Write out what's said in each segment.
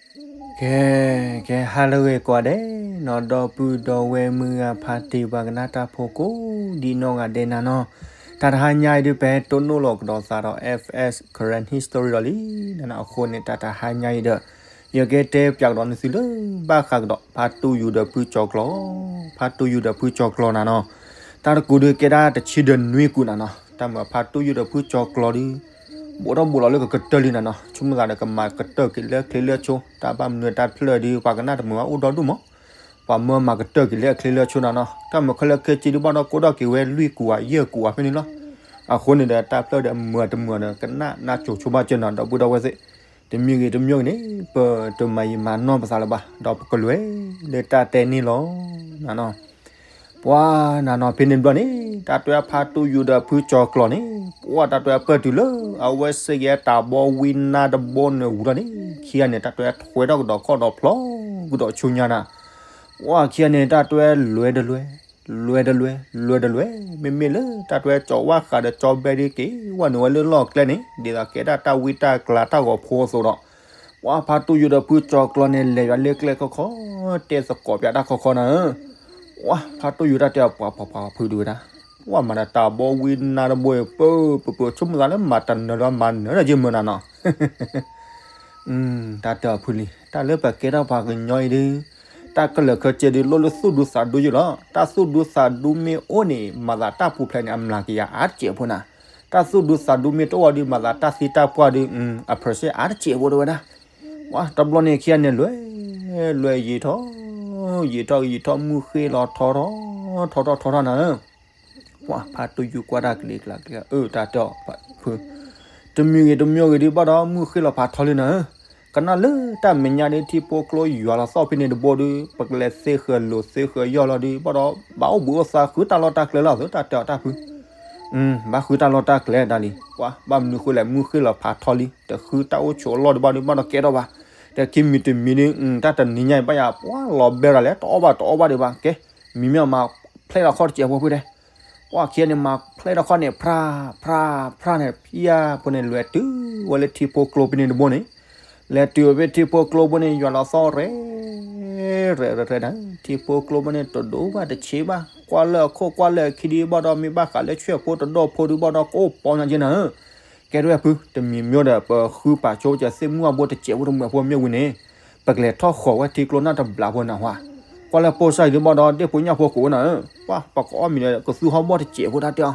ကဲ ကဲ ဟါလၢအဂ့ၤကိးဂၤဒဲးနီၤ, ဒီပုၢ်ဒီဝဲၢ်မုၢ်ဂၤဖါတံၢ်ပှၤကနၣ်တၢ်ဖိကိးဒံနီၢ်ဂၤဒဲးနၤနီၤ, တၢ်တဟါညါအံၤဒုးပဟဲတိၢ်နီၣ်လီၤကဒီးသးဒီး F S Karen History ဒီးလံနၤနီၤ, အဃိန့ၣ် တၢ်တဟါညါအံၤဒီး ယကတဲပၠးကဒီးနသုလၢဘၣ်ဃးကဒီး ဖါတူယိၤဒီးဖုကၠီၤကျီ, ဖါတူယိၤဒီးဖုကၠီၤကျီနၤနီၤ, တၢ်တကူးဒုးကဲဒၣ်တဆံဒီးနွံကူးနၤနီၤ, တၢ်မၤဖါတူယိၤဒီးဖုကၠီၤကျီဒုး ဘူးထီၣ်ဘူးလီၤလၢကကတၢၢ်လံနၤနီၤ, ဆိကမိၣ်သးဒီး ကမၤကတၢၢ်က့ၤလၢချ့လၢဆိ, တၢ်ဘၣ်မနုၤတၢ်ဖျၢၣ်ဒုး ပှၤကနၣ်တမုာ်ဘၣ်အိၣ်ဒီဒူၣ်မး, ပှၤမၢမၤကတၢၢ်က့ၤလၢအချ့လၢဆိနၤနီၤ, တၢ်မၤခဲလၢာ်ခဲဆ့ဒုးဘၣ်ဒီး ကိးထီၣ်က့ၤဝဲလွံၢ်ကူးဧါ ယဲၢ်ကူးဧါဖဲန့ၣ်လီၤ, အဃိန့ၣ်ဒီး တၢ်ဖျၢၣ်ဒီးမုာ်တမုာ်ဒီး ကနၣ်နၢ်ကိၤဆိဘၣ်စၢၤနၤ ဒီပုၢ်ဒီဝဲၢ်သ့ၣ်, တမံၤဂ့ၤတမံၤဂ့ၤန့ၣ် ပတမၤယံာ်မၤနီၢ်ပသးလၢၤဘၣ်, ဒီးပကလဲၤလၢတၢ်တဲန့ၣ်လီၤနၤနီၤ. ပှၤနၤနီၤ ဖဲန့ၣ်တဘျီန့ၣ် တၢ်တဲဖါတူယိၤဒီးဖုကၠီၤကျီန့ၣ် ပှၤတၢ်တဲပၢၢ်တုၤလၢ အဝဲစ့ၢ်ကီးတၢ်ဘီဝံနါတဘိန့ၣ်ဝံၤလီၤန့ၣ် ခံဂၤန့ၣ် တၢ်တဲထွဲထီၣ်ကဒီးခီၣ်ဒီးဖျီကဒီးဆူညါနၤ, ပှၤခံဂၤန့ၣ် တၢ်တဲလွဲတလွဲ, လွဲတလွဲ, လွဲတလွဲ, မ့မ့ၢ်လၢတၢ်တဲကၠီၤဝါဃးဒီးကၠီၤဘဲဒ်က့ၤ ဝဲနုာ်ဝဲလၢလီၢ်ကျဲန့ၣ် ဒ်သိးကဲဒၣ်တၢ်ဝံတၢ်ကျါတၢ်ဂီၤဖိအသိးဒီး ပှၤဖါတူယိၤဒီးဖုကၠီၤကျီန့ၣ် လဲၤယွၤလၢကျဲခီခီ, တဲသကိးပၠးတၢ်ခီခီနၤဧၢ, ပှၤဖါတူယိၤတၢ်တဲအီၤ ပှၤပှၤပှၤဖုဒုဝဲဒၣ်, ပှၤမၤဒီးတၢ်ဘီဝံနါတဘိအံၤ ပၢပၢပၢ ဆိကမိၣ်သးလၢမၤတနၢၤဒီးမၤနၢၤဒီးယမုာ်နၤနီၤ, တၢ်တဲအီၤဖုလံ တၢ်လၢပကဲထီၣ်ပှၤကညီအံၤဒုး တၢ်ခဲလၢာ်ခဲဆ့ဒုး လိၣ်လၢသူၣ်ဒူသးဒူယုၢ်လီၤ, တၢ်သူၣ်ဒူသးဒူမ့ၢ်အိၣ်န့ၣ် မၤသးတၢ်ပူၤဖျဲးန့ၣ် အမျးကယၤအါတစဲးဖိနၤ, တၢ်သူၣ်ဒူသးဒူမ့ၢ်တအိၣ်ဒုး မၤသးတၢ်သံတၢ်ပှၢ်ဒုး အ percent အါတစဲးဖိတဲဝဲဒၣ်, ပှၤတဘျီန့ၣ်ခံဂၤန့ၣ် လွဲလွဲယံာ်ထီၣ် ယံာ်ထီၣ်ယံာ်ထီၣ် မုၢ်ဃ့ၢ်လီၤထီထီၣ် ထီထီၣ်ထီထီၣ်နၤဧၢ, ပှၤဖါတူယိၤကွၢ်တၢ်ကလံၤကျါကျဲ အၢ တၢ်တဲအီၤဖု တမံၤဂ့ၤတမံၤဂ့ၤဒုးဘၣ်ဒီး မုၢ်ဃ့ၢ်လီၤဖးထီလံနၤဧၢ, ကနၣ်လၢတၢ်မဲာ်ညါဒုး ထံဖိကျိယွၤလီၤသီၣ်ဖဲန့ၣ်တဘိဒုး ပကလဲၤသ့ဃၢၤလိာ်သ့ဃၢၤယီၢ်လီၤဒုး ဘၣ်ဒီး ဘၣ်အိၣ်ဘှံးအိၣ်သါဃုတၢ်လီၢ်တၢ်ကျဲလီၤသၢ တၢ်တဲအီၤတၢ်ဖု ဘၣ်ဃုတၢ်လီၢ်တၢ်ကျဲဒၣ်လံ, ပှၤဘၣ်မနုၤဃိလဲၣ် မုၢ်ဃ့ၢ်လီၤဖးထီလံ တဃုတၢ်အိၣ်ဆိးအလီၢ်ဒုးဘၣ်ဒုး ဘၣ်ဒီးကဲထီၣ်ဘၣ်, တခံမံၤတမံၤဒုး တၢ်တနံၤညါအံၤဘၣ်ယၤ ပှၤလီၤဘဲရၤလဲၣ် တအီၣ်ဘၣ်တအီၣ်ဘၣ်ဒံးဘၣ် ကဲ မံၤမ့ၢ်မၤဖျဲၣ်ထီၣ်ခီၣ်တစဲးဖိဖုတဲ ပှၤခံဂၤန့ၣ် မၤဖျဲၣ်ထီၣ်ခီၣ်န့ၣ် ဖြၣ်ဖြၣ်ဖြၣ်န့ၣ် ဖံယါဖိန့ၣ် လဲၤတုၤဝဲလၢထံဖိကျိဖဲန့ၣ်တဘိန့ၣ်, လဲၤတုၤဝဲဖဲထံဖိကျိဘိန့ၣ် ယွၤလီၤသီၣ်ရဲၣ် ရဲၣ်ရဲၣ်ရဲၣ်နၤ, ထံဖိကျိဘိန့ၣ် တဒိၣ်ဘၣ်တဆံးဘၣ် ကွၢ်လၢအခိၣ်ကွၢ်လၢအခံဒုးဘၣ်ဒီး မ့ၢ်ဘၣ်ဃးလၢဆှဲၣ်ဖိတဒီၣ်ဖိဒုးဘၣ်ဒီး ကအိၣ်ပီညါက့နၤဧၢ ကဲထီၣ်ဝဲဖု တမံၤမ့ၢ်ဒီး ပဃုပာ်ဆိကစၢ်သ့ၣ်မုၢ်အဘိတစဲးဖိတမုာ်ဖိမ့ၢ်ဝံၤန့ၣ်, ပကလဲၤထီၣ်ဃီၤဝဲထံကျိနၢ်တဘျးဖိနၢ်ဟူဧါ, ကွၢ်လၢပိာ်စၢ်အံၤဒုးဘၣ်ဒီး ဒ့ၣ်ဖိညၣ်ဖိကအိၣ်နၤဧၢ, ပှၤပကအီၣ်မ့ၤဒီး ကသူဟီၣ်ဘီၣ်တစဲးဖိတၢ်တဲအီ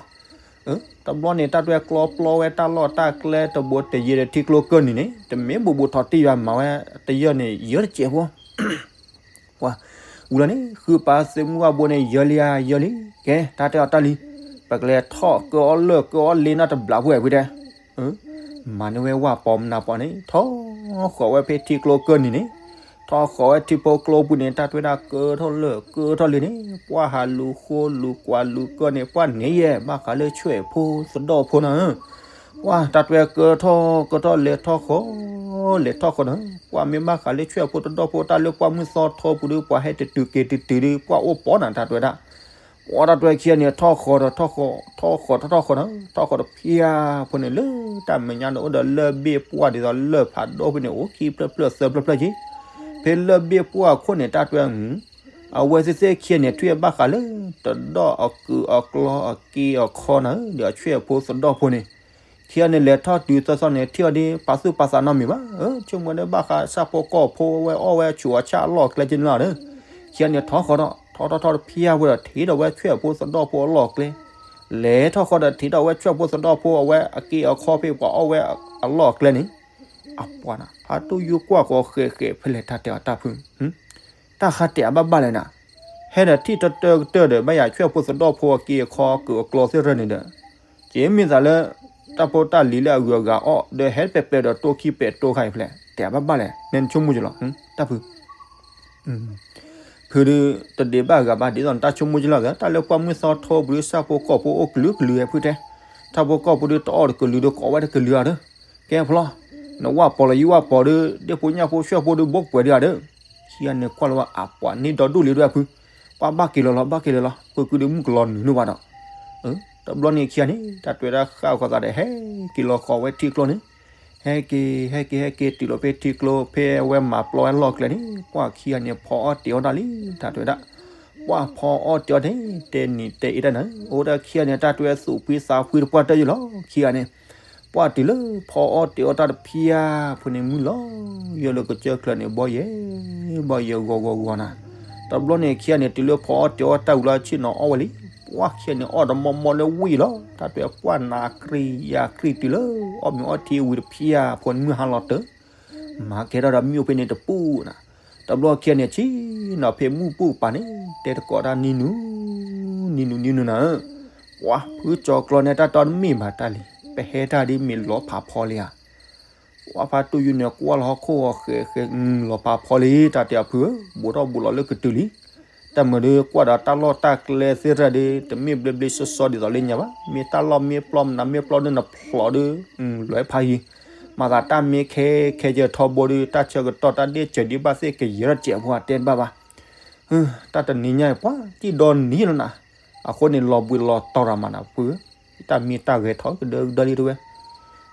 ၤ, တဘျီန့ၣ် တၢ်တွဲကျီပျီဝဲတၢ်လီၢ်တၢ်ကျဲတဘိတယံာ်ဒီးထံကျိကၢၢ်နံၤန့ၣ် တမ့ၢ်ဘူးဘူးထီၣ်တံၢ်ယွၤမၤဝဲတယၢၢ်န့ၣ် ယၢၢ်တစဲးဖိ ပှၤဝံၤလီၤန့ၣ် ဃုပာ်သ့ၣ်မုၢ်အဘိန့ၣ် ယၢၢ်လံဧါ ယၢၢ်လံ, ကဲ တၢ်တဲအီၤတၢ်လံ, ပကလဲၤထီၣ်ကၢအီၣ်လၢၢ်ကၢအီၣ်လ့နၢ်တဘျးဖိဝဲဖုတဲ, မၤန့ၢ်ဝဲဝၣ်ပီမနၤပီန့ၣ် ထီၣ်ဃီၤဝဲဖဲထံကျိကၢၢ်နံၤန့ၣ်, ထီၣ်ဃီၤဝဲထံဖိကျိပူၤန့ၣ် တၢ်တွဲဒၣ်ကၢထီၣ်လၢၢ်ကၢထီၣ်လ့န့ၣ် ပှၤဟးလူၤဃိလူၤကွၢ်လူၤကၢန့ၣ် ပှၤန့ၣ်ယဲ ဘၣ်ဃးလၢဆှဲၣ်ဖိသဒီၣ်ဖိနၤဧၢ ပှၤတၢ်တွဲကၢထီၣ်ကၢထီၣ်လဲၤထီၣ်ဃီၤ လဲၤထီၣ်ဃီၤနၤ, ပှၤမ့ၢ်ဘၣ်ဃးလၢဆှဲၣ်ဖိသဒီၣ်ဖိတၢ်လၢပှၢ်မုၢ်သီထီပူၤဒုး ပှၤဟဲတတုၤက့ၤတတုၤဒုး ပှၤအိၣ်ပီနၤတၢ်တွဲဒၣ်, ပှၤတၢ်တွဲခံဂၤန့ၣ် ထီၣ်ဃီၤဒီးထီၣ်ဃီၤ ထီၣ်ဃီၤထီၣ်ထီၣ်ဃီၤနၤ, ထီၣ်ဃီၤတဖၣ်ဖိန့ၣ် လၢတၢ်မဲာ်ညါန့ၣ်အိၣ်ဒီးလၢၢ်ဘ့ၣ်ပှၢ်ဒ်သိးလၢၢ်ဖးဒိၣ်ဖဲန့ၣ် အိၣ်ခံဖျၢၣ်ဖျၢၣ်သၢဖျၢၣ်ဖျၢၣ်က့, ဖဲလၢၢ်ဘ့ၣ်ပှၢ်အခိၣ်န့ၣ် တၢ်တွဲ အဝဲသ့ၣ်သ့ၣ်ခံဂၤန့ၣ် ထွံၣ်ဘၣ်ဃးလၢ တဒီၣ်အကုာ်အကျီအက့အခီနၤဧၢ ဒီးအဆှဲၣ်ဖိသဒီၣ်ဖိန့ၣ်, ခံဂၤန့ၣ် လဲၤထီၣ်တုၤသီသီန့ၣ် ထံၣ်အီၤဒ် ပာ်သူၣ်ပာ်သးနီတမံၤဘၣ်, ဆိကမိၣ်ဒီးဘၣ်ဃးဆၣ်ဖိကီၢ်ဖိဝဲအီၣ်ဝဲဆူးအဆၣ်အလီၢ်အကျဲက့န့ၣ်လီၤဒီး, ခံဂၤန့ၣ် ထီၣ်ဃီၤထီၣ် ထီၣ်ထီၣ်ထီၣ်တဖၣ်ဖိဒီး ထံၣ်ဒီးဝဲဆှဲၣ်ဖိသဒီၣ်ဖိအလီၢ်အကျဲ, လဲၤထီၣ်ဃီၤဒီး ထံၣ်ဒီးဝဲဆှဲၣ်ဖိသဒီၣ်ဖိအဝဲအက့အခီဖဲပှၤအီၣ်ဝဲအလီၢ်အကျဲန့ၣ်, အပှၤနၤ ဖါတူယိၤကွၢ်ဃီၤဃဲးဃဲးဖဲလဲၣ်တၢ်တဲအီၤတၢ်ဖု တၢ်ဃးတဲာ်အဘၣ်ဘၣ်လဲၣ်နၤ, ဟဲဒီးထံၣ်တၢတၢကတၢၢ်ဒီး ဘၣ်ယၤဆှဲၣ်ဖိသဒီၣ်ဖိအက့အခီကုာ်အကျီသ့ၣ်ရၢၢ်န့ၣ်ဒီး, က့မ့ၢ်သးလၢ တၢ်ဖိတၢ်လံၤလၢအဂုၤအဂၤအီၣ် ဒီးဟဲပဲာ်ပဲာ်ဒီးတိၢ်ခံပဲာ်တိၢ်ခါအံၤဖဲလဲၣ် တဲအဘၣ်ဘၣ်လဲၣ် နဆိကမိၣ်ကလီၤ တၢ်ဖု ဖုဒုးတဒ့းဘၣ်ဂၤဘၣ် ဒ်သိးနတၢ်ဆိကမိၣ်ကလီၤသး တၢ်လၢပှၢ်မုၢ်သီထီပူၤဒုး ဆၣ်ဖိကီၢ်ဖိအိၣ်ကလုာ်ကလုာ်ဟဲဖုတဲ, ဆၣ်ဖိကီၢ်ဖိဒုးတအီၣ်တကလုာ်ဒီး ကအီၣ်ဝဲတကလုာ်ဧါဒီး, ကဲဖျီ, နဝၣ်ပီၤလီၤယဝၣ်ပီၤဒုး ဒ့ၣ်ဖိညၣ်ဖိဆှဲၣ်ဖိဒုး ဘိကပှဲၤဒုးဧါဒီး, ခံဂၤန့ၣ်ကွၢ်လၢၤဝဲအပှၤန့ၣ်ဒီဒူၣ်လံဒုးအဖု, ပှၤဘၣ်က့ၤလီၤလီၤ ဘၣ်က့ၤလီၤလီၤ ပကုဒုးမုၣ်ကလီၤနုာ်န့ၢ်ဝဲဒီး, တဘျီန့ၣ်ခံဂၤန့ၣ် တၢ်တွဲတၢ်ဃာ်ဃီၤသးဒီး ဟဲက့ၤလီၤဃီၤဝဲထံကျိန့ၣ်, ဟဲက့ၤ ဟဲက့ၤ ဟဲက့ၤ တုၤလီၤဖဲထံကျိ ဖဲအဝဲမၤပျီဝဲလီၢ်ကျဲန့ၣ် ပှၢ်ခံဂၤန့ၣ် ဖီအီၣ်တ့ၤအီၣ်တၢ်လံ တၢ်တဲဝဲဒၣ်. ပှၢ်ဖီအီၣ်တ့ၤအီၣ်န့ၣ် တဲနံၤတဲအ့ၣ်တၢ်နၤ အိၣ်ဒၣ်ခံဂၤန့ၣ် တၢ်တဲဝဲသူၣ်ဖှံသးဖှံတပှၢ်တၢၢ်ယံၤလီၤ ခံဂၤန့ၣ်. ပှၢ်တုၤလၢဖီအီၣ်တ့ၤအီၣ်တၢ်တဖျၢၣ်ဖိန့ၣ် မုၢ်လီၤ ယဲၢ်လၢကစၢၢ်ချၢန့ၣ် ဘီယဲၢ် ဘီယဲၢ်ဂီၤဂီၤဂီၤနၤ. တဘျီန့ၣ် ခံဂၤန့ၣ် တုၤလၢဖီအီၣ်တ့ၤအီၣ်တၢ်ဝံၤလီၤ ဆ့ၣ်နီၤအီၣ်ဝဲလံ. ပှၢ်ခံဂၤန့ၣ် အီၣ်တမီမီလၢဝံၤလီၤ တၢ်တဲဝဲ ပှၢ်နၤကြံယၤကြံတုၤလၢ အီၣ်မ့ၤအီထံဝံၤတဖျၢၣ်ဖိန့ၣ် မုၢ်ဟါလီၤတၢၢ် မၤကဲထီၣ်ဒီးမ့ၣ်အူဖဲန့ၣ်တပူၤနၤ. တဘျီခံဂၤန့ၣ် ဆ့ၣ်နီၤဖဲမုၢ်ပူၤပာ်န့ၣ် တဲတကိးတၢ် နံၤနူၤ နံၤနူၤ နံၤနူၤနၤဧၢ, ပှၢ်ဖုကၠီၤကျီန့ၣ် တၢ်တဲအီၤတမ့ၢ်ဘၣ်တၢ်လံ, ပဟဲတၢ်ဒ်မ့ၢ်လီၤဖးဖီလံဧါ. ပှၢ်ဖါတူၢ်ယူၤန့ၣ် ကွၢ်လီၤဟီၣ်ခိၣ်အီၤဃဲးဃဲး လီၤဖးဖီလံ တၢ်တဲအီၤဖုဧၢ, ဘူးထီၣ်ဘူးလီၤလၢကတုၤလံ. တၢ်မုာ်ဒုးကွၢ်ဒီးတၢ်လီၢ်တၢ်ကျဲသ့ၣ်တဖၣ်ဒီး တမ့ၢ်ဘျ့ဘျ့ဆှီဆှီဒ်သိးလၢညါဘၣ်, မ့ၢ်တၢ်လီၢ်မ့ၢ်ပျီမနုၤမ့ၢ်ပျီဒုးနဖျိးဒုး လီၤဖးယံၤ, မၤသးတၢ်မ့ၢ်ခဲခဲယၢၤထီဘိဒုး တၢ်ဆၢကတီၢ်တၢ်ဒ့ၣ်စၢၤဒံးဘၣ်သ့ၣ်ကယဲၤထီၣ်စဲးဖိတဲတဘၣ်ဘၣ်. တၢ်တနံၤညါအံၤ ပှၤစံၣ်ဒီနံၤလီၤနၤ, အဃိန့ၣ်လီၤဘှံးလီၤတီၤရၤမးနၤဖုဧၢ, တၢ်မံတၢ်ဂဲၤထီၣ်ကဒၢကဒၢလံတဝဲ.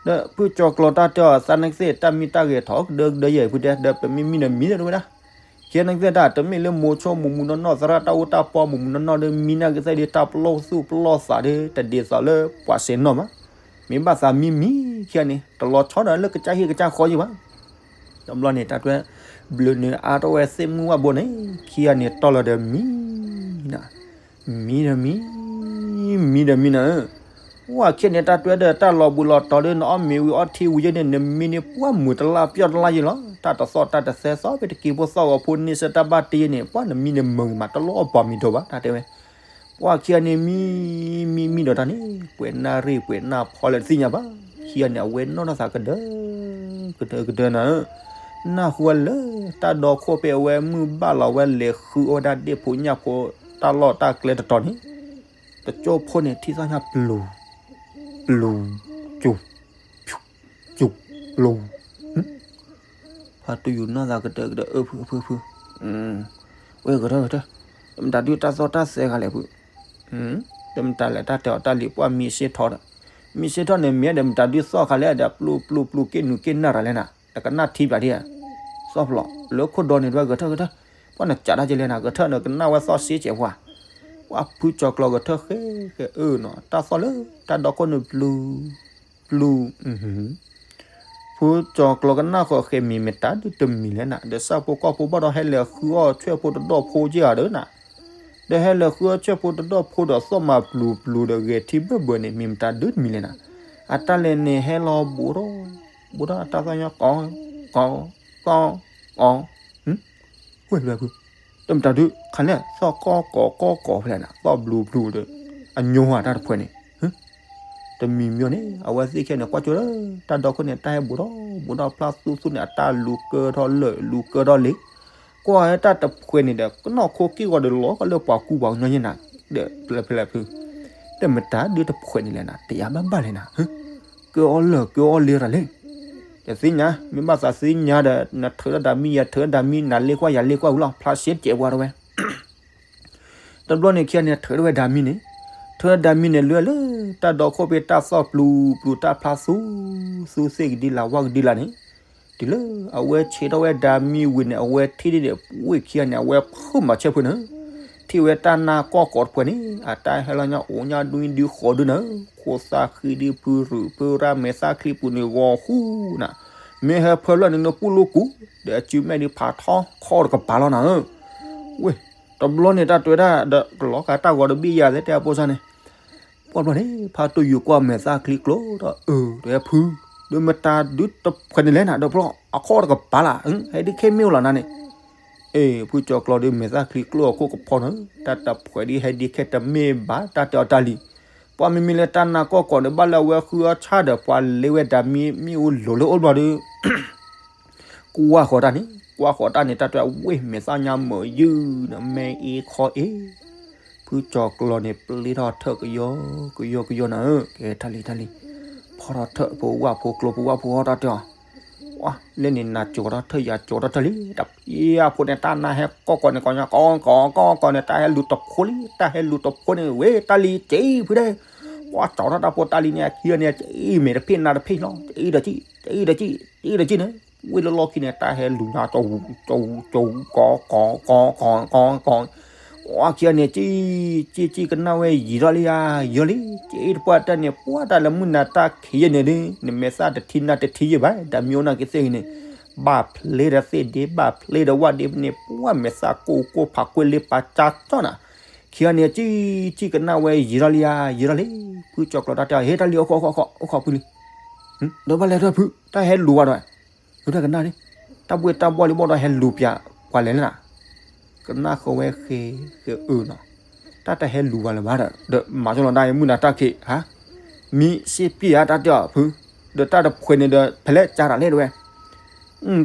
ဒီးဖုကၠီၤကျီတၢ်တဲအီၤသးနကသ့ၣ် တၢ်မံတၢ်ဂဲၤထီၣ်ကဒၢကဒၢယဲၢ်ဖုတဲ ဒီးပမ့ၢ်မံဒီးမံဒီးတဝဲဒၣ်, ခဲနကသ့ၣ်တၢ် တမ့ၢ်လၢမိၤဆိမိၢ်မူးနီၢ်နီၢ် သရၣ်တၢ်အိၣ်တၢ်ပီမိၢ်မူးနီၢ်နီၢ်ဒီး မံနကသ့ၣ်ဒ်တၢ်ပလီၢ်သူၣ်ပလီၢ်သးဒီး တဒ်သိးလၢပှၤစဲးနီၣ်မး, မ့ၢ်ဘၣ်သးမံမံခံဂၤန့ၣ် တလီၤဆီဒီးလၢကစၢ်ဟံၣ်ကစၢ်ဃီယံၤဘၣ်. တဘျီန့ၣ် တၢ်တဲ ဘျုးနုာ်အါထီၣ်ဝဲသ့ၣ်မုၢ်ဝၣ်ဘိန့ၣ် ခံဂၤန့ၣ်တီၢ်လီၤဒီးမံနၤ, မံဒီးမံ, မံဒီးမံနၤဧၢ, ဝဲခံဂၤန့ၣ် တၢ်တဲဒီးတၢ်လီၤဘှံးလီၤတီၤဒီး နအီၣ်မ့ၤဝံၤအီထံဝံၤယဲၢ်န့ၣ် နမံန့ၣ်ပှၢ်မုာ်တလၢ်ပျီၢ်တလၢ်ယံၤလီၤ, တၢ်တသီၣ်တၢ်တသဲသီၣ်ဖဲတက့ၤဖိသီၣ်ဂီၤဖိ န့ဆၢၣ်တၢ်ဘၣ်တ့ယဲၢ်န့ၣ် ပှၢ်နမံန့ၣ်မုာ်ဂ့ၤမး တလီၤအီၣ်ပှၤမံၤဒိၣ်ဘၣ် တၢ်တဲဝဲ. ပှၢ်ခံဂၤန့ၣ် မံ မံ မံဒီးတၢ်န့ၣ် ပှဲၤနၣ်ရံၣ်ပှဲၤနၣ်ဖီလဲၣ်တသ့ၣ်ညါဘၣ်, ခံဂၤန့ၣ် အဝဲနီၢ်နီၢ်သးကဒၢ ကဒၢကဒၢနၤဧၢ, နၢ်ဟူဝဲလၢတၢ်ဒီခိၣ်ဖဲအဝဲမုၢ်ဘၣ်လီၤဝဲလဲၤဃုအီၣ်ဝဲဒၣ်ဒ့ၣ်ဖိညၣ်ဖိ တၢ်လီၢ်တၢ်ကျဲတတီၤန့ၣ်, တကၠိဖိန့ၣ်ထံၣ်သီၣ်ညါပျူၤ ပျူၤ စူၤ စူၤ ပျူၤ ဖါတူၢ်ယူၤနီၢ်သးကဒၢကဒၢ အၢ ဖု ဖု ဖု, ဝဲဂဲၤထီၣ်ဂဲၤထီၣ်, တမတၤဒုးတၢ်သီၣ်တၢ်သဲဂၤလဲၣ်ဖု, တမတၤလဲၣ် တၢ်တဲအီၤတၢ်လံၤ ပှၢ်မံစ့ထီဒီး, မံစ့ထီန့ၣ် မ့ၢ်ဒီးမတၤဒုးသီၣ်ခါလဲၣ်ဒီး ပျူၤပျူၤပျူၤ က့နူၤက့နၢ်ရၤလဲၣ်နၤ, နကနၣ်ထံပၠးဒံဧါ, သီၣ်ဖျိး လၢခိၣ်ဒီန့ၣ် တဝဲဂဲၤထီၣ်ဂဲၤထီၣ်, ပှၢ်နကးတၢ်ကလဲၣ်နၤ ဂဲၤထီၣ်နကနၣ်ဝဲသီၣ်စ့စဲးပှၤ, ပှၢ်ဖုကၠီၤကျီၤဂဲၤထီၣ်ဃဲဃဲအၢနီၤ တၢ်သီၣ်လၢတၢ်ဒီခိၣ်န့ၣ်ပျူၤ ပျူၤ ဖုကၠီၤကျီၤကနၣ်ဃီၤဃဲမံၤ မ့ၢ်တၢ်ဒုးတမံၤလဲၣ်နၤ, ဒီးစၢ်ဖိကီၢ်ဖိဘၣ်ဒီးဟဲလဲၤဃုအီၣ်ဆၢၣ်ဖိတဒီၣ်ဖိက့ၢ်ဧါဒီးနၤ, ဒီးဟဲလဲၤဃုအီၣ်ဆၢၣ်ဖိတဒီၣ်ဖိဒီးသီၣ်မၤပျူၤပျူၤဒီးဂဲၤထံဘၢၣ်ဘၢၣ်န့ၣ် မ့ၢ်မတၤဒုးတမံၤလဲၣ်နၤ, အတၢ်လဲၣ်န့ၣ်ဟဲလီၤဘူးထီၣ် ဘူးထီၣ်အတၢ်သီၣ်ညီ ကီ ကီ ကီ ကီ ဝဲဖု တမတၤဒုး ခါလဲၣ် သီၣ်ကီၢ်ကီၢ်ကီၢ်ကီၢ်ဖဲလဲၣ်နၤ သီၣ်ဘျူၤဘျူၤဒီး အညိဟါတၢ်တဖှဲးန့ၣ်, တမံၤမံၤန့ၣ် အဝဲသ့ၣ်ခဲန့ၣ် ကွၢ်ကၠိလၢ တၢ်ဒီခိၣ်န့ၣ် တၢ်ဟဲဘူးထီၣ်ဘူးထီၣ်ဖျါသူသူန့ၣ် အတၢ်လူၤကၢထီၣ်လၢာ်လူၤကၢထီၣ်လ့ၤ, ကွၢ်ဝဲတၢ်တဖှဲးန့ၣ်ဒီး ကနီၣ်ခိက့ၢ်ဂီၤဒီးလီၤကီးလၢပှၤကူပှၤကညီယဲၢ်နၤ, ဒီးဖဲလဲၣ်ဖဲလဲၣ်ဖု တမတၤဒုးတဖှဲးန့ၣ်လဲၣ်နၤ တယၤဘၣ်ဘၣ်လဲၣ်နၤ ကၢအီၤလၢာ်ကၢအီၤလ့ၤရၤလဲၣ်, တသ့ၣ်ညါ မ့ၢ်ဘၣ်သးသ့ၣ်ညါဒီး နထုးထီၣ်ဒၤမံယၤထုးထီၣ်ဒၤမံ နၤလ့ကွၢ်ယၤလ့ကွၢ်ဝံၤလီၤ ဖျါစ့တကဲးပှၤတဝဲ တဘျီန့ၣ်ခံဂၤန့ၣ် ထုးထီၣ်ဝဲဒၤမံန့ၣ်, ထုးထီၣ်ဒၤမံန့ၣ် လွဲၢ်လၢတၢ်ဒီခိၣ်ဖဲတၢ်သီၣ်ပျူၤပျူၤတၢ်ဖျါသူ သူသ့ၣ်ကဒံလၢ်ဝၣ်ကဒံလၢ်န့ၣ်, တုၤလၢအဝဲဆဲးထီၣ်ဝဲဒၤမံဝံၤန့ၣ် အဝဲထံၣ်ဒ်န့ၣ် ဝ့ၢ်ခံဂၤန့ၣ် အဝဲဖုးမၤဆၢဖုန့ၣ်, ထံၣ်ဝဲတၢ်နါကီၢ်ကီၢ်တဖှဲးန့ၣ် အတၢ်ဟဲလီၤညါအိၣ်ညါဒွံဒုဃီၤဒုနၤ, ခိၣ်သၣ်ဃံဒုဖုရုးဖုရၣ်မဲာ်သၣ်ချံပူၤန့ၣ် ဂီၤဃူနၤ, မ့ၢ်ဟဲဖၢလၢ်န့ၣ်နပူၤလိာ်ကူး, ဒီးအစုမဲာ်ဒုးဖးထီခီတကပၤလီၤနၤဧၢ ဝ့ၢ်, တဘျီန့ၣ်တၢ်တွဲဒၣ်ဒီးကလီၤဂာ်တၢ်ဂီၤတဘ့ၣ်ယၤသ့တဲအဖိစၢ်န့ၣ်, ပှၢ်ဘျီန့ၣ် ဖါတူၢ်ယူၤကွၢ်မဲာ်သၣ်ချံကျိဒီးအၢ တဝဲဖု, ဒီးမတၤဒုးတဖှဲးန့ၣ်လဲၣ်နၤ ဒီးပျီအခီၣ်တကပၤလၢ်, ဟဲဒ်ခဲမ့ၢ်အိၣ်လီၤနၤန့ၣ်, အ့ ဖုကၠီၤကျီၤဒီးမဲာ်သၣ်ချံကျိအခိၣ်ကဖီန့ၣ် တၢ်တဖှဲးဒ်ဟဲဒ်ခဲတမ့ၢ်ဘၣ် တၢ်တဲအီၤတၢ်လံၤ, ပှၢ်မ့မ့ၢ်လၢတၢ်နါကီၢ်ကီၢ်န့ၣ် ဘၣ်လၢအဝဲဃုအီၣ်ဆၣ်ဒီးပှၤလ့ဝဲဒၣ်မံ မ့ၣ်အူလိၤလၢအိၣ်ဘျီဒီး ကွၢ်ဃီၤတၢ်န့ၣ် ကွၢ်ဃီၤတၢ်န့ၣ် တၢ်တဲဝဲမဲာ်သၣ်ညါမုာ်ယုၢ်န့ၣ် မဲာ်အ့ခီအ့, ဖုကၠီၤကျီၤန့ၣ် ပျ့ထီၣ်ထၢၣ်ကယီကယီကယီနၤဧၢ, ကဲထၢၣ်လံထၢၣ်လံ, ဖီထီၣ်ထၢၣ်ဖိဝၣ်ဖိကျိဖိဝၣ်ဖိဟီၣ်တၢ်တဲအီၤ, ဝါ လၢန့ၣ်နၤကၠီၤထီၣ်ထၢၣ်ယၤကၠီၤထီၣ်ထၢၣ်လံ, တဖျၢၣ်ဖိန့ၣ် တၢ်နါဟဲကီၢ်ကီၢ်န့ၣ် ကီၢ်ညါကီၢ်ကီၢ်ကီၢ်န့ၣ် တၢ်ဟဲလူၤတဖိလံ, တၢ်ဟဲလူၤတဖိန့ၣ် ဝဲတၢ်လံၤက့ဖုဒဲး, ပှၤကၠီထီၣ်တၢ်ဖိတၢ်လံၤန့ၣ် အခံန့ၣ် အံၤမဲာ်တဖ့ၣ်နါတဖ့ၣ်လီၤ တအံၤဒီးကံၣ် တအံၤဒီးကံၣ် တအံၤဒီးကံၣ်န့ၣ် ဝ့ၢ်လၢလီၢ်ခံန့ၣ် တၢ်ဟဲလူၤညါ ကၠီ ကၠီ ကၠီ ကီ ကီ ကီ ကီ ကီ အခံန့ၣ် ကံၣ် ကံၣ် ကံၣ်ကနၣ်ဝဲယံာ်ထီၣ်လံဧါ ယံာ်လံ ကံၣ်တပှၢ်တၢၢ်န့ၣ် ပှၤတၢ်လၢမုၢ်နၤတၢ်ခံးယဲၢ်န့ၣ်ဒုး နမဲာ်သၣ်တထံၣ်နါတထံၣ်ယဲၢ်ဘၣ် တၢ်မံၤအိၣ်နၢ်က့ၤသ့ၣ်ဂ့ၤန့ၣ် ဘၣ်ဖျ့ဒီးသ့ၣ်ဒ့ ဘၣ်ဖျ့ဒီးဝၣ်ဒ့န့ၣ် ပှၤမဲာ်သၣ်ကိၢ်ကိၢ်ဖးကွ့လ့ပာ်ကၠီကၠီနၤ ခံဂၤန့ၣ် ကံၣ် ကံၣ်ကနၣ်ဝဲယံာ်ထီၣ်လံဧါ ယံာ်ထီၣ်လံ ဖုကၠီကျီၤတၢ်တဲအီၤ ဟ့ၣ်တၢ်လံ အိၣ်ခိး အိၣ်ခိး အိၣ်ခိးဖုလံ ဒီးဘၣ်လဲၤထီၣ်ဖု တၢ်ဟဲလူၤဝဲဒီး ဖုတၢ်ကနၣ်န့ၣ် တၢ်ဘှ့ၣ်တၢ်ဘှီၣ်လံဘၣ်ဒီးဟဲလူၤပၠးပှၤလဲၣ်လၢနၤ ကနၣ်ဃီဝဲဃဲ ဃဲအၢနီၤ တၢ်တဟဲလူၤဝဲလၢၤဘၣ်ဒီး ဒီးမၤကၠီလီၤဒၣ်အံၤ မုၢ်နၤတၢ်ခံး ဟါ မံစ့ပျ့ၣ်ဧါ တၢ်တဲအီၤဖု ဒီးတၢ်တဖှဲးန့ၣ်ဒီး ဖဲလဲၣ်ကၢတၢ်လဲၣ်တဝဲ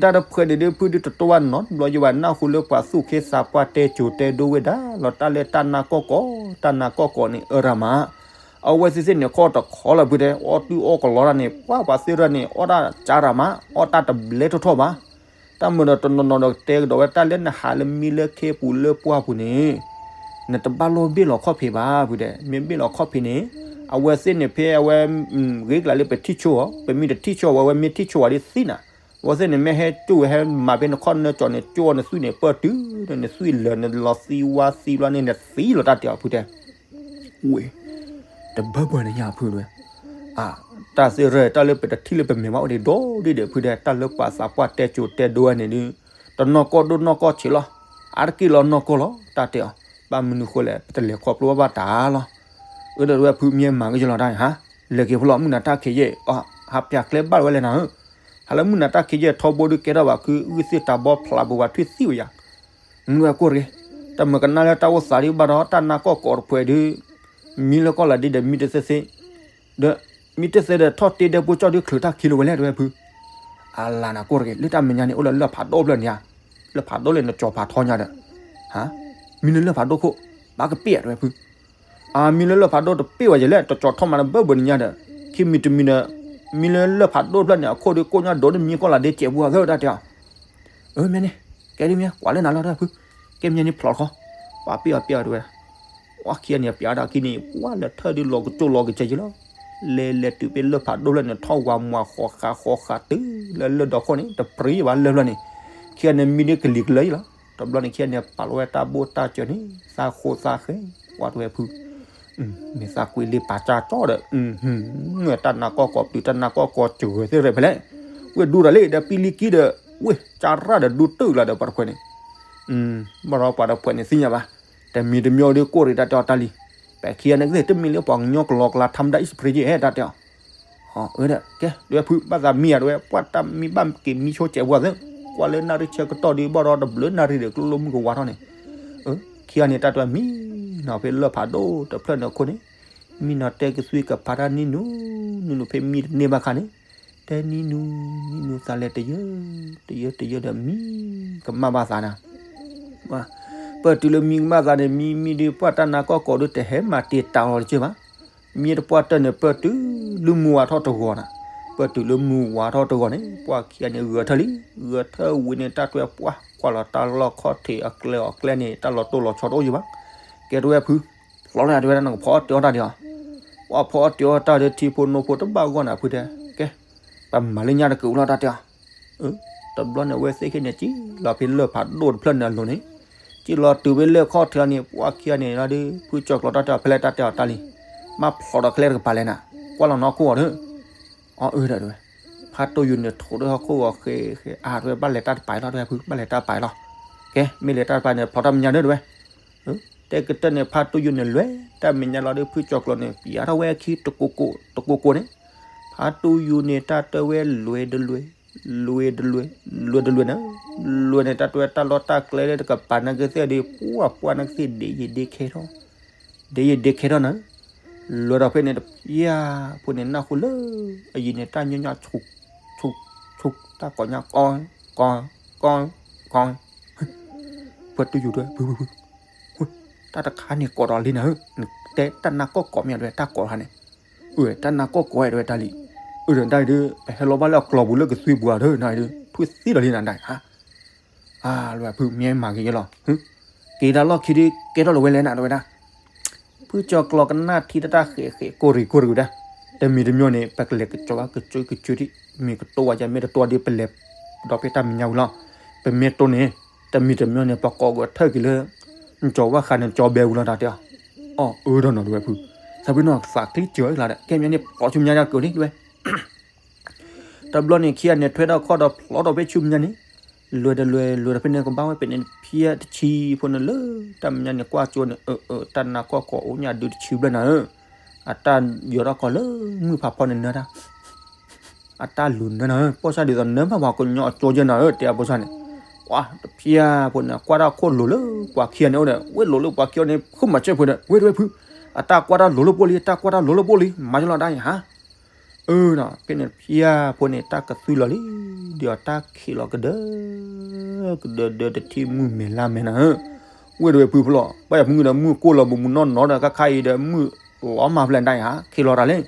တၢ်တဖှဲးန့ၣ်ဒုး ဖုဒုးတတိၢ်ဘၣ်နီတဘျီယဘၣ် နၢ်ဟူလၢပှၤသူၣ်က့သးပှၢ်တဲစိၤတဲဒိဝဲဒၣ်လီၤ တၢ်လၢတၢ်နါကီၢ်ကီၢ် တၢ်နါကီၢ်ကီၢ်န့ၣ် အၢရၤမး အဝဲသ့ၣ်သ့ၣ်န့ၣ် ခီတခီလီၤဖုတဲ အီၣ်တုၤအီၣ်ကလီတၢ်န့ၣ် ပှၤပှၤသ့ၣ်တဖၣ်န့ၣ် အီၣ်တၢ်ကၢရၤမး အီၣ်တၢ်တဘျဲထီၣ်ထီၣ်ဘၣ် တၢ်မုာ်ဒီးတနီၤနီၤဒီးကတဲကဒီးဝဲ တၢ်လၢနဟးလၢမံလၢခ့ပူၤလၢပှၢ်ပူၤန့ၣ် နတဘၣ်လိၣ်ဘ့ၣ်လီၤခီၣ်ဖံးဘၣ် ဖုတဲ မ့ၢ်ဘ့ၣ်လီၤခီၣ်ဖံးန့ၣ် အဝဲသ့ၣ်န့ၣ် ဖဲအဝဲ ဂ့ၤကလးလၢပထံၣ်ဆိအီၤ ပမ့ၢ်တထံၣ်ဆိအီၤ အဝဲမ့ၢ်ထံၣ်ဆိအီၤဒ်သံနၤ အဝဲသ့ၣ်န့ၣ် မ့ၢ်ဟဲကၠိဝဲဟဲမၤဖဲနခီၣ်နၢကၠီန့ၣ် ကၠိအီၤနသွံၣ်န့ၣ် ပၢၢ်တုၤဒီးနသွံၣ်လၢာ် နလီၤသံဝါသံဘျီန့ၣ် နသံလီၤတၢ်တဲအီၤဖုတဲ ဝ့ၢ် တဘၢဘၢန့ၣ်ညါဖုတဲ အ တၢ်သ့ၣ်ရၢ တၢ်လၢပတထံၣ်လၢပမဲာ်ဘၣ်အိၣ်ဒံးဒီဒံးဒီး ဖုတဲ တၢ်လၢပှၤသးပှၢ်တဲစိၤတဲဒိဝဲန့ၣ်ဒုး တနီၢ်ကီၢ်ဒိၣ်နီၢ်ကီၢ်ဆံးလီၤ အါတက့ၢ်လီၤနီၢ်ကီၢ်လီၤ တၢ်တဲအီၤ ဘၣ်မနုၤဃိလဲၣ် ပတလဲၤခီဖျိဘၣ်ဘၣ်တၢ်လီၤ အၢ ဒီးဝဲဖုမ့ၢ်မၤက့ၤယလီၤတၢ်န့ၣ် ဟါ လဲၤက့ၤဖဲလီၤ မုၢ်နၤတၢ်ခံးယဲၢ် အ ဟးပၠးကျဲဘၣ်ဝဲလဲၣ်နၤဧၢ ဟးလၢမုၢ်နၤတၢ်ခံးယဲၢ်ထီဘိဒုးကဲထီၣ်ဘၣ် ခုအုၣ်သ့ၣ်တၢ်ဘီဖျးဘိးဝဲထွံၣ်သံဝဲယၤ နဝဲကိၢ်တဂ့ၤ တၢ်မုာ်ကနၣ်လၢတၢ်အိၣ်သးဒံးဘၣ်ဒီး တၢ်နါကီၢ်ကီၢ်တဖှဲးဒုး မံလၢကီၢ်လၢဒံးဒီးမံတသ့သ့ ဒီး မံတသ့ဒီးထီၣ်တ့ဒဲပိကၠီဒုးချုးတၢ်ခံလိာ်ဝဲလဲၣ် တဝဲဖု အလၤနၤကိၢ်တဂ့ၤ လၢတၢ်မဲာ်ညါန့ၣ် အိၣ်လၢလၢၢ်ဖးဒိၣ်ဖျၢၣ်န့ၣ်ဧါ လၢၢ်ဖးဒိၣ်လၢနကၠီၤဖးထီညါဒီး ဟါ မံလၢလၢၢ်ဖးဒိၣ်ခိၣ် ဘၣ်ကပ့ၢ်ဧါ တဝဲဖု အမံလၢလၢၢ်ဖးဒိၣ်တပ့ၢ်ဝဲယဲလဲၣ် တကၠီၤထီၣ်မးနဘၢဘၢန့ၣ်ညါဒီး ခံမံၤတမံၤဒီး မံလၢလၢၢ်ဖးဒိၣ်တဖျၢၣ်န့ၣ် အခိၣ်ဒုးကိၣ်ညါဒိၣ် တမံၤကီၢ်လၢဒံးစဲးပူၤအသၢတၢ်တဲအီၤ အၢ မ့ၢ်န့ၣ် ကဲဒ်မ့ၢ် ကွၢ်လၢနၤလီၤတၢ်ဖု ကဲမ့ၢ်န့ၣ်ဖျိးတခီ ပှၤပ့ၢ်အီၤပ့ၢ်အီၤတဝဲ ပှၤခံဂၤန့ၣ် ပျးဒၣ်ခံန့ၣ် ပှၤလဲၤထၢၣ်ဒုးလီၤကစိၣ်လီၤကစၢ်ယံၤလီၤ လဲၤလဲၤတုၤဖဲလၢၢ်ဖးဒိၣ်ဖျၢၣ်န့ၣ် ထီၣ်ဝါမွၤဃီဃာ်ဃီဃာ်တုၤလၢလၢၢ်ဒီခိၣ်န့ၣ် တပြံဘၣ်လၢၢ်ဖျၢၣ်န့ၣ် ခံဂၤန့ၣ်မံဒုးကလံၤကလၢယံၤလီၤ တဘျီန့ၣ်ခံဂၤန့ၣ် ပာ်လီၤဝဲတၢ်ဘိၣ်တၢ်စၢၤန့ၣ် သးဃိးသးဃဲ ပှၤတဝဲဖု မ့ၢ်သးကွံလံပာ်ကၢ်ကၠီဒီး တၢ်နါကီၢ်ကီၢ်ပျုၤ တၢ်နါကီၢ်ကီၢ်စၢၤသ့ၣ်ရဲၣ်ဖဲလဲၣ် ဝ့ၢ်ဒူတၢ်လံ ဒီးပံလံကံဒီး ဝ့ၢ်ကၢ်ရၣ်ဒီးဒူတၢၢ်လီၤဒီးပှၤတဖှဲးန့ၣ် ဘၣ်ဒီးပှၤတဖှဲးန့ၣ်သ့ၣ်ညါဘၣ် တမံၤတမံၤဒုးကိၢ်ရံးတၢ်တဲအီၤတၢ်လံ ပှၤခံဂၤန့ၣ်ကသ့ၣ်တမံၤလၢပှၤကညီကလီကလါ ထါမတၤ အံၣ်စပရ့ယ့ၣ် ဟဲတၢ်တဲအီၤ အၢ ဒီး ကဲ ဒဝဲဖု ဘၣ်သးမံဧါ ဒဝဲ ပှၤတၢ်မံဘၣ်က့ၤမံဆိကဲးပှၤသ့ၣ် ကွၢ်လၢနၣ်ရံၣ်ဆၢကတီၢ်ဒုး ဘၣ်ဒီးတဘျုးနၣ်ရံၣ်ဒီး ကျိလိမုၢ်ကဝါထီၣ်န့ၣ် အၢ ခံဂၤန့ၣ် တၢ်တဝဲမံနီၤ ဖဲလၢၢ်ဖးဒိၣ်တဖျၢၣ်န့ၣ်အခိၣ်န့ၣ် မံနီၤတဲကသွံကဖးတၢ်နံၣ်နူ နံၣ်နူ ဖဲမံတန့ၢ်ဘၣ်ခါန့ၣ် တဲနံၣ်နူ နံၣ်နူသးလဲၤတယၢ တယၢ တယၢဒီးမံကမၣ်ဘၣ်သးနၤ ပၢၢ်တုၤလၢမံကမၣ်သးန့ၣ် မံမံဒုး ပှၤတၢ်နါကီၢ်ကီၢ်ဒုး တဟဲမၤတ့ၢ်တၢ်လီၤတကၢၢ်ဘၣ် မံတပှၢ်တၢၢ်န့ၣ် ပၢၢ်တုၤလၢမုၢ်ဝါထီၣ်တဂီၤနၤ ပၢၢ်တုၤလၢမုၢ်ဝါထီၣ်တဂီၤန့ၣ် ပှၤခံဂၤန့ၣ် ဂဲၤထၢၣ်လံ ဂဲၤထၢၣ်ဝံၤန့ၣ် တၢ်တဝဲပှၤ ကွၢ်လီၤတၢ်လီၢ်ခီၣ်ထံးအကျဲအကျဲန့ၣ် တၢ်လီၤတိၢ်လီၤဆီတအိၣ်ယံၤဘၣ် ကဲတဝဲဖု လီၤလၢတဝဲဒၣ်နကဖီအီၣ်တ့ၤအီၣ်တၢ်ဒံးဧါ ပှၤဖီအီၣ်တ့ၤအီၣ်တၢ်ဒီးထံဖိနိဖိတဘၣ်ဂီၢ်နၤဖုတဲ ကဲ ပမၤလၢညါတက့ၢ်အိၣ်လီၤတၢ်တဲအီၤ တဘျီန့ၣ် အဝဲသ့ၣ်ခဲန့ၣ် စံၣ်လီၤဖဲလၢၢ်ဖးဒိၣ်တဖျၢၣ်န့ၣ်အလိၤန့ၣ် စံၣ်လီၤတုၤဖဲလၢၢ်ခီၣ်ထံးန့ၣ် ပှၤခံဂၤန့ၣ်လီၤဒုး ဖုကၠီကျီၤတၢ်တဲအီၤ ဖဲလဲၣ်တၢ်တဲအီၤတၢ်လံ မ့ၢ်ဖျိးဒီးကျဲတကပၤလဲၣ်နၤ ကွၢ်လီၤနီၢ်ခိၣ်အီၤဒီး အီၣ်အၢဒီးတဝဲ ဖါတိၢ်ယူၤန့ၣ် ထိးဒီးဟီၣ်ခိၣ်ဂီၤဃဲဃဲ အါတဝဲ ဘၣ်လဲၤတၢ်တပၤလီၤတဝဲဖု ဘၣ်လဲၤတၢ်တပၤလီၤ ကဲ မ့ၢ်လဲၤတၢ်တပၤန့ၣ် ဖျိးတၢ်မဲာ်ညါဒီးတဝဲ တဲကတၢၢ်န့ၣ် ဖါတိၢ်ယူၤန့ၣ်လွဲၢ် တၢ်မဲာ်ညါလီၤဒီး ဖုကၠီကျီၤန့ၣ် ပျးထီၣ်ဝဲအခံတကိးကိး တကိးကိးန့ၣ် ဖါတိၢ်ယူၤန့ၣ် တၢ်တဲဝဲလွဲၢ်တလွဲၢ် လွဲၢ်တလွဲၢ် လွဲၢ်တလွဲၢ်န့ၣ် လွဲၢ်န့ၣ် တၢ်တဲဝဲတၢ်လီၢ်တၢ်ကျဲလၢတကပၤနာ်က့သ့ၣ်ဒီး ပှၤပှၢ်နာ်က့သ့ၣ် ဒ့ယံာ်ဒ့ခဲထီၣ် ဒ့ယံာ်ဒ့ခဲထီၣ်နၤ လွဲၢ်ဒီးဖဲန့ၣ်တပျၢ် ဖိန့ၣ်နၢ်ဟူလၢ အယံၤန့ၣ် တၢ်ညီညီဆူၣ် ဆူၣ် ဆူၣ် တၢ်ကိးညါ ကီ ကီ ကီ ကီ ဖါတိၢ်ယူၤတဲ ဖု ဖု ဖု တၢ်တခါန့ၣ်ကိးဒီးလံနၤဧၢ, နတဲတၢ်နါကီၢ်ကိးမ့ၢ်ဒ်ဝဲတၢ်ကိးတခါန့ၣ်, အၢ တၢ်နါကီၢ်ကိးဝဲဒၣ်ဝဲတၢ်လံ, အၢ ဒီးတၢ်အံၤဒုး ပဟဲလီၤဘၣ်လၢအကျီၤပူၤလၢကသွံပူၤဧါဒီး နၤအံၤဒုး ထွံၣ်သံဒီးလံနၤဒၣ်ဧါ, အါ လွဲၢ်ဖု မ့ၢ်မၤဂ့ၤယဲလီၤ, က့ၤတၢ်လီၢ်ခံဒုး ကဲထီၣ်လၢၤဝဲလဲၣ်နၤ ဒီးဝဲဒၣ်, ဖုကၠီၤကျီၤကနၣ်ထံတၢ်ဃဲးဃဲး ကိၢ်ရံးကိၢ်ရံးဒၣ်, တမံၤတမံၤန့ၣ် ပကလဲၤကကၠီၤဘၣ်ကကၠိကကၠိထံ, မ့ၢ်ကတိၤဝဲယမ့ၢ်တတိၤဒီး ပလဲၤဒီးဖဲတၢ်မဲာ်ညါဝံၤလီၤ. ပမ့ၢ်တိၤန့ၣ် တမံၤတမံၤန့ၣ် ပကိးဂဲၤထၢၣ်က့ၤလၢ နကၠီၤဝါဃးန့ၣ် ကၠီၤဘဲဝံၤလီၤ တၢ်တဲအီၤ. အီၣ်အၢဒီးနီၤ တဝဲဖု, သးပ့ၤနီၣ်သးချံစၢၤလၢ်ဒီး ကဲမညီန့ၣ် ပကိးဆူမဲာ်ညါကၢၤလံ တဝဲ တဘျီန့ၣ်ခံဂၤန့ၣ် ထွဲထီၣ်ခီၣ်ဒီးဖျီထီၣ်ဖဲဆူမဲာ်ညါန့ၣ်, လဲၤဒီးလဲၤ လဲၤဒီးဖဲန့ၣ်ကဘၣ်ဝဲ ဖဲန့ၣ်ဖံတဆံဖိန့ၣ်လၢ တၢ်မဲာ်ညါန့ၣ် ကွၢ်ကၠိန့ၣ် အၢ အၢ တၢ်နါကီၢ်ကီးအိၣ်ညၣ်ဒုတဆံဘျဲၣ်နၤဧၢ, အတၢ်ယီၤထီၣ်ကီးလၢမုၢ်ဖးဖီန့ၣ်နၢတၢ် အတၢ်လူၤနၢနၤဧၢ, ပိၢ်ဆၣ်ဒ်သိးနၢဘၣ်ပှၤကညီအကၠိယဲနၤဧၢ တဲအပိၢ်ဆၣ်န့ၣ်, ပှၤတဖံဖိန့ၣ် ကွၢ်တၢ်ခိၣ်လိၤလၢပှၤခံဂၤန့ၣ်အိၣ်ဒီး ဝဲလိၤလၢပှၤခံဂၤန့ၣ် ဃုမၤစၢၤဖိဒီး ဝဲတဝဲဖု, အတၢ်ကွၢ်တၢ်လိၤလၢပှိၢ်လံ တၢ်ကွၢ်တၢ်လိၤလၢပှိၢ်လံ မၤကလီၤတၢ်အံၤဟါ အၢ ဖဲန့ၣ်ဖံဖိန့ၣ် တၢ်ကသုလီၤလံ, ဒီးတၢ်ခံးလီၤကဒၢ ကဒၢဒၢတထံၣ်မုၢ်မဲာ်လါမဲာ်နၤဧၢ, ဝဲတဝဲဖုဖျီၣ် ဘၣ်ယၤဖုမုၢ်ဒီး မုၢ်ကိၢ်လီၤမုၢ်မုၢ်နီၢ်နီၢ်ဒီး ခါခါအံၤဒီး မုၢ်လီၤမၢ်ဖျဲၣ်ဒၣ်အံၤဟါ ခံးလီၤတၢ်လဲၣ်,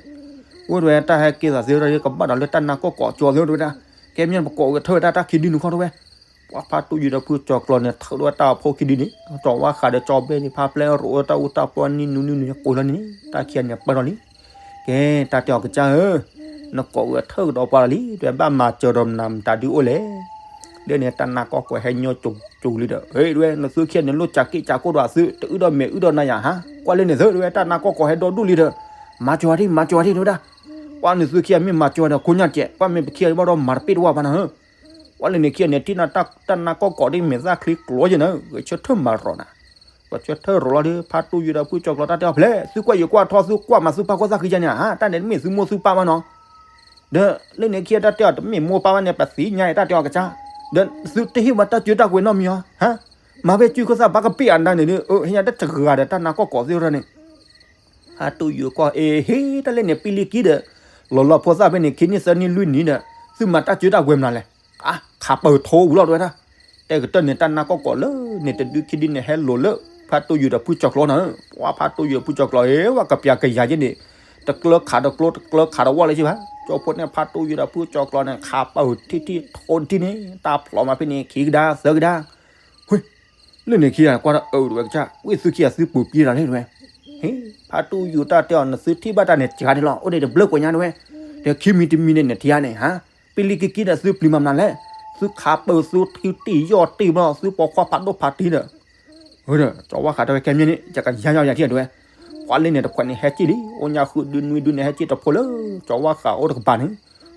ဝဲတဝဲတၢ်ဟဲက့ၤသးသ့ဒီး ကဘၣ်ဒီးလၢတၢ်နါကီၢ်ကီးကၠိသ့တဝဲဒၣ်, ကဲမညီပကိးဂဲၤထၢၣ်ဝဲဒၣ်တၢ်ခံဒုနုာ်ခီတဝဲ ပှၤဖါတူၢ်ယိၤဒီးဖုကၠီၤကျီၤန့ၣ် ထုးဒီးတၢ်အဖိခံဒုန့ၣ် ကၠီၤဝါဃးဒီးကၠီၤဘဲန့ၣ် ဖါပျဲရိးတၢ်အူတၢ်ပီနံၣ်နူနံၣ်နူ ကိးလီၤန့ၣ် တၢ်ခံဂၤန့ၣ်ပၢၢ်ထီၣ်လံ, ကဲ တၢ်တဲအီၤကစၢ်ဧၢ, နကိးဂဲၤထၢၣ်ကဒီးပှၤလီၤလံ တဝဲဘၣ်မၤစၢၤဒီးနၤမတၤဒုအိၣ်လဲၣ်, လၢန့ၣ်တၢ်နါကီၢ်ကီးဟဲညီကၠိကၠိလံဒီး ဟဲတဝဲ နသုခံဂၤန့ၣ်လိၣ်စၢ်က့ၣ်စၢ်ကိၢ်ဒီးအသု တအုၣ်ဒီးမဲာ်အုၣ်ဒီးနၤယၤဟါ ကွၢ်လၢန့ၣ်သၢတဝဲ တၢ်နါကီၢ်ကီးဟဲဒီဒူၣ်လံဒီး မၤစၢၤဝဲဒၣ် မၤစၢၤဝဲဒၣ်တဝဲဒၣ်, ပှၤနသုခံဂၤမ့ၢ်မၤစၢၤဝဲဒီး ခိၣ်ညါကဲး ပှၤမ့ၢ်ပခံဂၤဘၣ်ဒီးမၤတပ့ၢ်တဝၢ်ဘၣ်နၤဧၢ ပှၤလၢန့ၣ်ခံဂၤန့ၣ် ထံၣ်တၢ်နါကီၢ်ကီးဒ်မဲာ်သၣ်ချံကျိယဲနၤဧၢ, ဂဲၤဆၢထၢၣ်မၤရီၤနၤ, ပှၤဆၢထၢၣ်ရီၤလီၤဒီး ဖါတူၢ်ယိၤဒီးဖုကၠီၤကျီၤတၢ်တဲအီၤဖဲလဲၣ် သုကွၢ်ယိၤကွၢ်ထီ သုကွၢ်မၤသုပၢ်ကွၢ်သၣ်ခံယါန့ၣ်ဧါ တၢ်န့ၣ်တမ့ၢ်သုမိၢ်သုပၢ်ဘၣ်နီၤ, ဒီးလၢန့ၣ်ခံဂၤတၢ်တဲအီၤတမ့ၢ်မိၢ်ပၢ်ဘၣ်န့ၣ် ပသ့ၣ်ညါအံၤတၢ်တဲအီၤကစၢ်, ဒီးသုတဟ့ၣ်ဝဲတၢ်စၢတၢ်ကွဲၤနီတမံၤဧါ, ဟါ, မၤဖဲစုခၢၣ်သၣ်ဘၣ်ကပ့ၢ်အနါန့ၣ်ဒီး ဟ့ၣ်ညါတၢ်တဂၤဒီးတၢ်နါကီၢ်ကီးသ့ၣ်ရၢန့ၣ် ဖါတူၢ်ယိၤကွၢ် အ့ ဟ့ၣ် တၢ်လဲၣ်န့ၣ် ပံလံကံဒီး လီၤလီၤဖိသၣ်ဖဲန့ၣ် ခံနံၣ်သၢနံၣ်လွံၢ်နံၣ်ဒီး သုမၤတၢ်စၢတၢ်ကွဲၤမနုၤလဲၣ်, ခးပၢၤထိဝံၤလီၤတဝဲဒၣ်, တဲကတၢၢ်န့ၣ် တၢ်နါကီၢ်ကီးလၢန့ၣ် တဒုခံဒုန့ၣ် ဟဲလိၤလၢ ဖါတူၢ်ယိၤဒီးဖုကၠီၤကျီၤနၤဧၢ, ပှၤဖါတူၢ်ယိၤဖုကၠီၤကျီၤ အ့ ဝဲကပျးကယၤယဲန့ၣ်, တကျၢခးတကျိ တကျၢခးတဝီလၢၤဘၣ်, ကၠီဖိန့ၣ် ဖါတူၢ်ယိၤဒီးဖုကၠီၤကျီၤန့ၣ် ခးပၢၤထံထံထိထံန့ၣ် တၢ်ဖျိးမးဖဲန့ၣ် ခံကဒါသၢကဒါ လၢန့ၣ်ခံဂၤကွၢ်ဒီးအၢတဝဲကစၢ် ဝ့ၢ်သုခံဂၤသုပူၤပံတၢ်လဲၣ်တဝဲ, ဟ့ၣ် ဖါတူၢ်ယိၤတၢ်တဲအီၤ နသုထံၣ်ဘၣ်တၢ်န့ၣ် စှၤန့ၣ်လီၤ အိၣ်ဒံးတဘျုးကွဲးညါတဝဲ, ဒီးခံမံၤတမံၤန့ၣ် နထံၣ်ဧါန့ၣ် ဟါ, ပံလံကံကံဒီးသုပျံၤမၤမနုၤလဲၣ်, သုခးပၢၤသုထံတံၢ်ယီၢ်တံၢ်ဘျီ သုပိာ်ခွါဖးဒိၣ်ဖးထံဒီး ဒီး ကၠီၤဝါဃးတဲဝဲ ကဲမညီန့ၣ် ယကယါယီၢ်ယၤထံၣ်တဝဲ, ပှၤလၢန့ၣ်တခွဲးန့ၣ် ဟဲစံၣ်လံ အိၣ်ညါဃုဒုနွံဒုန့ၣ် ဟဲစံၣ်တဖိလၢ ကၠီၤဝါဃးအိၣ်တကပၤန့ၣ်,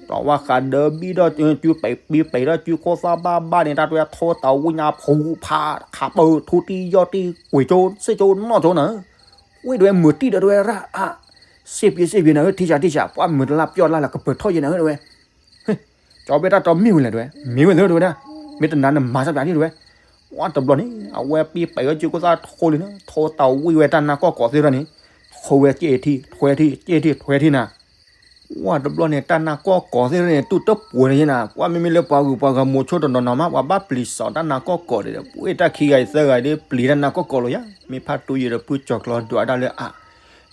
ကၠီၤဝါဃးဒၢဘံၣ်ဒီး စုပံးပံးပံးဒီး စုခိၣ်သၣ်ဘၣ်ဘၣ်န့ၣ် တၢ်တဝဲထိသးဝံၣ်ညါဖူဖး ခးပၢၤထူတံၢ်ယီၢ်တံၢ် ကွံာ်ကၠိစ့ၢ်ကၠိနီၢ်ကၠိနၤ, ဝ့ၢ်တဝဲမုာ်တံၢ်ဒီးတဝဲရၣ်အါ, စ့ၢ်ပှ့ၤစ့ၢ်ပှ့ၤနၤဧၢ ထံဆးထံဆး ပှၤမုာ်တလၢပျီၢ်လၢ်လၢကပၢၤထီၣ်ယဲနၤဧၢတဝဲ ကၠီၤဘဲတၢ်တီမ့ၢ်ဝဲလဲၣ်တဝဲ, မ့ၢ်ဝဲသ့တဝဲဒၣ်, မ့ၢ်တနၤနမၤစၢ်ပျးဒံတဝဲ, ဝဲတဘျီန့ၣ် အဝဲပံပံးဝဲစုခိၣ်သၣ်ထိလံနၤ ထိသးဝံၣ်ဝဲတၢ်နါကီၢ်ကီးသ့ၣ်တဖၣ်န့ၣ်, ထိဝဲစ့ၢ်ထံ ထွဲထံ စ့ၢ်ထံ ထွဲထံနၤ, ဝဲတဘျီန့ၣ် တၢ်နါကီၢ်ကီးသ့ၣ်တဖၣ်န့ၣ် တူၢ်တပှဲၤန့ၣ်နၤ ပှၤမ့မ့ၢ်လၢပှၤဂုၤပှၤဂၤမိၤဆိတနီၤနီၤမး ပှၤဘၣ်ပျံၤစီၤတၢ်နါကီၢ်ကီးဒီး ပဝဲတၢ်ခံဂၤအံၤသၢဂၤဒီး ပျံၤတၢ်နါကီၢ်ကီးလီၤယါ, မ့ၢ်ဖါတူၢ်ယိၤဒီးဖုကၠီၤကျီၤဒွးဒၣ်လၢအ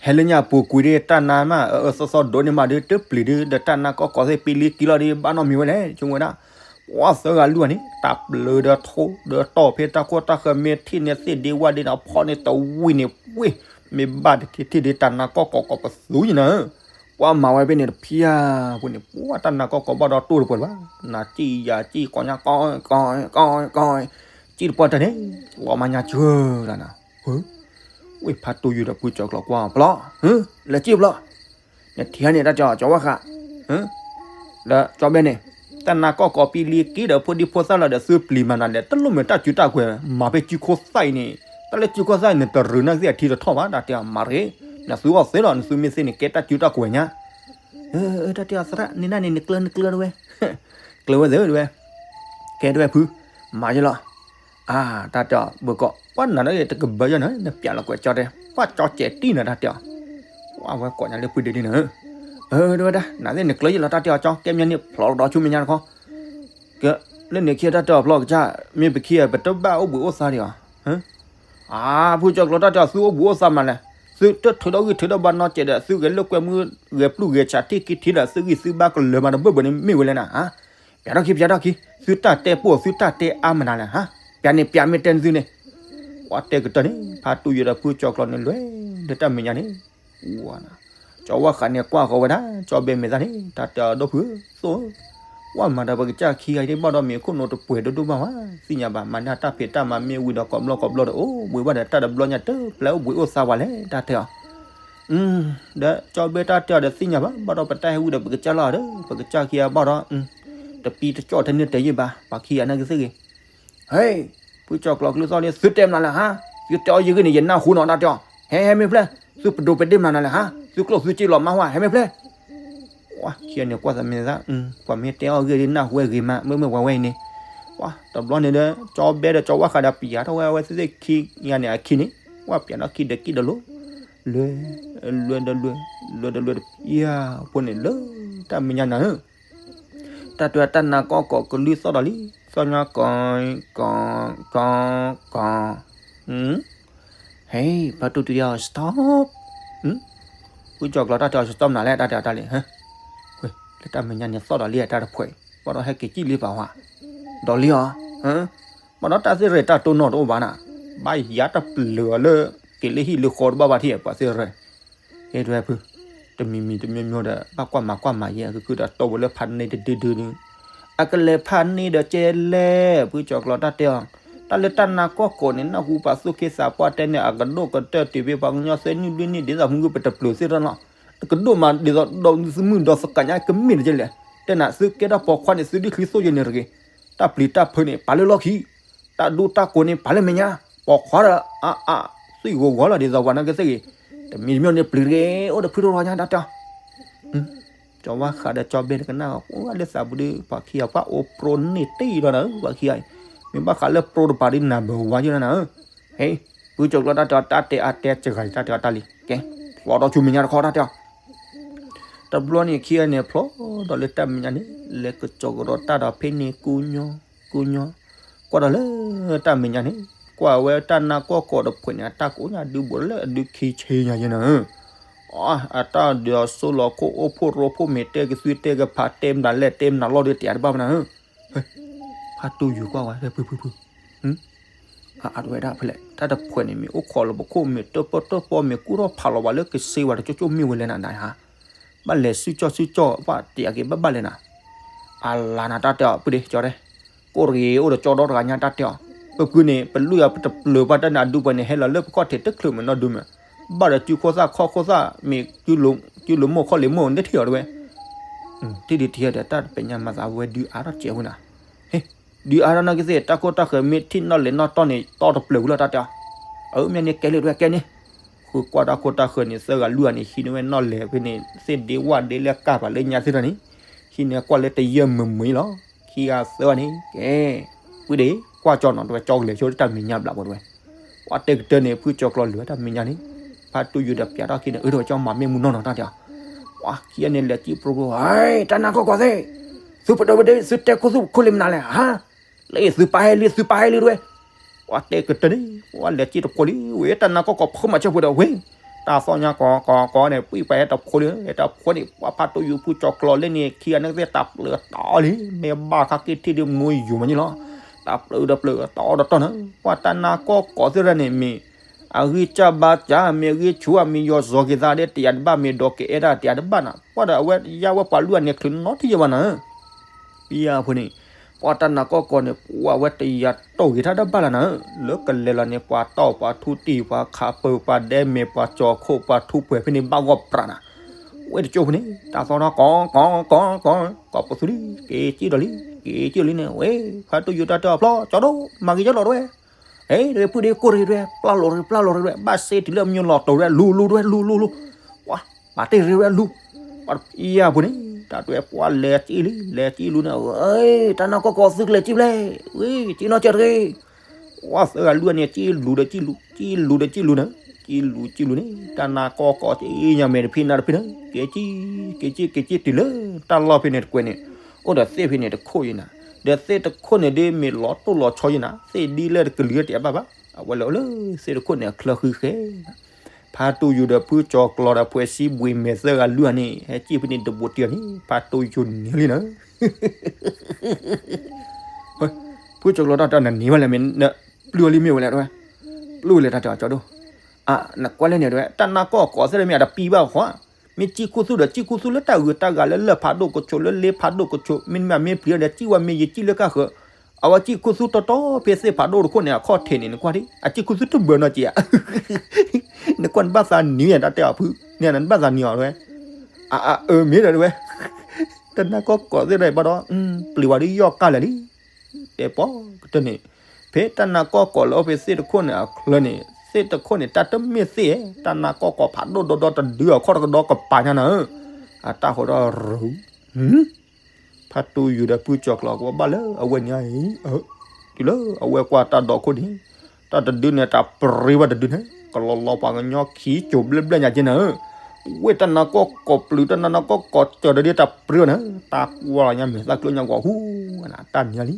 ဟဲလၢညါပူၤကွံာ်ဒ်တၢ်နါမး အအၢသီသီဒိးန့ၢ်မးဒီး တပျံၤဒုး ဒီးတၢ်နါကီၢ်ကီးသ့ၣ်ပံလံကံလီၤဒီး ဘၣ်နီတမံၤဝဲလဲၣ် ဆိကမိၣ်ဝဲဒၣ်, ပှၤသၢဂၤလွံၢ်ဂၤန့ၣ် တၢ်ဘျၢဒီးထိဒီးတီၢ်ဖဲတၢ်ခိၣ်တၢ်ဃၢၤမ့ၢ်ထံၣ်န့ၣ်သ့ၣ်ဒ့ဝၣ်ဒ့ဒီးဖီန့ၣ်တဝံၤန့ၣ် ဝ့ၢ် မ့ၢ်ဘၣ်တထံၣ်ထံၣ်ဒ်တၢ်နါကီၢ်ကီးကီးပသူယနၤ, ပှၤမၤဝဲဖဲန့ၣ်တဖျၢၣ်ဖဲန့ၣ် ပှၤတၢ်နါကီၢ်ကီးဘၣ်ဒီးတိၢ်တပှဲၤဘၣ်, နၤစံၣ်ယၤစံၣ်ကီးညါကီးကီးကီး စံၣ်တပှၢ်တၢ်န့ၣ် လီၤမါညါစၢၤလီၤနၤ, ဝ့ၢ်ဖါတူၢ်ယိၤဒီးဖုကၠီၤကျီၤကွၢ်ပျီ, လဲၤစံၣ်ပျီ နထံၣ်န့ၣ် တၢ်တဲအီၤ ကၠီၤဝါဃး, ဒီးကၠီၤဘဲန့ၣ်, တၢ်နါကီၢ်ကီးပံလံကံဒီးဖိဒံဖိသၣ်လီၤဒီး သုပျံၤမၤနၤလဲၣ် တလိၣ်မ့ၢ်တၢ်စုတၢ်ကွဲၤ မၤဖဲစုခိၣ်သၣ်အံၤန့ၣ်, တၢ်လၢစုခိၣ်သၣ်အံၤန့ၣ် တရူးနၢ်သ့ၣ်အထံတထီၣ်ဘၣ် တၢ်တဲအီၤ မၤရ့, နသုအီၣ်သ့လီၤ နသုမ့ၢ်သ့န့ၣ် ကဲတၢ်စုတၢ်ကွဲၤညါ, တၢ်တဲအီၤသရၣ် နနၢ်န့ၣ် နကျၢၤနကျၢၤတဝဲ, ကျၢၤဝဲသ့တဝဲ, ကဲတဝဲဖု, မၤယလီၤ အါ တၢ်တဲအီၤ ဘၢကီး ပှၤနၤဒီးတကဘၢယီၤနၤ နပျးလီၤကွဲးကၠီတဲ ပှၤကၠီစဲးတံၢ်နၤ တၢ်တဲအီၤ, ပှၤဝဲကိးညါလၢပုၢ်ဒ့ဒ့နၤ, တဝဲဒၣ် နၤသ့ၣ်နကျၢၤယလီၤ တၢ်တဲအီၤကၠီ ကဲမညီန့ၣ် ဖျိးဒီးဆူမဲာ်ညါတခီ, ကဲ လၢန့ၣ်ခံဂၤတၢ်တဲအီၤဖျီကစၢ် မ့ၢ်ပခံဂၤပတဘၣ်အိၣ်ဘှံးအိၣ်သါဒံးဧါ, အါ ဖုကၠီၤကျီၤ တၢ်တဲအီၤ သုအိၣ်ဘှံးအိၣ်သါမးလဲၣ်, သုတထုးထီၣ်ဂံၢ်ထုးထီၣ်ဘါနီတစဲးဒီး သုဂဲၤလိာ်ကွဲမုၢ်ဂဲၤပျုၢ်ဂဲၤဆးထံၣ်ကံထံၣ်ဒီး သုဂံၢ်သုဘါကလၢၤမးတဘၢၣ်ဘၢၣ်န့ၣ် မ့ၢ်ဝဲလဲၣ်နၤ, ပျးထီၣ်ခံ ပျးထီၣ်ခံ, သုတၢ်တဲပိာ် သုတၢ်တဲအါမနုၤလဲၣ်, ပျးန့ၣ်ပျးမ့ၢ်တဲနသုန့ၣ်, ပှၤတဲကတၢၢ်န့ၣ် ဖါတူၢ်ယိၤဒီးဖုကၠီၤကျီၤန့ၣ် လဲၤ လၢတၢ်မဲာ်ညါန့ၣ်, ကၠီဝါဃးန့ၣ်ကွၢ်ဃီၤဝဲဒၣ် ကၠီဘဲမဲာ်သၣ်န့ၣ် တၢ်တဲအီၤ ဒီပုၢ်ဧၢ သိၣ်ဧၢ, ကွၢ်မၤဒီးပကစၢ်ခံဂၤအံၤဒ်ဘၣ်ဒီး မ့ၢ်ခိၣ်နူာ်တပှဲၤဒိၣ်ဒိၣ်ဘၣ်ဝဲ, သ့ၣ်ညါဘၣ် မၤန့ၢ်တၢ်ဖံးတၢ်မၤမ့ၢ်ဝံၤဒီး ကိးဘျီကိးဘျီဒီး အိၣ်ဘှံးဘၣ်ဒီး တၢ်တဘျီညါတပျဲအိၣ်ဘှံးအိၣ်သါဝဲလဲၣ် တၢ်တဲအီၤ ဒီးကၠီဘဲတၢ်တဲအီၤဒီး သ့ၣ်ညါဘၣ် ဘၣ်ဒီးပတၢ်ဟဲဝံဒီးပကစၢ်လီၤဒီး ပကစၢ်ခံဂၤဘၣ်ဒီး တပံတကၠီၣ်ထဲန့ၣ်တဲယံာ်ဘၣ် ပှၤခံဂၤနာ်က့သ့ၣ်ဂ့ၤ ဟဲ, ဖုကၠီၤကျီၤကလုၢ်သီၣ်လံ သုတဲမနုၤလဲၣ်ဟါ, သုတဲအီၤယဂ့ၢ်န့ၣ် ယနၢ်ဟူနီၤ တၢ်တဲအီၤ, ဟဲဟဲမ့ၢ်ဖျဲၣ်, သုပဒိးပဒ့ၣ်မနုၤလဲၣ်ဟါ, သုကျိၣ်သုစ့လီၤမါဝါ ဟဲမ့ၢ်ဖျဲၣ် ဝဲခံဂၤန့ၣ်ကွၢ်သးမဲာ်သၣ်, ပှၤမ့ၢ်တဲအီၤဂ့ၢ်ဒ်နၢ်ဟူဝဲဂ့ၤမး မ့မ့ၢ်ပှၤဝဲအံၤန့ၣ်, တဘျီန့ၣ်ဒီး ကၠီဘဲဒီးကၠီဝါဃးဒီးပျးထီၣ်ဝဲ အဝဲသ့ၣ်ခံဂၤန့ၣ်အခံန့ၣ်, ဝဲပျးထီၣ်ခံဒီးကံၣ်ဒီးလိၤ, လွဲ, လွဲဒီးလွဲ, လွဲဒီးလွဲတပျးဖိန့ၣ်လၢ တၢ်မဲာ်ညါနၤဧၢ တၢ်တဲတၢ်နါကီၢ်ကီးကလုၢ်သီၣ်ဒီးလံ, သီၣ်ညါကီး, ကီး, ကီး, ကီး, ဟဲ, ဖါတူၢ်တူၢ်ယီၤ stop, ဖုကၠီၤကျီၤတၢ်တဲအီၤ stop နၤလဲၣ် တၢ်တဲအီၤတၢ်လံ, လၢတၢ်မဲာ်ညါန့ၣ်သီၣ်ဒီးလံ တၢ်တဖှဲး, ဘၣ်ဒီးဟဲက့ၤကံၣ်လံပာ်ဝဲ, ဒီးလံအီၤ, ဘၣ်ဒီးတၢ်သ့ၣ်ရဲၣ်တၢ်တိၢ်နီၣ်တအိၣ်ဘၣ်နၤ, ဘၣ်ယၤတပျၢၤအီၤလၢ က့ၤလၢဟံၣ်လၢဃီတဘၣ်ဘၣ်ထံၣ် ပှၤသ့ၣ်ရဲၣ် ဟဲဒွဲဖု, တမံၤမံၤတမံၤမံၤဒီး ဘၣ်ကွၢ်မၤကွၢ်မၤယဲ ကကုၢ်ဒီးတိၢ်ဝဲလၢဖးန့ၢ်တဒုဒုန့ၣ်, အကလဲၤဖးန့ၢ်ဒီးကဲလဲၣ် ဖုကၠီၤကျီၤတၢ်တဲအီၤ, တၢ်လၢတၢ်နါကီၢ်ကီးန့ၣ် နၢ်ဟူပှၤသူၣ်က့သးပှၢ်တဲန့ၣ် အကဒိၣ်ကတၢၢ်တုၤဖဲပှၤကညီသၢနံၣ်လွံၢ်နံၣ် ဒ်သိးမုၢ်ဂုၢ်ပတပျၢၤသ့ၣ်တဖၣ်လီၤ, တကဒိၣ်မးဒ်သိးဒီးသမုၢ်ဒီးသကၤညါကမ့ၢ်တကဲလဲၣ်, တဲနၤသုကဲထီၣ်ပိာ်ခွါန့ၣ် သုဒုးချံသိၣ်ယဲန့ၣ်တဂ့ၤ, တၢ်ပျံၤတၢ်ဖုးန့ၣ် ပာ်လၢလီၢ်ခံ တၢ်ဒူတၢ်ကိးန့ၣ် ပာ်လၢမဲာ်ညါ, ပိာ်ခွါဒီး အါအါ သွံၣ်ဂီၤဂီၤလီၤ ဒ်သိးပှၤနာ်က့သ့ၣ်ဂ့ၤ, တမံၤတမံၤန့ၣ်ပျံၤတဂ့ၤ အိၣ်ဒီးဖုတရီညါတၢ်တဲအီၤ, ကၠီၤဝါဃးဒီးကၠီၤဘဲတကနၣ် အိၣ်လၢသးပူၤဒီး ပှၤခံဂၤပှၤအိၣ်ပြိန့ၢ်တ့ၢ်လီၤနၤဧၢ, ပှၤခံဂၤအံၤ, မ့ၢ်ဘၣ်ဃးလၢပြိတပၤဒီးနၢ်ဘၣ်ဝါယိၣ်လီၤနၤဧၢ, ဟဲ, ဖုကၠီၤကျီၤတၢ်တဲအီၤ တၢ်တဲအါတဲစှၤ တၢ်တဲအီၤတၢ်လံ, ကဲ, ဖျီဒီးဆူမဲာ်ညါတခီတၢ်တဲအီၤ တဘျီန့ၣ်ခံဂၤန့ၣ်ဖျီဒီးလၢတၢ်မဲာ်ညါန့ၣ် လဲၤကစီၤကဒီးတၢ်ဒီးဖဲန့ၣ်ကူညီ, ကူညီ, ကွၢ်ဒီးလၢတၢ်မဲာ်ညါန့ၣ်, ကွၢ်ဝဲတၢ်နါကီၢ်ကီးတဖှဲးန့ၣ် အတၢ်ကိးညါဒုးဘူးလၢအဒုးခံဆ့ညါယဲနၤဧၢ, အတၢ်ဒုးအစိလီၤခိၣ်အိၣ်ဖှိၣ်ရိဖှိၣ်မ့ၢ်တဲကသွံ တဲကဖး တဲမနုၤလဲၣ် တဲမနုၤလီၤဒီးတယၤတဘၣ်မနၤဧၢ, ဖါတူၢ်ယူၤကွၢ်ဝဲ ဖုဖုဖု အအါတဝဲဒၣ်ဖဲလဲၣ် တၢ်တဖှဲးန့ၣ် မ့ၢ်အိၣ်ခိးလီၤပခိၣ်မ့ၢ်တပၢၢ်တပၢၢ်မ့ၢ်ကူၣ်ထီၣ်ဖးလီၤဘၣ်လၢကစ့ဝဲတကၠိကၠိမ့ၢ်ဝဲလဲၣ်နၤနၤဧါ, ဘၣ်လဲၤစုကၠီစုကၠီ ပှၤတယာ်က့ၤဘၣ်ဘၣ်လဲၣ်နၤ, အလါနၤတၢ်တဲအီၤ ပုၢ်ဒ့ကၠီတဲ, ကိၣ်တဂ့ၤအိၣ်ဒီးကၠီဒီတဂၤညါတၢ်တဲအီၤ, ပပုၢ်န့ၣ် ပလုၢ်အီၤပတပျၢၤပှၤတၢ်နါဒူပှဲၤန့ၣ် ဟဲလီၤလၢပခီၣ်ထံးတချုးမ့ၢ်နီၢ်ဒူမ့ၢ်, ဘၣ်ဒီးစုခိၣ်သၣ်ခီၣ်ခိၣ်သၣ်မ့ၢ် စုလိၤမိၢ်ခီၣ်လ့ၤမိၢ်န့ၣ်ထံၣ်အီၤတဝဲ ထံၣ်ဒံးထံၣ်ဒီးတၢ်တပဲာ်ညါမၤသးဝဲဒုးအါထီၣ်စဲးဝဲနၤ, ဟ့, ဒုးအါထီၣ်နာ်က့သ့ၣ် တၢ်ခိၣ်တၢ်ဃၢၤမ့ၢ်ထံၣ်နီၣ်လဲၤနီၣ်တီၢ်န့ၣ် တီတပျၢၤဝံၤလီၤတၢ်တဲအီၤ, အမ့ၢ်န့ၣ်ကဲလံတဝဲကဲန့ၣ်, ဃုကွၢ်တၢ်ခိၣ်တၢ်ဃၢၤန့ၣ် သၢဂၤလွံၢ်ဂၤန့ၣ် ဟံးန့ၢ်ဝဲနီၣ်လဲၤဖဲန့ၣ် သ့ၣ်ဒ့ဝၣ်ဒ့လၢကၢ်ပာ်လၢညါသ့ၣ်တဖၣ်န့ၣ်, ဟံးန့ၢ်ကွၢ်လၢတယၢၢ်မုာ်မုာ်လီၤ, ခံဂၤသၢဂၤန့ၣ် ကဲ, ပုၢ်ဒ့ ကွၢ်ကၠီနီၤတဝဲ ကၠီကလဲၤဆိတၢ်မဲာ်ညါဘျးဘီတဝဲ ပှၤတဲကတၢၢ်န့ၣ် ဖုကၠီၤကျီၤလုာ်တၢ်မဲာ်ညါန့ၣ်, ဖါတူၢ်ယူၤဒီးပျးထီၣ်ခံန့ၣ် အၢတဝဲကၠီမၤမ့ၢ်မူနီၢ်နီၤတၢ်တဲအီၤ, ပှၤခံဂၤန့ၣ်လဲၤကံၣ်ပြိပြိ ဟဲ, တၢ်နါကီၢ်ကီးသ့ၣ်, သုပဒိးပဒ့ သုတဲခိၣ်သုပခိၣ်လံမနုၤလဲၣ်, ဟါ, လၢအံၤသုပာ်ဟဲလံ သုပာ်ဟဲလံတဝဲ, ပှၤတဲကတၢၢ်န့ၣ် ပှၤလဲၤကံၣ်တခိၣ်လံ ဝဲတၢ်နါကီၢ်ကီးဖုမၤဆၢပှဲၤဒီးဝဲ တၢ်သီၣ်ညါကီးကီးကီးန့ၣ် ပှၤပှၤဟဲတဖိလံ ဟဲတဖိန့ၣ် ပှၤဖါတူၢ်ယူၤဖုကၠီၤကျီၤလၢန့ၣ် ခံဂၤန့ၣ်ကသ့ၣ်တၢ်ပျၢၤတီလံ မ့ၢ်ဘၣ်ခါက့ၤထံၣ်ဒုးမူယူၤမးန့ၣ်လီၤ, တၢ်ပျၢၤဒီးပျၢၤတီဒီးတီနၤ, ပှၤတၢ်နါကီၢ်ကီးသ့ၣ်တဖၣ်န့ၣ်မ့ၢ် အဂံၢ်စၢ်ဘါစၢ် မ့ၢ်အဂံၢ်ဆူၣ် မ့ၢ်ယီၤစီၤက့ၤသးဒဲး တယၤတဘၣ် မ့ၢ်ဒီးကအဲၣ်တၢ်တယၤတဘၣ်နၤ, ပှၤဒီးအဝဲယါဝဲပှၤလွံၢ်ဂၤန့ၣ် ချုးနီတယဲၢ်ဘၣ်နၤဧၢ ပယီၤဖိန့ၣ်, ပှၤတၢ်နါကီၢ်ကီးန့ၣ် ပှၤဝဲတယၤတီၢ်ဂ့ၤတၢ်တဘၣ်လၢနၤဧၢ, လၢကလဲၤလီၤန့ၣ် ပှၤတီၢ်ပှၤထူတံၢ် ပှၤခးပၢၤ ပှၤဒဲမဲာ် ပှၤကၠီၤခိၣ် ပှၤထူပှဲၤဖဲန့ၣ် ဘၣ်ဂီၢ်ပြးနၤ, ဝဲတကၠိဖိန့ၣ် တၢ်သီၣ်ထီၣ်ကီးကီးကီးကီး ကီးပသူလံ က့ၤကံၣ်ဒီးလံ က့ၤကံၣ်လံန့ၣ် ဝဲ ဖါတူၢ်ယူၤတၢ်တဲအီၤဖျီ ကၠီဒိၣ် မၤက့ၤယဲလီၤတဝဲ ဟဲ တဝဲပုၢ်ဒ့ကိၢ်ရ့ၣ်တဝဲ ပျၢ်လီၤရ့ၣ်ပျၢ်လီၤရ့ၣ်တဝဲ ဘၣ်စ့တုၤလၢအမညီလီၤတိာ်တဝဲ လူၤလူၤတဝဲ လူၤလူၤလူၤ, ပှၤ ပာ်တ့ၢ်ရ့ၣ်တဝဲလူၤ, ပှၤတပျံၤယၤဖိန့ၣ် တၢ်တဝဲပှၤလဲၤကံၣ်လံ လဲၤကံၣ်လူၤန့ၣ် ဝဲ တၢ်နါကီၢ်ကီးသုကလဲၤကံၣ်ဖျဲၣ် ဝဲ ကံၣ်နီၢ်ကၢတဂ့ၤ, ပှၤသၢဂၤလွံၢ်ဂၤန့ၣ် ကံၣ်လူၤဒီးကံၣ်လူၤ ကံၣ်လူၤဒီးကံၣ်လူၤန့ၣ် ကံၣ်လူၤကံၣ်လူၤန့ၣ် တၢ်နါကီၢ်ကီးကံၣ်ညါမဲာ်တဖံနၤတဖံန့ၣ် က့ၤကံၣ် က့ၤကံၣ် က့ၤကံၣ်တုၤလၢ တၢ်လီၢ်ဖဲန့ၣ်တကွဲးန့ၣ် အိၣ်ဒီးသ့ၣ်ဖဲန့ၣ်တခိၣ်ယဲနၤ, ဒီးသ့ၣ်တခိၣ်န့ၣ်ဒ်မ့ၢ်လီၤတိၢ်လီၤဆီယဲနၤ သ့ၣ်ဒ်လဲၣ်တကလုာ်တယၤဘၣ်ဘၣ်, အဝဲလဲၤအိၣ်လၢသ့ၣ်တခိၣ်န့ၣ်အချၢဃံဃဲ ဖါတူၢ်ယူၤဒီးဖုကၠီၤကျီၤဒီးဖှဲးစံဘှံးမဲာ်သၢဂၤလွံၢ်ဂၤန့ၣ် ဟဲကံၣ်ဖဲန့ၣ်တဘိးတံၢ်အီၤန့ၣ် ဖါတူၢ်ယူၤန့ၢ်လံနၤ, ဖုကၠီၤကျီၤတၢ်တဲနန့ၢ်ဝဲလဲၣ်မ့ၢ် ပျုၢ်လံမ့ၢ်ဝဲလဲၣ်တဝဲ, ပျုၢ်လဲၣ်တၢ်တဲအီၤကၠီဒိၣ်, နကွၢ်လၢန့ၣ်တဲဝဲ တၢ်နါကီၢ်ကီးသ့ၣ်တမ့ၢ်အတပံဘၣ်ဃီ, မ့ၢ်စံၣ်ခူသူၣ်ဒီး စံၣ်ခူသူၣ်လၢတၢ်ဂုၤတၢ်ဂၤလၢလၢၢ်ဖးဒိၣ်ကဆိး လၢလ့ဖးဒိၣ်ကဆိး မ့တမ့ၢ်မ့ၢ်ပျံၤဒီး စံၣ်ဝဲမ့ၢ်ယစံၣ်လၢကၢ်ဃၢၤ, အဝဲစံၣ်ခူသူၣ်တီတီဖဲသ့ၣ်ဖးဒိၣ်တခိၣ်န့ၣ် အခီၣ်ထံးန့ၣ် နကွၢ်ဒံး အစံၣ်ခူသူၣ်တဘၢနီၢ်က့ဧါ, နကွၢ်နဘၣ်သးနံၤတၢ်တဲအီၤဖု, န့ၣ်နဘၣ်သးနံၤအီၤတဲဝဲ, အအၢမ့ၢ်ဒီးတဲဝဲ တၢ်နါကီၢ်ကီးသ့ၣ်တဖၣ်ဘၣ်ဒီး ပျံၤဝဲဒ်ယီၢ်ကၢ်လဲၣ်လံ, တဲပီကတၢၢ်န့ၣ်, ဖဲတၢ်နါကီၢ်ကီးလၢအိၣ်ဖဲသ့ၣ်တခိၣ်န့ၣ်အချၢန့ၣ် သ့ၣ်တခိၣ်န့ၣ် တၢ်တမ့ၢ်သ့ၣ်, တၢ်နါကီၢ်ကီးဖးဒိၣ်ဒီဒီတဒု အခီၣ်တကဒီးကပၤညါနၤဧၢ, အတၢ်ဃီဒီးရူၤ ဖးတူယိၤဒီးဖုကၠီၤကျီၤကဘၣ်လၢအဝဲန့ၣ်အံၤ, တုၤလၢအဝဲကွၢ်တၢ်ဒီခိၣ်န့ၣ်, တၢ်တဒုန့ၣ် တၢ်ပြ့ဝဲတဒုန့ၣ် ကလီၤလီၤပှၤကညီခံကၠိၤဘျၢဘျၢညါက့နၤဧၢ, ဝဲတၢ်နါကီၢ်ကီးပျုၤ တၢ်နါကီၢ်ကီးကၠီၤဒီးဒ်တၢ်ပြ့ဝဲန့ၣ် တၢ်ကွၢ်လီၤညါမဲာ်သၣ်ကျၢၢ်ညါဂီၤဟူ, တၢ်နံၤလံ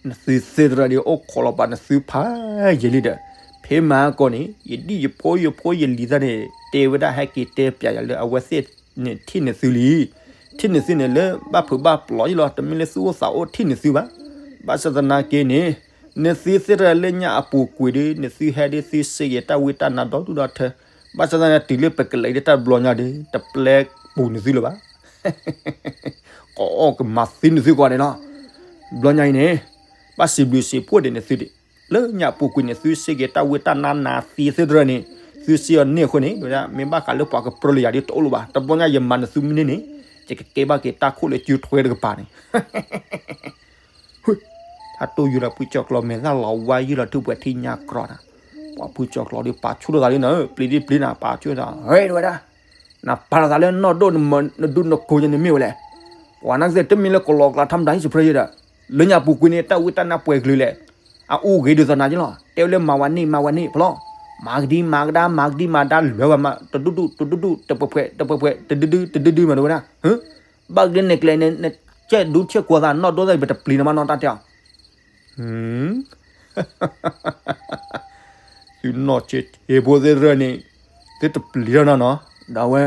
နသုသ့ၣ်တရၣ်ဒ်အိၣ်ခိးလီၤပာ်နသုဖးယံာ်လံဒီး, ဖဲမၤကီၢ်န့ၣ် ယဒံၣ်ယဖိယဖိယလံၤသၣ်န့ၣ် တဲဝဲဒၣ်ဟဲက့ၤတဲပျးယၤလၢအဝဲသ့ၣ်န့ၣ်ထံၣ်နသုလံ, ထံၣ်နသုန့ၣ်လၢဘၣ်ဖုးဘၣ်ပျီယလီၤ တမ့ၢ်လၢသုအိၣ်သးအိၣ်ထံၣ်နသုဘၣ်, ဘၣ်ဆၣ်သနာ်က့န့ၣ် နသုသ့ၣ်တရၣ်လၢညါအပူၤကွံာ်ဒီး နသုဟဲဒီးသုစ့ဂ့ၤတၢ်ဝံတၢ်နါဒီဒူၣ်ဒီထၢ, ဘၣ်ဆၣ်သနာ်က့တုၤလၢပကလဲၤဒ်တၢ်ဘျီညါဒီး တပျဲပူၤနသုလၢၤဘၣ် ကအီၣ်ကမၤသံနသုကီးန့ၣ်လီၤ. ဘျီညါအံၤန့ၣ် ဘၣ်စံးဘျုးစံးဖှိၣ်ဒံးနသုဒံး, လၢညါပူၤကွံာ်န့ၣ် သုစ့ဂ့ၤတၢ်ဝံတၢ်နါနၤသံသ့ၣ်တရၣ်န့ၣ်, သုစ့အီၤန့ၢ်အဃိန့ၣ် မ့ၢ်ဘၣ်ဃးလၢပှၤကပြၢလၢယၤဒ်တအိၣ်လၢၤဘၣ်. တဘျီညါယမၤနသုမနုၤန့ၣ် ယကကဲဘၣ်က့ၤတၢ်ခိၣ်လၢစုထွဲတကပၤန့ၣ် ဖးတူယိၤဒီးဖုကၠီၤကျီၤမဲာ်သၣ်လီၤဝါယုၢ်လီၤထူၣ်ပှဲၤထံညါကြီနၤ, ပှၤဖုကၠီၤကျီၤဒီးပာ်ဆူၣ်ထီၣ်သးလံနၤ, ပျံၤဒ်ပျံၤနၤ ပာ်ဆူၣ်ထီၣ်သး ဟဲတဲဝဲဒၣ်, နပာ်လီၤသးလၢနီၢ်ဒိၣ်နဒူနကိၤယဲန့ၣ်မ့ၢ်ဝဲလဲၣ်, ပှၤနာ်က့တမ့ၢ်လၢကလီၤကျါထီၣ်မတၤဟံၣ်စဖရၢယဲဒီး, လၢညါပူၤကွံာ်န့ၣ် တၢ်ဝံတၢ်နါပှဲၤကလုာ်လဲၣ်, အအူဂ့ၤဒုးသီနၤယလီၤ, တဲဝဲလၢမၤဝဲန့ၣ် မၤဝဲန့ၣ်ဖျီ, မၤကဒံမၤကဒါ မၤကဒံမၤဒါ လဲၤဝဲမး တဒူၣ်ဒူၣ် တဒူၣ်ဒူၣ် တပှဲၤပှဲၤ တဒူၣ်ဒူၣ် တဒူၣ်ဒူၣ်မးတဲဝဲဒၣ် ဘၣ်ကဒဲန့ၣ်ကျဲန့ၣ် နကဲဒူဆဲးကွီၤသးနီၢ်ဒိၣ်သၣ် ပတပျံၤနမးနီၢ်တၢ်တဲအီၤ, သုနီၢ်ဆ့ဆ့ဖိသ့ၣ်တရၢန့ၣ် သုတပျံၤထီၣ်နီၢ်နီၢ်, ဒီးဝဲ,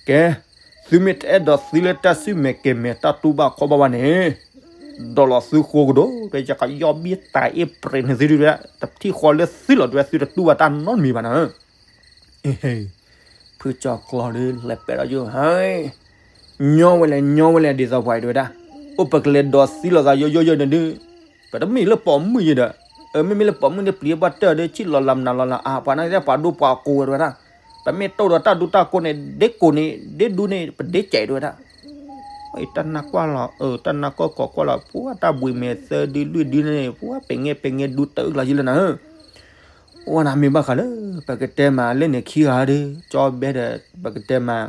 ကဲ, သုမ့ၢ်တအဲၣ်ဒိးသံလၢတၢ်စုမဲာ်ကဲၤမဲာ်တၢ်တူၢ်ဘၣ်ခီၣ်ဘၣ်ဘၣ်န့ၣ်, ဒိးလီၤသုဃိကဒီး ကယကယီၣ်ဘံၣ်တၢ်အ့ၣ်ပြဲးန့ၣ်သုဒုး တထံၣ်ဃီလၢသုလီၤတဲဝဲ သုတတူၢ်ဘၣ်တၢ်နီတမံၤဘၣ်နၤ ဖုကၠီၤကျီၤဒီး လဲၤပဲာ်ထီၣ်ယိၣ်, ညီဝဲလဲၣ် ညီဝဲလဲၣ် ဒ်သိးပှၤတဲဝဲဒၣ်, အိၣ်ပကလဲၤဒိးသံလိာ်သးယိယိယိန့ၣ်ဒုး, ပတမ့ၢ်လၢပိာ်မုၣ်ယဲဒီး, မ့မ့ၢ်လၢပိာ်မုၣ်န့ၣ် ပျံၤဘၣ်တၢၢ်ဒီး ဆံၣ်လီၤလၢမနုၤလီၤလၢအါ, ပှၤနာ်က့ပှၤဒိပှၤကိးဝဲတဲဝဲဒၣ်, ပမ့ၢ်တိၢ်ဒီးတၢ်ဒူတၢ်ကိးန့ၣ် ဒ့ကိးန့ၣ် ဒ့ဒူန့ၣ် ပဒ့ကဲးတဲဝဲဒၣ် တၢ်နါကွၢ်လီၤ, တၢ်နါကီၢ်ကီးကွၢ်လီၤ, ပှၤတၢ်ဘှံးမဲာ်သၢဒုလွံၢ်ဒုန့ၣ် ပှၤပဲၤငဲပဲၤငဲဒူတအုၣ်လီၤယံၤလၢနၤဧၢ, အိၣ်နၤမ့ၢ်ဘၣ်ဃးလၢ ပကတဲမးလၢန့ၣ်ခံဂၤဒီး ကၠီဘဲဒီး ပကတဲမး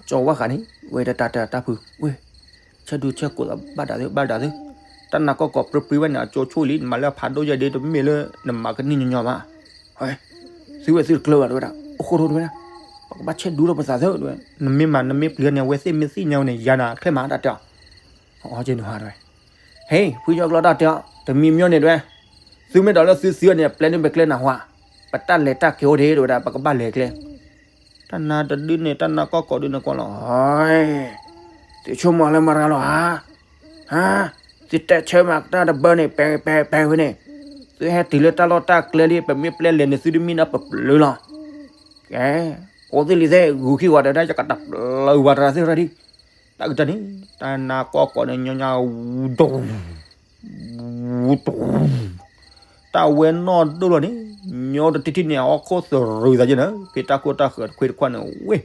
ကၠီဝါဃးန့ၣ် ဝဲတၢ်တၢ်တၢ်ဖု ဝဲ ဆဲဒူဆဲကိးသးဘၣ်ဒၣ်သု ဘၣ်ဒၣ်သု, တၢ်နါကီၢ်ကီးပြံပြံဝဲန့ၣ် အကၠိဆိၣ်လံ နမၤလၢဖးဒိၣ်ယဲဒ်တမ့ၢ်လၢ နမၤကနံၣ်ညီညီဘၣ်, သုဝဲသုတကျၢၤဘၣ်တဲဝဲဒၣ် အိၣ်ဃိထိတဲဝဲဒၣ်, ပကဘၣ်ဆဲဒူဒီးပသးသုတဲဝဲ, နမ့ၢ်မၤနမ့ၢ်ပျံၤန့ၣ် အဝဲသ့ၣ်မ့ၢ်သ့ၣ်ညါဝဲန့ၣ် ယၤနၤချဲမၤတၢ်တဲအီၤ, အီကဲနဟါတဲဝဲ, ဟဲ ဖုကၠီၤကျီၤတၢ်တဲအီၤ တမံၤမ့ၢ်န့ၣ်တဲဝဲ, သုမ့ၢ်ဒီးလၢသုသံန့ၣ် ပျဲန့ၢ်ပကျဲနၢ်ဟူဧါ, ပတၢ်လဲၤတၢ်က့ၤအိၣ်ဒ့တဲဝဲဒၣ် ပကဘၣ်လဲၤကျဲ တၢ်နါတဒုန့ၣ် တၢ်နါကီၢ်ကီးဒုန့ၣ်ကွၢ်လီၤ, သုဆိကမိၣ်လၢမတၤလီၤဧါ, ဟါ, သုတဲဆၢမၤတၢ်တဘၢန့ၣ် ပဲပဲပဲဝဲန့ၣ်, သုဟဲတုၤလၢတၢ်လီၢ်တၢ်ကျဲလံ ပမ့ၢ်ပျဲလဲၤန့ၣ် သုတမံနီၢ်ပပျုၤလီၤ, ကဲ, အိၣ်သ့ၣ်လံသ့ၣ် ဂုၤခံဂီၤဒီး ယကတၢ်ပျုၤဝဲတရၣ်သ့ၣ်ရၣ်ဒံး, တၢ်ကတၢၢ်န့ၣ် တၢ်နါကီၢ်ကီးန့ၣ် ညီညီ ဝူတ တၢ်ဝဲနီၢ်ဒိၣ်လီၤန့ၣ်, ညီတထံၣ်ထံၣ်န့ၣ် အဟီၣ်ခိၣ်သရူးသးယဲၢ်န့ၣ်, ဖဲတၢ်ခိၣ်တၢ်ဃၢၤတခွ့တခွါန့ၣ် ဝ့ၢ်,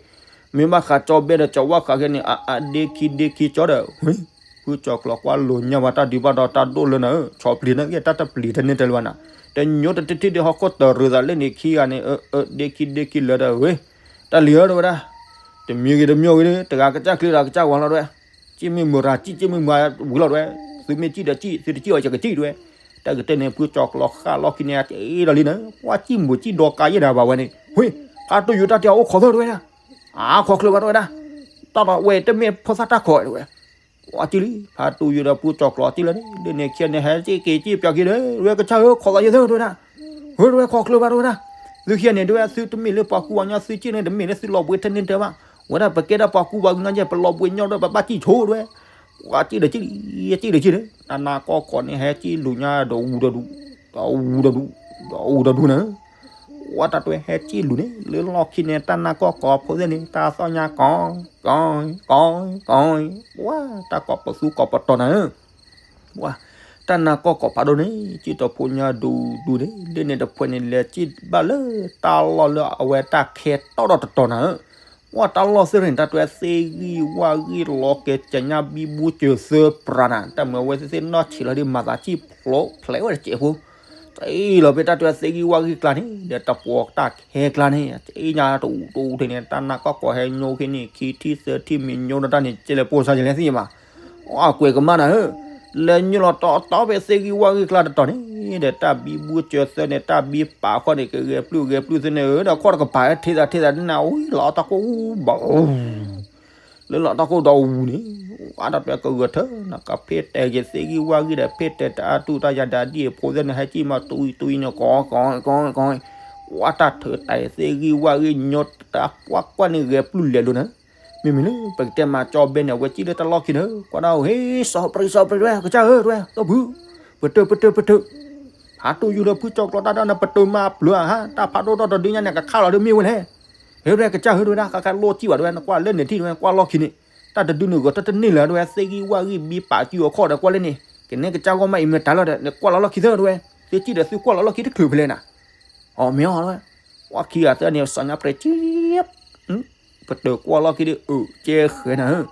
မ့ၢ်ဘၣ်ဃးကၠီဘဲဒီးကၠီဝါဃးခဲန့ၣ် အအဒ့ခံဒ့ခံကၠီဒီး ဝ့ၢ်, ဖုကၠီၤကျီၤကွၢ်လိာ်ညါဝဲတၢ်ဒုးဘၣ်ဒီးတၢ်ဒိၣ်လၢနၤဧၢ, ဆီၣ်ပျံၤန့ၣ်က့ၤ တၢ်တပျံၤတန့ၢ်တဲလၢၤဘၣ်နၤ, တညီတထံၣ်ထံၣ်ဒီးဟီၣ်ခိၣ်သရူးသးလၢန့ၣ်ခံဂၤန့ၣ် အအ ဒ့ခံဒ့ခံလၢာ်ဒီးဝ့ၢ်, တၢ်လံၤဧၢတဲဝဲဒၣ်, တမံၤဂ့ၤတမံၤဂ့ၤဒီး တဂၤကစၢ်ချ့ဒီးကစၢ်ဝၤလီၤတဲဝဲ စံၣ်မ့ၢ်မုာ်ရၤစံၣ် စံၣ်မ့ၢ်မုာ်ဝံၤလီၤတဲဝဲ, သုမ့ၢ်စံၣ်ဒီးစံၣ် သုတစံၣ်အီၤယကစံၣ်တဲဝဲ, တၢ်ကတၢၢ်န့ၣ် ဖုကၠီၤကျီၤဃၣ်လီၢ်ခံန့ၣ် အတအ့ဒီးလံန့ၣ် ကွၢ်စံၣ်မုာ်စံၣ်ဒီးကါယဲၢ်ဒၣ်ဘၣ်ဝဲန့ၣ် ဝ့ၢ်, ဖးတူယိၤတၢ်တဲအီၤအိၣ်ခိးသၢတဲဝဲဒၣ်, အါခိးချၢဘၣ်တဲဝဲဒၣ်, တၢ်ဒီးဝဲတမ့ၢ်ဖိသၣ်တၢ်ခိးတဲဝဲ ကွၢ်စံၣ်လံ ဖးတူယိၤဒီးဖုကၠီၤကျီၤစံၣ်လၢန့ၣ် လၢန့ၣ်ခံဂၤန့ၣ် ဟဲစ့ၢ်ကီးစံၣ်ပၠးက့ၤဒီး ဝဲကစၢ်ဧၢ ခိးသးယဲၢ်သၢတဲဝဲဒၣ်, ဝဲတဲဝဲခိးချၢဘၣ်တဲဝဲဒၣ်, သုခံဂၤန့ၣ်တဲဝဲ သုတမ့ၢ်လၢပှၤကူပှၤကညီ သုစံၣ်န့ၣ် တမ့ၢ်လၢသုလီၤဘှံးထဲန့ၣ်တဲဘၣ်, ဝဲဒၣ်ပကဲဒၣ်ပှၤကူပှၤကညီယဲၢ် ပလီၤဘှံးညီဒီး ပဘၣ်စံၣ်ဆိတဲဝဲ, ဝဲကံၣ်ဒီးကံၣ်လံ, ကံၣ်ဒီးကံၣ်လံ, တၢ်နါကီၢ်ကီၢ်န့ၣ် ဟဲကံၣ်လူၤညါဒီးဝူဒီးဒူ, ဒီးဝူဒီးဒူ, ဒီးဝူဒီးဒူန့ၣ်, ဝဲတၢ်တွဲဟဲကံၣ်လူၤန့ၣ် လၢလီၢ်ခံန့ၣ် တၢ်နါကီၢ်ကီၢ်ဖိသ့ၣ်န့ၣ် တၢ်သီၣ်ညါကီၢ်, ကီၢ်, ကီၢ်, ကီၢ်, ဝဲတၢ်ကိးပသူကိးပတီၤနၤဧၢ, ဝဲ, တၢ်နါကီၢ်ကီၢ်ဖးဒိၣ်န့ၣ် ကံၣ်တီၤဖိညါဒူဒူန့ၣ် လၢန့ၣ်တဖုန့ၣ် လဲၤကံၣ်ဘၣ်လၢတၢ်လီၢ်လၢအဝဲတၢ်ခဲတီဒီးတတီၤနၤဧၢ, ဝဲတၢ်လီၢ်သ့ၣ်န့ၣ် တၢ်တွဲသ့ၣ်ဂံၢ်ဝၣ်ဂံၢ်လီၤကဲကဲညါဘံဘူစၢၤသၢပြးနၤ, တၢ်မၤဝဲသ့ၣ်သ့ၣ်နီၢ်ဆံးလီၤဒ်မၤသးကံၣ်ဖျိးဖျဲးဝဲတစဲးဖိ တအံၤလီၤဖဲတၢ်တွဲသ့ၣ်ဂံၢ်ဝၣ်ဂံၢ်ကျါန့ၣ် ဒီးတပှီၤတၢ်ခဲကျါန့ၣ် ကံၣ်ညါတအူးတအူးထံးန့ၣ် တၢ်နါကီၢ်ကီၢ်ဟဲညိခံန့ၣ် ခံထံၣ်သၢထံၣ်မ့ၢ်ညိဒီးတၢ်န့ၣ် ကဲလဲၤပိၢ်စါယလဲၣ်သ့ၣ်ညါဘၣ်, အကွဲးကမၣ်နၤဧၢ, လဲၤညိလီၤတီတီဖဲသ့ၣ်ဂံၢ်ဝၣ်ဂံၢ်ကျါတတီၤန့ၣ် ဒီးတၢ်ဘံဘူစၢၤသၢန့ၣ် တၢ်ဘံပာ်ခီန့ၣ် ကဂဲၤပျုၢ်ဂဲၤပျုၢ်သ့ၣ်န့ၣ်ဧၢ, ဒီးခီၣ်တကပၤထံသးထံသးန့ၣ် အဝံလီၤတၢ်ခိၣ်အူဘၣ် လၢလီၤတၢ်ခိၣ်ဒီးအူန့ၣ် အတၢ်တွဲကဂၢၢ်ထၢနၤ ကဖ့ၣ်တဲာ်က့ၤသ့ၣ်ဂံၢ်ဝၣ်ဂံၢ်ဒီး ဖ့ၣ်တဲာ်တၢ်အတူၢ်တၢ်ယၤဒီးဒ်အဖိသ့ၣ်န့ၣ် ဟဲကံၣ်မးတူၢ်အံၤတူၢ်အံၤန့ၣ် ကီကီကီကီ, ဝဲတၢ်ထၢၣ်တဲာ်သ့ၣ်ဂံၢ်ဝၣ်ဂံၢ်ညိတၢ်ပှၢ်ကွၢ်န့ၣ်ဂဲၤပျုၢ်လဲၤလိာ်နၤ, မ့မ့ၢ်လၢပကတဲမၤကၠီဘဲန့ၣ် အဝဲကံၣ်လၢတၢ်လီၢ်ခံန့ၣ် ကွၢ်ဒၣ်ဟ့ၣ် စီၤပြံစီၤပြံဝဲ ကစၢ်ဧၢ တဝဲ ဒီပုၢ် ပတၢၢ်ပတၢၢ်ပတၢၢ် ဖးတူၢ်ယူၤဒီးဖုကၠီကျီတၢ်ဒီးနပတၢၢ်မၤပျၢၤဧါ, တၢ်ဖးဒိၣ်ထီၣ်တဒုညါန့ၣ် ကခးလီၤဒုးမ့ၢ်ဝဲလဲၣ်, ဟ့ၣ် တဝဲ ကစၢ်ဧၢ တဝဲဒၣ် ဃါဃါလိၣ်ကံၣ်ဘၣ် တဝဲ နကွၢ်လၢန့ၣ်ထံၣ် တဝဲ ကွၢ်လီၢ်ခံန့ၣ် တၢ်တဒုန့ၣ်ဂီၤတတန့ၢ်လၢၤ တဝဲ သ့ၣ်ဂံၢ်ဝၣ်ဂံၢ်ဘံပာ်စုအခီၣ်ဒီးကွၢ်လၢန့ၣ် ကနဲကစၢ်ဂီၢ်မးအံၤမ့ၢ်တၢ်လီၤဒီး နကွၢ်လီၤလီၢ်ခံသၢ တဝဲ သုကံၣ်ဒီးသုကွၢ်လီၤလီၢ်ခံတချုးဖဲလဲၣ်နၤ အီၤမ့ၢ်အီၤတဝဲ ကွၢ်ခံဂၤသၢန့ၣ် စီၤညါပြဲၤကံၣ် ပတၢၢ်ကွၢ်လီၢ်ခံဒီး အၢ ကဲဃဲနၤဧၢ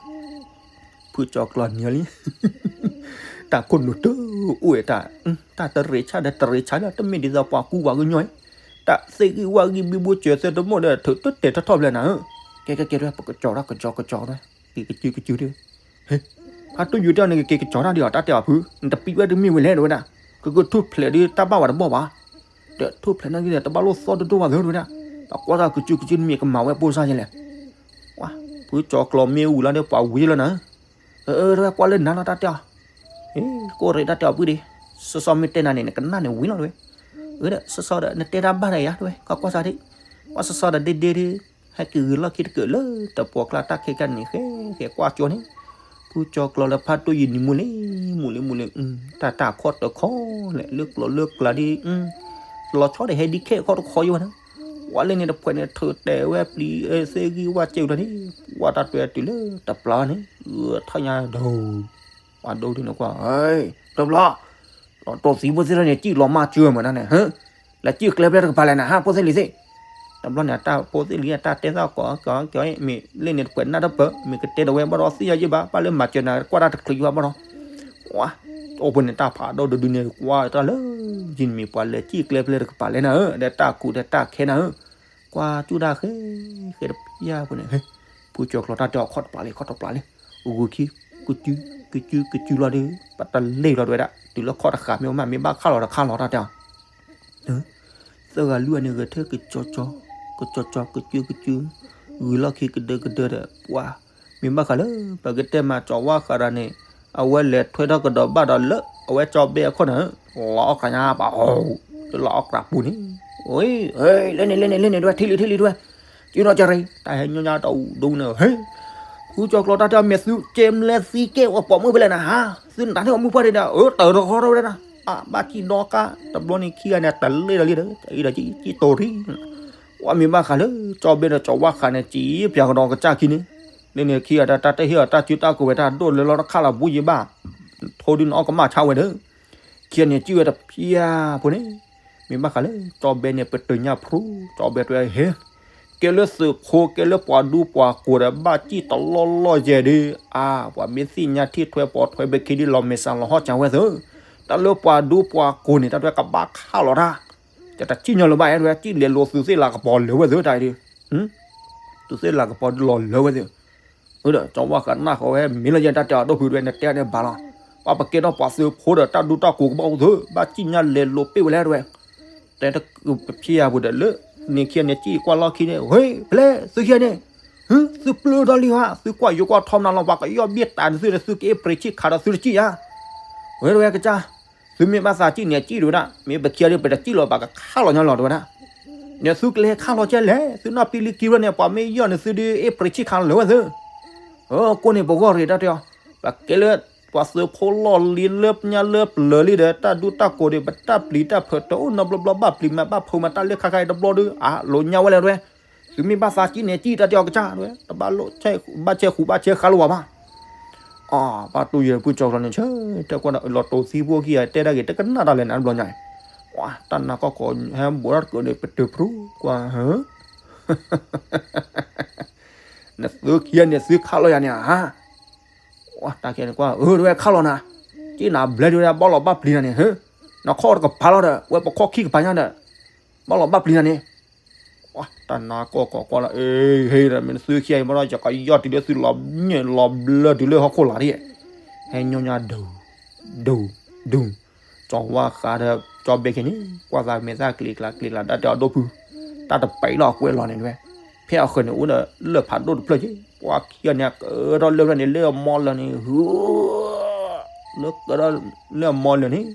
ဖုကၠီကျီနံၤလံ တၢ်ခိၣ်နူာ်တအိၣ်ဝဲတၢ် တၢ်တရ့ၤဆၣ်ဒီးတရ့ၤဆၣ်လၢ တမ့ၢ်ဒ်သိးပှၤကူပှၤကညီအံၤ တၢ်သ့ၣ်ဂံၢ်ဝၣ်ဂံၢ်ဘံဘူစၢၤသၢတမိၢ်ဒီး ထုးတတဲာ်ထီၣ်ထီၣ်ဖဲလဲၣ်နၤဧၢ ကဲကဲကဲတဝဲ ပကကၠီၤတၢ်ကကၠီၤကကၠီၤတဝဲ ကကၠူကကၠူတဝဲ ဟ့ၣ် ဖးတူၢ်ယူၤတဲအီၤန့ၣ် ကက့ၤကကၠီၤတၢ်ဒံးအီၤ တၢ်တဲအီၤဖု နတပံးဝဲဒုးမ့ၢ်ဝဲလဲၣ်တဝဲဒၣ် ကကထူၣ်ဖျဲးဒုးတၢ်ဘၣ်ဝဲတဘီၣ်ဘၣ် ဒီးထူၣ်ဖျဲးနာ်က့ဒီး တဘၣ်လိၣ်သီၣ်ဒိၣ်ဒိၣ်ဘၣ်သၢတဝဲဒၣ် ပှၤကွၢ်တၢ်ကကၠူကကၠူ နမ့ၢ်ကမၤဝဲပိၢ်စါယဲလဲၣ် ဝါ ဖုကၠီကျီမ့ၢ်ဝံၤလီၤဒီး ပှၤဝံၤလီၤနၤ အၢ တဝဲကွၢ်လၢနၤလီၤ တၢ်တဲအီၤ ဟ့ၣ် ကိၣ်ရ့ၣ်တၢ်တဲအီၤပုၢ်ဒံး စီစီမ့ၢ်တဲနၤန့ၣ် နကနၣ်န့ၣ်ဝံၤလီၤတဝဲ အၢ ဒီးစီစီဒီး နတဲတၢ်ဘၣ်ဒီးယၤတဝဲ ကွၢ်ကွၢ်စါဒံး ကွၢ်စီစီဒီးဒ့ဒ့ဒ့ ဟဲက့ၤဂုာ်လီၢ်ခံတကၢၢ်လၢ တပှီၢ်ကျါတၢ်ခဲကၢ်န့ၣ် ဃဲဃဲကွၢ်ကၠီန့ၣ် ဖုကၠီကျီလၢဖးတူၢ်ယံၤနံၤမူလံ မူလံမူလံ တၢ်တၢ်ခီၣ်တခီလဲၣ် လၢကျိၤလၢကျါဒ် လီၤဆီဒီးဟဲဒ်ခဲခီၣ်တခီယိဝဲန့ၣ် ဝဲလၢန့ၣ်တဖှဲးန့ၣ် ထုးတဲာ်ဝဲပျံၤသ့ၣ်ဂံၢ်ဝၣ်စဲးလီၤန့ၣ် ဝဲတၢ်တွဲတုၤလၢတပျၢ်န့ၣ် ထီၣ်ညါဒီး ပှၤဒိဒ်န့ၣ်ကွၢ် တဘျီ လီၤတိၢ်သံဖိသ့ၣ်လၢန့ၣ် စံၣ်လီၤမၢ်စၢၤမးတၢ်န့ၣ် ဟၢ လဲၤစံၣ်ကျဲဖဲတကပၤလဲၣ်နၤ ဟးဖိသ့ၣ်လံၤသ့ၣ် တဘျီန့ၣ် တၢ်ဖိသ့ၣ်လံၤ တၢ်တဲသးကီးကီးကီး မ့ၢ်လၢန့ၣ်တဖှဲးနၢ်တပၢၢ် မ့ၢ်ကတဲဒီးဝဲဘၣ်ဒီးသ့ၣ်ညါယ့ၢ်ဘၣ် ဘၣ်လၢမၤစၢၤနၤ ကွၢ်တၢ်တချုးယ့ၢ်ဘၣ်ဘၣ်ဒီး ဝါ အိၣ်ဖဲန့ၣ် တၢ်ဖးဒိၣ်တဒုန့ၣ် ကွၢ်တၢ်လၢ ယံၤမ့ၢ်ပှၤလဲၤစံၣ်ကျဲဖဲလဲၣ်တကပၤလဲၣ်နၤဧၢ ဒီးတၢ်ကူးဒီးတၢ်ခဲနၤဧၢ ကွၢ်ကၠူၣ်တၢ်ဃဲ ဃဲတပျၢ်ဖိန့ၣ် ဖုကၠီကျီတၢ်တဲအီၤခီၣ်တပျၢ်လံ ခီၣ်တပျၢ်လံ ဂုာ်ခံ ကစု ကစု ကစုလီၤဒီး ပတလ့ၢ်လီၤတဝဲဒၣ် တုၤလၢခီၣ်တဃာ်မ့ၢ်အိၣ်မး မ့ၢ်ဘၣ်ခၣ်လီၤတခါလီၤတၢ်တဲအီၤ သၢဂၤလွံၢ်ဂၤန့ၣ် ဂဲၤထၢၣ်ကကၠီကၠီ ကကၠီကၠီ ကစုကစု ဂုာ်လီၢ်ခံကဒၢကဒၢဒီး ပှၤ မ့ၢ်ဘၣ်ဃးလၢ ပကတဲမၤကၠီဝါဃးဒီးန့ၣ် အဝဲလဲၤထွဲထီၣ်ကဒီးဘၣ်ဒီးလၢ အဝဲကၠီဘဲအခိၣ်န့ၣ် လီၤအီၣ်ဃာ်ညါပှၤ လီၤအီၣ်ကြးပူၤန့ၣ် လၢန့ၣ် လၢန့ၣ် လၢန့ၣ် တဝဲ ထံၣ်လံ ထံၣ်လံ တဝဲ ကၠီနီၢ်ကၠီရံ တၢ်ဟဲညိညါတအူးဒိၣ်န့ၣ် ဟ့ၣ် ဖုကၠီကျီတၢ်တဲအီၤ မ့ၢ်သုကဲမလဲသံကဲအီၤပိာ်မုၣ်ဖဲလဲၣ်နၤ ဟါ သုနတၢ်န့ၣ်အီၤမုၣ်ပှၢ်ဒံးဒီး အၢ တၢ်တဃီထီၣ်ဝဲဒၣ် အဘၣ်စံၣ်ဒီကါ တဘျီန့ၣ်ခံဂၤန့ၣ် တလ့ၢ်ဒီးလံဒီး အံၤဒီးစံၣ်တိၤရံ ဝဲမ့ၢ်ဘၣ်ဃးလၢ ကၠီဘဲဒီးကၠီဝါဃးန့ၣ် စံၣ်ပၠးကဒီးကစၢ်ခံန့ၣ် လၢန့ၣ်ခံဂၤတၢ်တၢ်တဟ့ၣ်အီၤတၢ်စုတၢ်ကိးဝဲ တၢ်ဒိၣ်လၢလီၤတခါလီၤဘူးယံၤဘၣ် ထိဒုန့ၣ်အီၣ်ကမၣ်ဆါဝဲဒီး ခံဂၤန့ၣ်စံၣ်ဝဲတပျၢ်ဖိန့ၣ် မ့ၢ်ဘၣ်ဃးလၢ ကၠီဘဲန့ၣ် ပတုာ်ညၣ်ဖရူ ကၠီဘဲတဝဲဟဲ ကဲလၢသုးဖိ ကဲလၢပှၤဒူပှၤကိးဒီး ဘၣ်စံၣ်တလီၢ်လီၢ်ယဲၢ်ဒီး အါ ပှၤမ့ၢ်သ့ၣ်ညါထံၣ်ထွဲပိာ်ထွဲဘၣ်ခံဒု လီၤမဲာ်ဆှးလီၤဟီၣ်ကၢဝဲသု တၢ်လၢပှၤဒူပှၤကိးန့ၣ် တၢ်တဝဲကဘၣ်ခးလီၤတၢ် တၢ်တစံၣ်ညီလၢၤဘၣ် အဲၣ်တဝဲ စံၣ်လဲၤလိာ်သုးသ့ၣ်လၤကပီၤလၢာ်ဝဲသုတၢ်အံၤဒု သုးသ့ၣ်လၤကပီၤဒုလီၤလၢာ်ဝဲသု အၢ ဒီးကၠီဝါဃးနၢ်ဃီဝဲ မ့ၢ်လၢယဲၢ်တၢ်တဲအီၤဒိၣ်ဖုတဝဲ နတဲန့ၣ်ဘၣ်လီၤ ပှၤပကဲထီၣ်ပှၤသုးဖိဒီး တၢ်ဒူတၢ်ကိးကဘၣ်အိၣ်သု ဘၣ်စံၣ်ညါလဲၤလိာ်ပ့ၢ်ဝဲလဲၣ်တဝဲ တဲတကပဖျါပူၤဒီးလၢ န့ၣ်ခံဂၤန့ၣ်စံၣ်ကွၢ်လီၢ်ခံန့ၣ် ဟ့ၣ် ဖဲလဲၣ် သုခံဂၤန့ၣ် သုပျၢၢ်ထီၣ်လံဧါ သုကွၢ်ယိၤကွၢ်ထီမနုၤလီၤ ပှၤကယီၣ်ဘ့ၣ်တၢ်န့ၣ်သုဒီး သုက့ၣ်ပြံၤဆံၣ်ခးဒီးသုတစံၣ်ဧါ ဝဲတဝဲကစၢ် သုမ့ၢ်ဘၣ်သးစံၣ်န့ၣ် အစံၣ်တဝဲဒၣ် မ့ၢ်ပခံဂၤဒီး ပတစံၣ်လီၤ ပှၤကခးလီၤညီလီၤတဝဲဒၣ် န့ၣ်သုကလဲၤခးလီၤကဲလဲၣ် သုနီၢ်ပံလံကံဝဲန့ၣ် ပှၤမ့ၢ်ယီၣ်န့ၣ်သုဒုး အ့ၣ်ပြံၤဆံၣ်ခးလီၤလၢာ်ဝဲသု အၢ ကိးန့ၣ်ပဂီၢ်ရ့ၣ်တၢ်တဲအီၤ ပကဲလၢ ပှၤသုးဖိလီၢ်လံၤလၢညါလၢပျၢၤလံဒီး တၢ်ဒူတၢ်ကိးဒီး ပတၢ်ပျံၤတၢ်ဖုးတအိၣ်နီတဘျီဘျီ ဘၣ်ပျံၤမးဘၣ်ဖုးမး တၢ်လၢခါခါအံၤတဘျီဒီး အလိၤညါဝဲလဲၣ်တဲဝဲ, သုမ့ၢ်ဘၣ်သးကံၣ်န့ၣ် ကံၣ်တၢ်တဲအီၤကစၢ်တဲဝဲ, တဘၣ်လိၣ် ဘၣ်ဆဲးဃူဘၣ်ဆဲးဃါလၢၤဘၣ်ဘၣ် အၢ ဖါတူယိၤဒီးဖုကၠီၤကျီန့ၣ် ဆၢတဲကွၢ်ဒီး လီၤတိၤသံဖိခံဂၤတဲဒၣ်ဂ့ၤ တကနၣ်တၢ်လဲၣ်နၤတဘျီညါအံၤ, ပှၤတၢ်နါကီၢ်ကီးဟဲဘူးထီၣ်တကၢးန့ၣ် ပတုာ်ဖရူကွၢ် နသုခံဂၤန့ၣ်သုခးလီၤယၤန့ၣ်ဧါ, တၢ်ခံဂၤန့ၣ်ကွၢ် အၢ တဲဝဲခးလီၤနၤ, က့နၤဘျဲတဲဝဲဒၣ် ဘၣ်လီၤဘၣ်ပျံၤနၤန့ၣ် နခီၣ်တကပၤလီၤဒီး ဝဲပခီၣ်ခံကပၤညါဒီး ဘၣ်လီၤဘၣ်ပျံၤနၤန့ၣ် တၢ်နါကီၢ်ကီးကွၢ်လီၤ အ့ ဟ့ၣ်ဒီးမ့ၢ်နသုခံဂၤအံၤဘၣ်ဒီး ယကယီၢ်တုၤလၢသုလီၤညၣ်လီၤဘျၢတုၤလၢဟီၣ်ခိၣ်လာ်ဒ်, ဟဲညီညါဒုး ဒုး ဒုး, ကၠီၤဝါဃးဒီးကၠီဘဲခဲန့ၣ် ကွၢ်သးမဲာ်သၣ်ကျ့ၤကျါကျ့ၤကျါ တၢ်တဲအီၤဒိၣ်ဖု, တၢ်တပဲာ်လီၤအကွဲးလီၤန့ၣ်တဲဝဲ, ဖဲအဃၢၤန့ၣ်အိၣ်ဒီးလၢၢ်ဖးဒိၣ်တဖျၢၣ်က့, ပှၤခံဂၤန့ၣ် ကၢထီၣ်လၢၢ်ဖျၢၣ်န့ၣ် လၢအမီလၢာ်န့ၣ် ဟု လၢကၢထီၣ်လၢအမီလၢာ်န့ၣ်,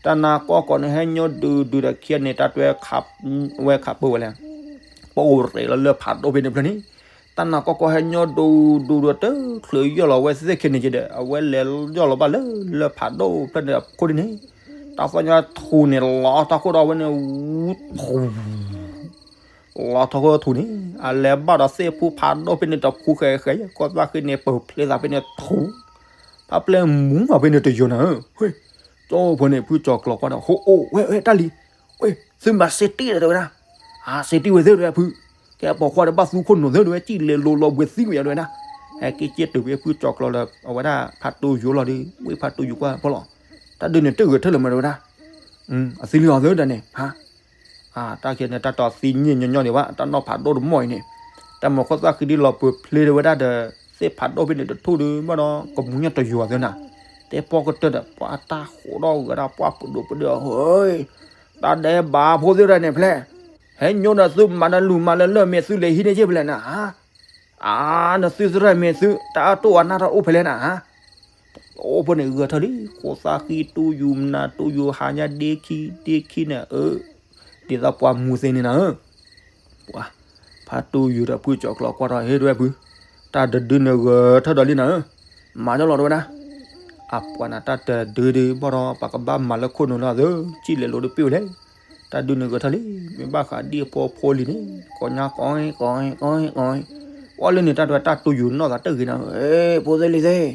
တၢ်နါကီၢ်ကီးန့ၣ် ဟဲညီဒုးဒုးဒီးခံဂၤန့ၣ် တၢ်တဲဝဲ ဝဲခးပၢဝဲလဲၣ်, ပအိၣ်ရဲၣ်လီၤလၢၢ်ဖးဒိၣ်ဖဲန့ၣ်ဖျၢၣ်န့ၣ်, တၢ်နါကီၢ်ကီးဟဲညီဒုးဒုးဒီးတချုးယီၢ်လီၤဝဲသ့ၣ်ခဲန့ၣ်က့ဒီး အဝဲလဲၤယီၢ်လီၤဘၣ်လၢလၢၢ်ဖးဒိၣ်ဖျၢၣ်န့ၣ်အခိၣ်ဒ်န့ၣ်, တၢ်သီၣ်ညါထူၣ်န့ၣ် လီၤထီၣ်ခိၣ်ဒီးဝဲန့ၣ် ဝူထူၣ် လီၤထီၣ်ခိၣ်ထူၣ်န့ၣ် အလဲၤဘၣ်ဒီးသ့ၣ်ဖူဖးဒိၣ်ဖဲန့ၣ်တဖူဃဲဃဲ ကီၢ်သၣ်ဃ့န့ၣ် ပၢၢ်ဖျဲးသးဖဲန့ၣ်ထူၣ်, ဖးပျဲၢ်မူမးဖဲန့ၣ်တယိာ်နၤဧၢ, ကၠီဖိန့ၣ် ဖုကၠီၤကျီၤကွၢ်ဒီး ဟိအိၣ်ဝဲဝဲတၢ်လံၤ, ဝဲ သုမၤစ့တံၢ်ဒီးတဲဝဲဒၣ်, အါ စ့တံၢ်ဝဲသ့ၣ်တဲဝဲဖု, ကဲပိာ်ခွါဒီးဘၣ်သူခိၣ်နူာ်သ့ၣ်တဲဝဲ ကံၣ်လဲၤလိၤလီၤဘှံးသံကွံာ်ယၤတဲဝဲဒၣ်, ဟဲက့ၤက့ၤတုၤဖဲဖုကၠီၤကျီၤဒီး အဝဲဒၣ်ဖးတူယိာ်လီၤဒီး ဝဲဖးတူယိာ်ကွၢ်ဖီလီၤ, တၢ်ဒုးန့ၣ်တဂဲၤထၢၣ်လၢၤမးတဲဝဲဒၣ်, အသံလံအီၤသ့ၣ်တၢ်န့ၣ် တၢ်ခံန့ၣ် တၢ်တီသံညံၣ်ညီညီန့ၣ်ဘၣ် တၢ်နီၢ်ဖးဒိၣ်တမီၢ်အံၤန့ၣ်, တၢ်မၤခိၣ်သၣ်ဃံဒ်လီၤပၢၢ်ဖျဲးတဲဝဲဒၣ်ဒီး သ့ၣ်ဖးဒိၣ်ဖဲန့ၣ်တထူၣ်ဒီး ဘၣ်ဒီး ကမူၤညါတယိာ်သ့ၣ်နၤ, တဲပီၣ်ကတၢၢ်ဒီး ပှၤတၢ်ဃိးထီၣ်ဂၤဒၣ် ပှၤပဒိၣ်ပဒိၣ် ဟိ တၢ်ဒဲးဘးဖိသ့ၣ်တၢ်န့ၣ်ဖျဲၣ်, ဟဲညိဒီးသုမၤတလူၤမၤလၢလၢၢ်မ့ၢ်သုလဲၤဟံးန့ၢ်က့ဖဲလဲၣ်နၤ, အါ နသုသရၣ်မ့ၢ်သု တၢ်အတိၢ်အနၢ်တၢ်အိၣ်ဖဲလဲၣ်နၤ အိၣ်ဖဲန့ၣ်ဂဲၤထၢၣ်လံ ခိၣ်သၣ်ဃံတူယူၢ်မနၤတူယူၢ်ဟါညါဒ့ခံဒ့ခံန့ၣ်ဧၢ, ဒ်သိးပှၤမူသ့န့ၣ်နၤဧၢ, ပှၤ ဖါတူယူၢ်ဒီးဖုကၠီၤကျီၤကွၢ်ထီၣ် ဟ့ၣ်တဲဝဲဖု, တၢ်တဒုန့ၣ်ဂဲၤထၢၣ်ဒီးလံနၤဧၢ, မၤညီလီၤတဲဝဲဒၣ်, အပှၤနၤတၢ်တဒုဒုးဘၣ်ဒီး ပှၤကဘၣ်မၤလၢခိၣ်နူာ်လီၤသၢ ကံၣ်လဲၤလိၤတပ့ၢ်ဝဲလဲၣ်, တၢ်ဒုန့ၣ်ဂဲၤထၢၣ်လံ, မ့ၢ်ဘၣ်ဃးဒံၣ်အဖိအဖိလံၤန့ၣ် ကိးညါကိးအီၤကိးအီၤကိးအီၤ, ပှၤလၢန့ၣ်တၢ်တဲဝဲတၢ်တူယူၢ်နီၢ်သးတၢ်ဂ့ၤနၤဧၢ, ဖိသ့ၣ်လံၤသ့ၣ်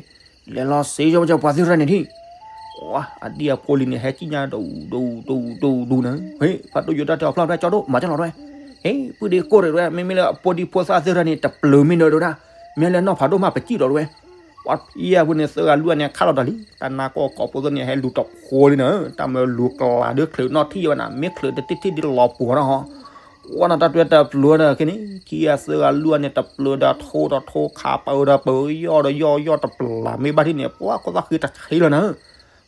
လဲၤလီၤစ့ယီၤကပှၤသ့ၣ်တဖၣ်န့ၣ်ထံၣ်, အဒံၣ်အဖိလံၤန့ၣ်ဟဲကံၣ်ညါဒူဒူဒူဒူနၤ, ဟ့ၣ် ဖါတူယူၢ်တၢ်တဲအီၤဖျီဖျဲကၠီဒိၣ် မၤကၠီလီၤတဲဝဲ, ဟ့ၣ် ပုၢ်ဒ့ကိၢ်ဒီးတဲဝဲ မ့မ့ၢ်လၢအဖိဒံဖိသၣ်သ့ၣ်တဖၣ်န့ၣ် တပျုၤမ့ၢ်နၢၤတဲဝဲဒၣ်, မ့ၢ်လၢနီၢ်ဖးဒိၣ်မးပစံၣ်လီၤတဲဝဲ, ပှၤဖံးအဖိန့ၣ် သၢဂၤလွံၢ်ဂၤန့ၣ် ခးလီၤတၢ်လံ, တၢ်နါကီၢ်ကီးဖိသ့ၣ်န့ၣ် ဟဲလူၤတဖိလံနၤ, တၢ်မၤလူၤကျါဒုးချုးနီၢ်ထံၣ်ဝဲနၤ, မ့ၢ်ချုးတထံၣ်ထံၣ်ဒ်လီၤပှီၤထီၣ်ဟီ, ဝဲနတၢ်တဲတပျုၤဒီးခဲန့ၣ် ခံဂၤသၢဂၤလွံၢ်ဂၤန့ၣ် တပျုၤဒီးထိဒီးထိ ခးပၢၤဒီးပၢၤ ယီၢ်ဒီးယီၢ် ယီၢ်တပျၢၤ မ့ၢ်ဘၣ်ထံၣ်န့ၣ် ပှၤခိၣ်သၣ်ဃံတဆံလီၤနၤ,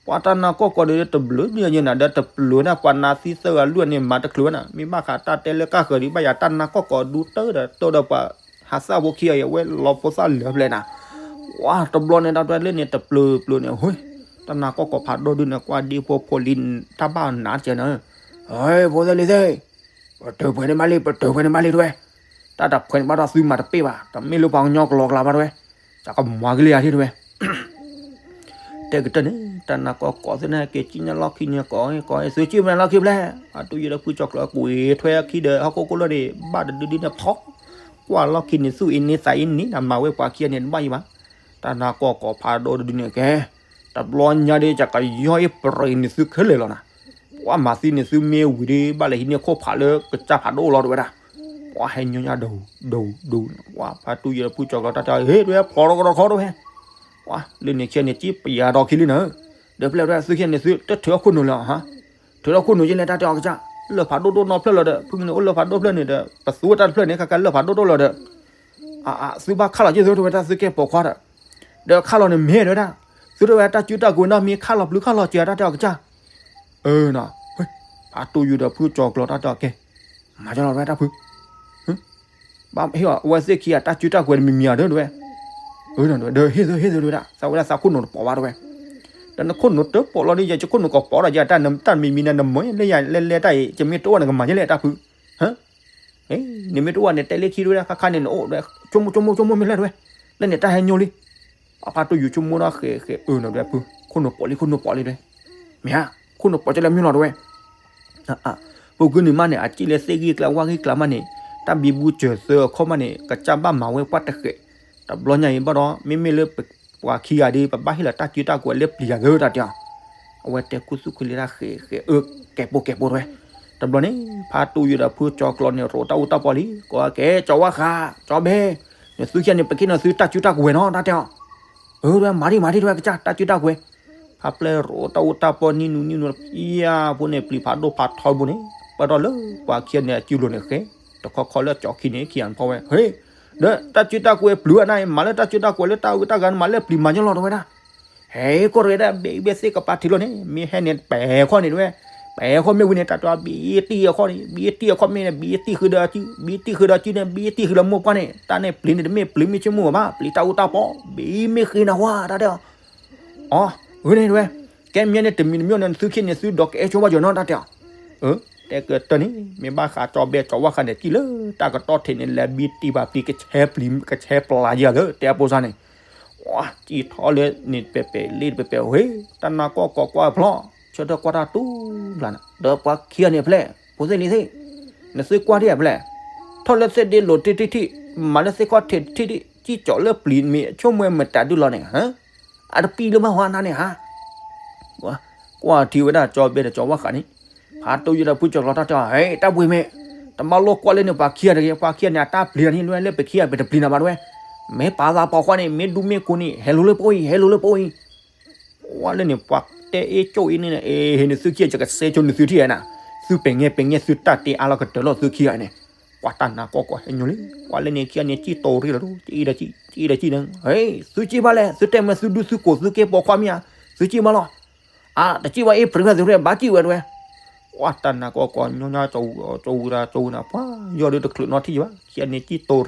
ပှၤတၢ်နါကီၢ်ကီးဒီးတဘျုးန့ၣ်ယဲနၤ ဒီးတပျုၤန့ၣ် ပှၤနါသံသၢဂၤလွံၢ်ဂၤန့ၣ် မၤတချုးဝဲနၤ, မ့ၢ်ဘၣ်ဃးတၢ်တဲလၢကၢ်ဃၢၤဒံးဘၣ်ယၤ တၢ်နါကီၢ်ကီးဒူတၢဒီးတၢ်ဒီးပှၤ ဟးသၣ်ဖိခံဂၤအံၤ အဝဲလီၤဖိသၣ်လၢာ်ဖျဲနၤ, ပှၤတဘျီန့ၣ်တၢ်တဲလၢန့ၣ် တပျုၤပျုၤန့ၣ် ဟ့ၣ် တၢ်နါကီၢ်ကီးဖးဒိၣ်ဒုန့ၣ် ကွၢ်ဒ့ဖိဖိလံၤ တၢ်ဘၣ်နးကဲနၤ, ဟ့ၣ် ဖိသ့ၣ်လံၤသ့ၣ် ပတုာ်ပှဲၤန့ၣ်မးလံ ပတုာ်ပှဲၤန့ၣ်မးလံတဲဝဲ, တၢ်တဖှဲန့ၣ်ဘၣ်ဒီးသုမၤတပ့ၢ်ဘၣ် တမ့ၢ်လၢပှၤကညီကလီကလီဘၣ်တဲဝဲ, စးကမၤက့ၤလၢယၤထံၣ်တဲဝဲ တဲကတၢၢ်န့ၣ် တၢ်နါကီၢ်ကီးသ့ၣ်န့ၣ် က့ၤကံၣ်ညါလီၢ်ခံန့ၣ် ကိးအီၤကိးအီၤ သုကံၣ်မနုၤလီၢ်ခံဖျဲၣ်, ဖါတူယူၢ်ဒီးဖုကၠီၤကျီၤကွံာ်ထွဲအခံဒီး ဟီၣ်ခိၣ်ကိၣ်လၢန့ၣ် ဘၣ်တဒုဒုန့ၣ်ဖီ ကွၢ်လီၢ်ခံန့ၣ် သူၣ်အ့န့သးအ့န့ နမၤဝဲပှၤခံဂၤန့ၣ် တဘၣ်ယံၤဘၣ်, တၢ်နါကီၢ်ကီးဖးဒိၣ်တဒုန့ၣ်ကဲ တဘျီညါဒီး ကကယီၢ်အ့ၣ်ပြံၤန့ၢ်သုခဲလၢာ်လီၤနၤ, ပှၤမၤသံန့ၢ်သုမ့ၢ်ဝံၤဒီး ဘၣ်လဲၤဟံးန့ၢ်ခိၣ်ဖးလၢကစၢ်ဖးဒိၣ်လီၤတဲဝဲဒၣ်, ပှၤဟဲညီညါဒိၣ်ဒိၣ်ဒိၣ်, ပှၤဖါတူယူၢ်ဒီးဖုကၠီၤကျီၤတၢ်တဲ ဟ့ၣ်တဲဝဲဖျီထီၣ်ကဒီးခီတဲဝဲ ပှၤလၢန့ၣ်ခံဂၤန့ၣ် ကံၣ်ပယၤဒီးခံလံနၤ, ဒီးဖျဲၣ်တဲ သုခံဂၤန့ၣ် သုတထုးထီၣ်ခိၣ်နူာ်လၢၤဟါ, ထုးထီၣ်ခိၣ်နူာ်ယဲလဲၣ် တၢ်တဲအီၤကစၢ်, လၢၢ်ဖးဒိၣ်ဒိၣ်နီတဖျၢၣ်လီၤဒီး ဖုန့ၣ်အိၣ်လၢၢ်ဖးဒိၣ်ဖျၢၣ်န့ၣ်ဒီး ပသူဝဲတၢ်တဖျၢၣ်န့ၣ် ခါခါလၢၢ်ဖးဒိၣ်ဒိၣ်လီၤဒီး အ သုဘၣ်ခးလီၤက့ၤသုတဲဝဲတၢ် သုကဲပိာ်ခွါဒီး ဒီးခးလီၤန့ၣ်မ့ၢ်တဲဝဲဒၣ်, သုတဲဝဲတၢ်စုတၢ်ကွဲၤနီၢ်မ့ၢ်ခးလီၤပျုၤခးလီၤစှၤတၢ်တဲအီၤကစၢ်, အၢ ဖါတူယူၢ်ဒီးဖုကၠီၤကျီၤတၢ်တဲအီၤကဲ, မၤကၠီလီၤတဲဝဲတၢ်ဖု ဘၣ်ဟ့ၣ်အီၤ အဝဲသ့ၣ်ခံဂၤတၢ်စုတၢ်ကွဲၤတမံၤမံၤဧါဒီးတဲဝဲ, ဒီးဟ့ၣ်သုဟ့ၣ်သုတဲဝဲဒၣ် သးဝဲဒၣ်သးခိၣ်နူာ်တပိာ်ဘၣ်တဲဝဲ, ဒီးနခိၣ်နူာ်တပိာ်လီၤဒီး ယခိၣ်နူာ်ကပိာ်ဒီးယတၢ်မံၤမံၤန့ၣ် နမၤလၢယလဲၤလဲၤတၢ်အံၤ ယမ့ၢ်တအိၣ်နကမၤယဲလဲၣ်တၢ်ဖု, နမ့ၢ်တအိၣ်န့ၣ် တဲလၢခံတဲဝဲဒၣ် ခါခါန့ၣ်နအိၣ်ဒီး ဆိကမိၣ်ဆိကမိၣ်ဆိကမိၣ်မ့ၢ်လဲၣ်တဲဝဲ, လၢန့ၣ်တၢ်ဟဲညိလံ, အဖါတိၢ်ယူၤဆိကမိၣ်ထီၣ်ဃဲးဃဲးအၢနီၤ တဲဝဲဖု ခိၣ်နူာ်ပိာ်လံ ခိၣ်နူာ်ပိာ်လံတဲဝဲ, မ့ၢ်ဧါ, ခိၣ်နူာ်ပိာ်ကလဲၤမ့ၢ်လီၤတဲဝဲ, ပူၤကွံာ်န့ၣ်မးန့ၣ် အစံၣ်လၢသ့ၣ်ဂံၢ်ကျါဝၣ်ဂံၢ်ကျါမးန့ၣ် တၢ်ဘံဘူစၢၤသၢအခီၣ်မးန့ၣ် ကစၢ်ဘၣ်မၤဝဲပှၢ်တဃဲး, တဘျီညါအံၤဘၣ်ဒီး မ့မ့ၢ်လၢပှၤခံဂၤဒီး ပဘၣ်ဟ့ၣ်လီၤတၢ်စုတၢ်ကဝဲၤလၢပျံၤယၤသၢတၢ်တဲအီၤ, အဝဲတဲခူသူၣ်ခွံလံတၢ်ဃဲးဃဲးအၢ ကဲးပိာ်ကဲးပိာ်တဲဝဲ, တဘျီန့ၣ် ဖါတိၢ်ယူၤဒီးဖုကၠီၤကျီန့ၣ် ရိးတၢ်အူတၢ်ပီလံ ကိးကဲ ကၠီၤဝၣ်ဃး ကၠီၤဘဲ နသုခံဂၤန့ၣ် ပကဟ့ၣ်နသုတၢ်စုတၢ်ကဝဲၤနီၤ တၢ်တဲအီၤ, အၢ မၤဒံးမၤဒံးတဲဝဲ ကစၢ်တၢ်စုတၢ်ကဝဲၤ, ဖါပျဲၢ်ရိးတၢ်အူတၢ်ပီနံၣ်နူနံၣ်နူ ယါဖိန့ၣ် ပျံၤဖးဒိၣ်ဖးထီဘိန့ၣ် ပၢၢ်ထီၣ်လၢပှၤခံဂၤန့ၣ် အစုလိၤန့ၣ်ဃဲ တခီခီလၢကၠီၤခံန့ၣ် ခံဂၤဖီဝဲ ဟ့ၣ် ဒီးတၢ်စုတၢ်ကဝဲၤပျံၤဝဲဒၣ်အံၤ မၤလၢတၢ်စုတၢ်ကဝဲၤလၢတၢ်အူတၢ်ဂၤန့ၣ် မၤလၢပျံၤမၤညီလီၤတဲဝဲဒၣ်, ဟဲ ကိးရဲဒၣ် ဘဲအံၤဘဲသ့ၣ်ကပၤထံးလီၤန့ၣ် မ့ၢ်ဟဲန့ၣ် ပဲာ်ခီၣ်န့ၣ်တဲဝဲ, ပဲာ်ခီၣ်မ့ၢ်ဝံၤန့ၣ် တၢ်တဲအီၤ ဘံတံၢ်အခီၣ်န့ၣ် ဘံတံၢ်အခီၣ်မ့ၢ်န့ၣ် ဘံတံၢ်ဃုာ်ဒီးအစု ဘံတံၢ်ဃုာ်ဒီးအစုန့ၣ် ဘံတံၢ်ဃုာ်လၢမိၢ်ပှၢ်န့ၣ် တၢ်န့ၣ်ပျံၤန့ၣ် တမ့ၢ်ပျံၤမ့ၢ်ဆိကမိၣ်ဘၣ် ပျံၤတၢ်အူတၢ်ပီ ဘံမ့ၢ်ဃ့နၤဝါ တၢ်တဲအီၤ အီ ဂ့ၤန့ၣ်တဲဝဲ, ကဲမ့ၢ်န့ၣ် တမံၤတမံၤန့ၣ် နသုခံဂၤန့ၣ် သုဒိးကအဲၣ်ဆိဘၣ်ယီၤနီၤ တၢ်တဲအီၤ, အၢ တဲကတၢၢ်န့ၣ် မ့ၢ်ဘၣ်ဃးကၠီၤဘဲကၠီၤဝၣ်ဃးန့ၣ် စံၣ်လၢတၢ်ကတီၢ်ထံးန့ၣ် လဲၤဘံတံၢ်ဘၣ်ပျံၤ ကဆဲပျံၤ ကဆဲပျံၤယၤလၢ တဲအဖိစါန့ၣ်, ဝါ စံၣ်ထီၣ်လၢန့ၣ် ပဲာ်ပဲာ်လ့ၣ်တပဲာ်ပဲာ် ဟ့ၣ် တၢ်နါကီၢ်ကီးကွၢ်ဖျီၣ် ဆၢထၢၣ်ကွၢ်တၢ်တူၢ်ဘျီန့ၣ် ဒီးပှၤခံဂၤန့ၣ်ဖျဲၣ် ဖိသ့ၣ်လံၤသ့ၣ်, နသုကွၢ်ဒံးဧါဖျဲၣ်, ထီၣ်လၢသ့ၣ်ဒ့လိၤတံၢ်တံၢ်တံၢ်, မၤလၢသ့ၣ်ခီၣ်ထံးတံၢ်တံၢ်, စံၣ်ကၠီၤလၢပျံၤမ့ၢ်ဆိကမိၣ်မတၤဒုလီၤန့ၣ်, အတပံၤလၢမၤဝဲနၤန့ၣ်ဧါ ကွၢ်ထံဝဲဒၣ်ကၠီၤဘဲဒီးကၠီၤဝၣ်ဃးန့ၣ်, ဖါတိၢ်ယူၤဒီးဖုကၠီၤကျီတၢ်တဲအီၤ ဟဲ တၢ်ဘှံးမ့ၢ်, တမၤလိကွၢ်လၢန့ၣ်ပှၤခံဂၤတဂ့ၤ, ပှၤခံဂၤန့ၣ် အတၢ်ပျံၤတၢ်န့ၣ် လၢပခံဂၤပတပျံၤနၤဘၣ်တဲဝဲ, မ့ၢ်ပာ်သးပာ်ဃီန့ၣ် မ့ၢ်ဒူမ့ၢ်ကိးန့ၣ် ဟဲလိၤလၢပအိၣ်အံၤ ဟဲလိၤလၢပအိၣ်အံၤ ဝဲလၢန့ၣ် ပှၤတဲအ့ၣ်ကၠိၣ်အ့ၣ်န့ၣ် အ့ၣ် ဟ့ၣ်နသုခံဂၤ ယကစဲဆိနသုထံၣ်ဧါနၤ, သုပဲာ်ငဲၢ်ပဲာ်ငဲၢ်သုတၢ်တဲအါလီၤကတၢၢ်လီၤသုခံဂၤန့ၣ်, ပှၤတၢ်နါကီၢ်ကီးဟဲညိလံ, ပှၤလၢန့ၣ်ခံဂၤန့ၣ် စံၣ်တိၤရံၣ်လီၤ စံၣ်ဒီးစံၣ် စံၣ်ဒီးစံၣ်န့ၣ်, ဟ့ၣ် သုစံၣ်ဘၣ်လဲၣ် သုတဲမ့ၢ်သုဒူသုကိးသုကဲပိာ်ခွါမ့ၢ်ဧါ, သုစံၣ်ဘၣ်လီၤ, အါ တစံၣ်ဘၣ်အ့ၣ် ပြံၤဝဲသုရဲၣ် ဘၣ်စံၣ်ဝဲတဲဝဲ ပှၤတၢ်နါကီၢ်ကီးညီညီ ကၠီၤဝူၤဒီးကၠီၤဝူၤန့ၣ် ပှၤယီၤဒုးတချုးနီထံၣ်ဘၣ် ခံဂၤန့ၣ် စံၣ်တိၤရံၣ်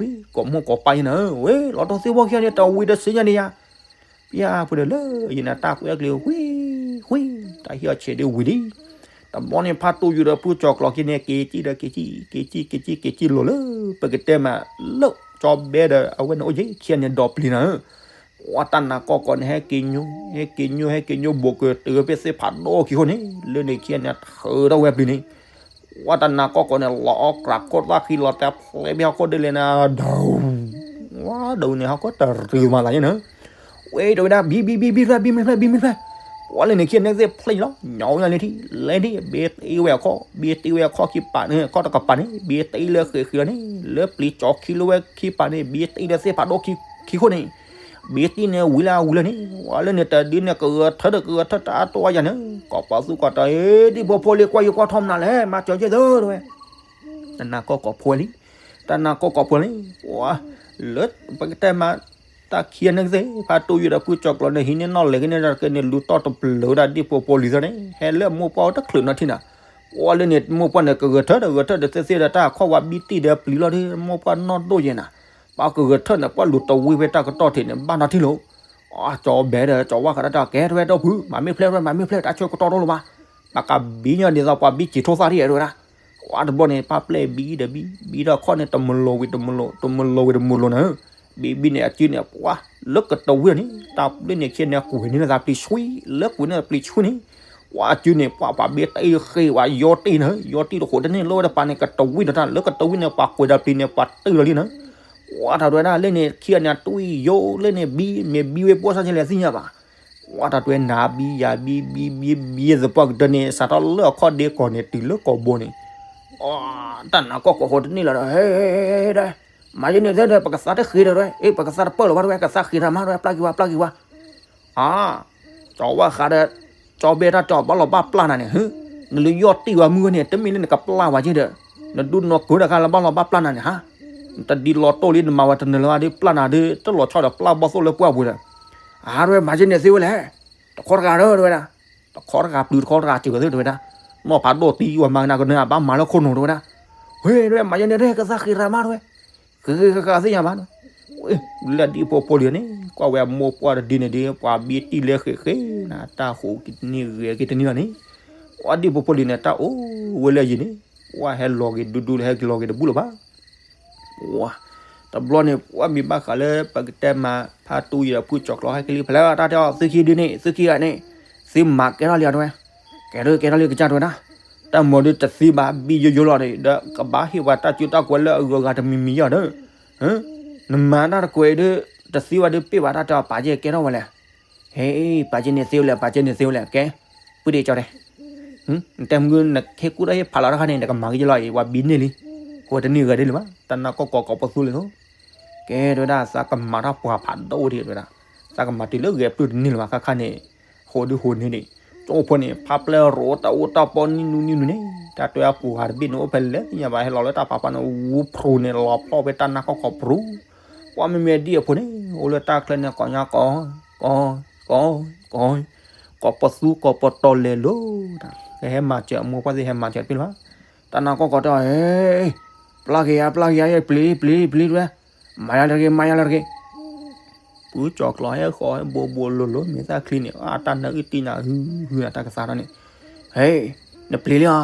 ကိးမိၢ်ကိးပၢ်ယဲန့ၣ်, ဝဲ လီၤတိၢ်သ့ၣ်ဝီခံဂၤန့ၣ် တဝံၤတဆ့ညါန့ၣ်ယါ ပျၢ်ဖိဒီးလၢယနာ်တၢ်ကွဲးအကျဲၤဝံၤဝံၤ, တၢ်ဟံၣ်အီၤဆဲးဒ်ဝံၤလံ, တဘျီန့ၣ် ဖါတိၢ်ယူၤဒီးဖုကၠီၤကျီၤခံန့ၣ် က့ၤစံၣ်ဒီးက့ၤစံၣ် က့ၤစံၣ် က့ၤစံၣ် က့ၤစံၣ်လိၤလၢ ပကတဲမးလၢကၠီၤဘဲဒီးအဝဲန့ၣ်အိၣ်ယဲခံဂၤန့ၣ် ဒိးပျံၤနၤဧၢ, ပှၤတၢ်နါကီၢ်ကီးန့ၣ် ဟဲက့ၤညိ ဟဲက့ၤညိ ဟဲက့ၤညိ ဘိးကတၢၢ်ဖဲသ့ၣ်ဖးဒိၣ်ခံခိၣ်န့ၣ် လၢန့ၣ်ခံဂၤန့ၣ် ထုးထီၣ်ဝဲပျံၤန့ၣ် ပှၤတၢ်နါကီၢ်ကီးန့ၣ် လီၤအီၣ်ကြးခိၣ်သၣ်ဃံ လီၤတဲာ်ဖျဲးဘၣ်ဟီၣ်ခိၣ်ဒ်လဲၣ်န့ၣ် ဒဝ်, ဝါဒဝ်န့ၣ် ဟီၣ်ခိၣ်တရံးမၤသးယဲန့ၣ်, ဝဲတဲဝဲဒၣ် ဘံ ဘံ ဘံ ဘံ ဖျဲၣ် ဘံ မ့ၢ်ဖျဲၣ် ဘံ မ့ၢ်ဖျဲၣ်, ပှၤလၢန့ၣ်ခံဂၤန့ၣ်သ့ၣ်ဖျဲၣ်လီၤ ညါဝဲလၢထံ လဲၤဒ် ဘ့တ့ဝဲအခီၣ် ဘ့တ့ဝဲအခီၣ်ခံပၤန့ၣ် အခီၣ်တကပၤန့ၣ် ဘ့တ့လၢဃဲးဃံလီၤန့ၣ် လၢပျံၤကၠီၤခံလၢဝဲခံပၤန့ၣ် ဘ့တ့လၢသ့ၣ်ဖးဒိၣ်ခံခိၣ်န့ၣ် ဘ့တ့န့ၣ်ဝံၤလၢဝံၤလၢန့ၣ် ပှၤလၢန့ၣ်တဒုန့ၣ် ကဂဲၤထၢဒီးကဂဲၤထၢတၢ်အါတိၢ်အါယၤန့ၣ် ကိးပှၤသူၣ်ကိးတီၤ ဒ်ဖိဖိလံၤကွၢ်ယိၤကွၢ်ထီၣ်မနုၤလဲၣ် မၤစၢၤယဲၢ်သၢတဲဝဲ တၢ်နါကီၢ်ကီးဖိလံ, တၢ်နါကီၢ်ကီးဖိလံ, ပှၤလၢပကတဲမး တၢ်ခံဂၤန့ၣ်ကသ့ၣ် ဖါတိၢ်ယူၤဒီးဖုကၠီၤကျီၤန့ၣ် ဟံးန့ၢ်နီၣ်လဲၣ်က့ၤန့ၣ်ဒီးက့ၤန့ၣ် လူၤတီၢ်တပျၢၤဝဲဒၣ်ဒ်ဖိဖိလံၤသၢန့ၣ် ဟဲလၢမိၢ်ပှၢ်အိၣ်တချုးနီထံၣ်နၤ, ပှၤလၢန့ၣ် မိၢ်ပှၢ်န့ၣ် ကဂဲၤထၢဒီးဂဲၤထၢဒီးသ့သ့ဒီးတၢ်အခီၣ်ဝဲဘံတံၢ်ဒီးပျံၤလီၤဒီး မိၢ်ပှၢ်နီၢ်ဒိၣ်ယဲၢ်နၤ, ပှၤကဂဲၤထၢန့ၣ် ပှၤလူၤတဝံၤဖဲတၢ်ကတီၢ်ထံးန့ၣ် ဘၣ်နီထံၣ်လိၤ အကၠီၤဘဲဒီးကၠီၤဝါဃးတၢ်တၢ်ကဲထီၣ်ဝဲဒီးဖု မၤမ့ၢ်ဖျဲၣ်ဝဲ မၤမ့ၢ်ဖျဲၣ် တၢ်ဆၢကတီၢ်ထီၣ်လၢၤဘၣ်, ပှၤကဘံညီဒ်သိးပှၤဘံစံာ်ထိသၣ်ထံၣ်အဲၣ်ဒိးဝဲဒၣ်, ဝဲတဘျီန့ၣ် ပၢ်ပျဲၢ်ဘံဒီးဘံ ဘံထီၣ်ခီၣ်န့ၣ် တမုာ်လိၤဝံၤတမုာ်လိၤ တမုာ်လိၤဝံၤတမုာ်လိၤန့ၣ်, ဘံဘံန့ၣ် အစုန့ၣ် ပှၤလၢကတဝံၤန့ၣ် တၢ်လၢန့ၣ်ခံန့ၣ် ကွံာ်န့ၢ်သးပျံၤဆှံ လၢကွံာ်န့ၢ်သးပျံၤဆှံန့ၣ်, ပှၤအစုန့ၣ် ပှၤပှၤဘံတ့ဃ့ဝဲယီၤတံၢ်န့ၣ် ယီၤတံၢ်တဃိးတန့ၢ်လၢဝဲတပၤန့ၣ် ကတဝံၤဒီးတၢ်လၢကတဝံၤန့ၣ် ပှၤကွံာ်ဒီးပျံၤန့ၣ် ပှၤတ့လီၤလံန့ၣ် ဝဲတၢ်ဒွဲဒၣ်လၢန့ၣ်ခံဂၤန့ၣ် အတွံၢ်ယိာ်လၢန့ၣ် ဘံမ့ၢ်ဘံဝဲဘီၣ်ဆၣ်ကလဲၣ်သ့ၣ်ညါဘၣ်, ဝဲတၢ်ဒွဲနၤဘံယၤဘံ ဘံဘံဘံသပှၢ်ကတၢၢ်န့ၣ် စးထီၣ်လၢအခီၣ်ဒ့ကီၢ်န့ၣ် တုၤလၢကီၢ်ဘိန့ၣ်, တၢ်နါကီၢ်ကီးဃိတန့ၢ်လီၤဒီး ဟဲ ဒီး မၤယဲန့ၣ်သ့ဒီး ပကသါတဃ့ဒီး ပကသါတပၢၢ်လီၤဘၣ်တဝဲ ကသါဃ့တၢ်မးတဝဲ ပျၢ်က့ၤဝဲ ပျၢ်က့ၤဝဲ အါ, ကၠီၤဝါဃးဒီး ကၠီၤဘဲတၢ်တဲအီၤ ဘၣ်လီၤဘၣ်ပျၢ်နၤန့ၣ် ဟ့, နလၢယီၢ်တံၢ်ဝဲမုၢ်ဝဲန့ၣ် တမ့ၢ်လၢနကပျၢ်ဝဲက့ၤဒီး နဒုးနီၢ်ကၢတခါလၢဘၣ်လီၤဘၣ်ပျၢ်နၤန့ၣ်ဟါ, တဒ်လီၤတိၢ်လံ နမၤဝဲတနၢၤလၢၤဘၣ်ဒီး ပျၢ်နၤဒီး တလီၤဆီဒီးပျၢ်ဘီၣ်သိၣ်လၢပှၢ်ပူၤဒီး, အါ တဝဲ မၤယဲန့ၣ်သ့ဝဲလဲၣ်, တခီတဂၤဒီး တဝဲဒၣ်, တခီတဂၤပျုၤတခီတဂၤစၢၤသ့ တဝဲဒၣ်, နီၢ်ဖးဒိၣ်သံဝဲမၤကနၣ်ကနၢအဘၣ်မၤလၢခိၣ်နူာ် တဝဲဒၣ်, ဝဲ တဝဲ မၤယဲန့ၣ်သ့ ကသါဃ့တၢ်မး တဝဲ ဃ့ဃ့ဃ့ဃ့သ့ၣ်ညါဘၣ်နီၤ, လၢဒ်ဖိဖိလံၤန့ၣ် ကွၢ်ဝဲအမိၢ်ပှၢ်တဒုန့ၣ်ဒီး ပှၤဘံတံၢ်လဲၤဃ့ဃ့နၤ တၢ်ဟူးကန့ၢ်ဂဲၤက့ၤတနံၤလီၤန့ၣ်, ပှၤဒ်ဖိဖိလံၤန့ၣ် တၢ်အိၣ်ဝဲလၢအယံၤန့ၣ် ပှၤဟဲလီၤက့ၤဒူဒူလၢဟဲက့ၤလီၤက့ၤတဘူၣ်လၢၤဘၣ်, ပှၤ တဘျီန့ၣ် ပှၢ်မ့ၢ်ဘၣ်ဃးလၢပကတဲမၤဖးတူယံၤဒီး ဖုကၠီၤကျီဟဲက့ၤလံဖဲလဲၣ် တၢ်တဲအီၤ သုခံဒုန့ၣ် သုခံဂၤန့ၣ် သုမၤကဲထီၣ်လံအီၤတဲဝဲ, ကဲထီၣ်ကဲထီၣ်လံကစၢ်တဲဝဲဒၣ်, တၢ်မၤဒုတသ့ဘၣ် ဘံယိယိလီၤဒီး ကဘၣ်ဟ့ၣ်ပှၤတၢ်စုတၢ်ကွဲးလၢအဂုၤအဂၤတမံၤမံၤယီၤဒီး နမၤတၢ်တကွဲးဒု တသ့ဘၣ်ဒု ပ့ၢ်ဘၣ်တၢ်တဲအီၤ ပာ်ကဲကဲထီၣ်ဝဲလဲၣ်. ဟဲ ပာ်ကဲန့ၣ်သ့ဝဲလဲၣ် ပာ်ကဲန့ၣ်သ့ဝဲလဲၣ် ကဲ ပုၢ်ဒ့ကၠီတဲ နတဲမုၢ်နဟ့ၣ်ကူၣ်တၢ်ဟ့ၣ်ဖးလီၤတၢ်ခါန့ၣ် နကမၤက့ၤလီၤအံၤ ပှၤဘံန့ၢ်လံ, ဃိတန့ၢ်ဂၤဒ်လံဘၣ် တၢ်နါကီၢ်ကီးကီးပသူလံလီၤ. ကဲတဲဝဲဒၣ် သးကမၤတၢ်ပှၤဖးဒိၣ်ဝဲဒၣ်တဲဝဲဒၣ်, သးကမၤတုၤလၢဂဲၤပျုၢ်တန့ၢ်လၢၤဘၣ် ခါခါန့ၣ် ဟိးဒုဟိးန့ၢ်ဒံး, ကၠိဖိန့ၣ် ဖးပျဲရိးတၢ်အူတၢ်ပီနံၣ်နူနံၣ်နူန့ၣ် တၢ်တဲအပူၤဂၤတဘ့ၣ်န့ၣ် အိၣ်ဖဲလဲၣ်သ့ၣ်ညါဘၣ် ဟဲလီၤလၢတၢ်ဖးဖီန့ၣ် ဝူဖရူန့ၣ် လီၤဖျီၣ်ဖဲတၢ်နါကီၢ်ကီးပရူၤ, ပှၢ်မ့မ့ၢ်ဒံၣ်အဖိန့ၣ် အိၣ်လၢတၢ်ချၢန့ၣ် ကီးညါကီး ကီး ကီး ကီး ကီးပသူကီးပတီၢ်လဲၤလိၤ, ကဟဲမၤစၢၤအမိၢ်ပှၢ်သ့ၣ်ဟဲမၤစၢၤတဘ့ၣ်လၢၤဘၣ်, တၢ်နါကီၢ်ကီးတဲအီၤ ဟဲ ပျၢ်က့ၤယၤ ပျၢ်က့ၤယၤ ပျံၤ ပျံၤ ပျံၤတဲဝဲ, မၤယၤလၢတဂ့ၤ မၤယၤလၢတဂ့ၤ ဖုကၠီၤကျီဟဲဃီၤဟဲဘိးဘိးလိၤလိၤ မ့ၢ်သၣ်ချံန့ၣ် အတၢ်နၢအုၣ်တံၢ်နၤဟုဟုနၤတၢ်ကသါထီၣ်န့ၣ်, ဟဲ နပျံၤလံဧါ,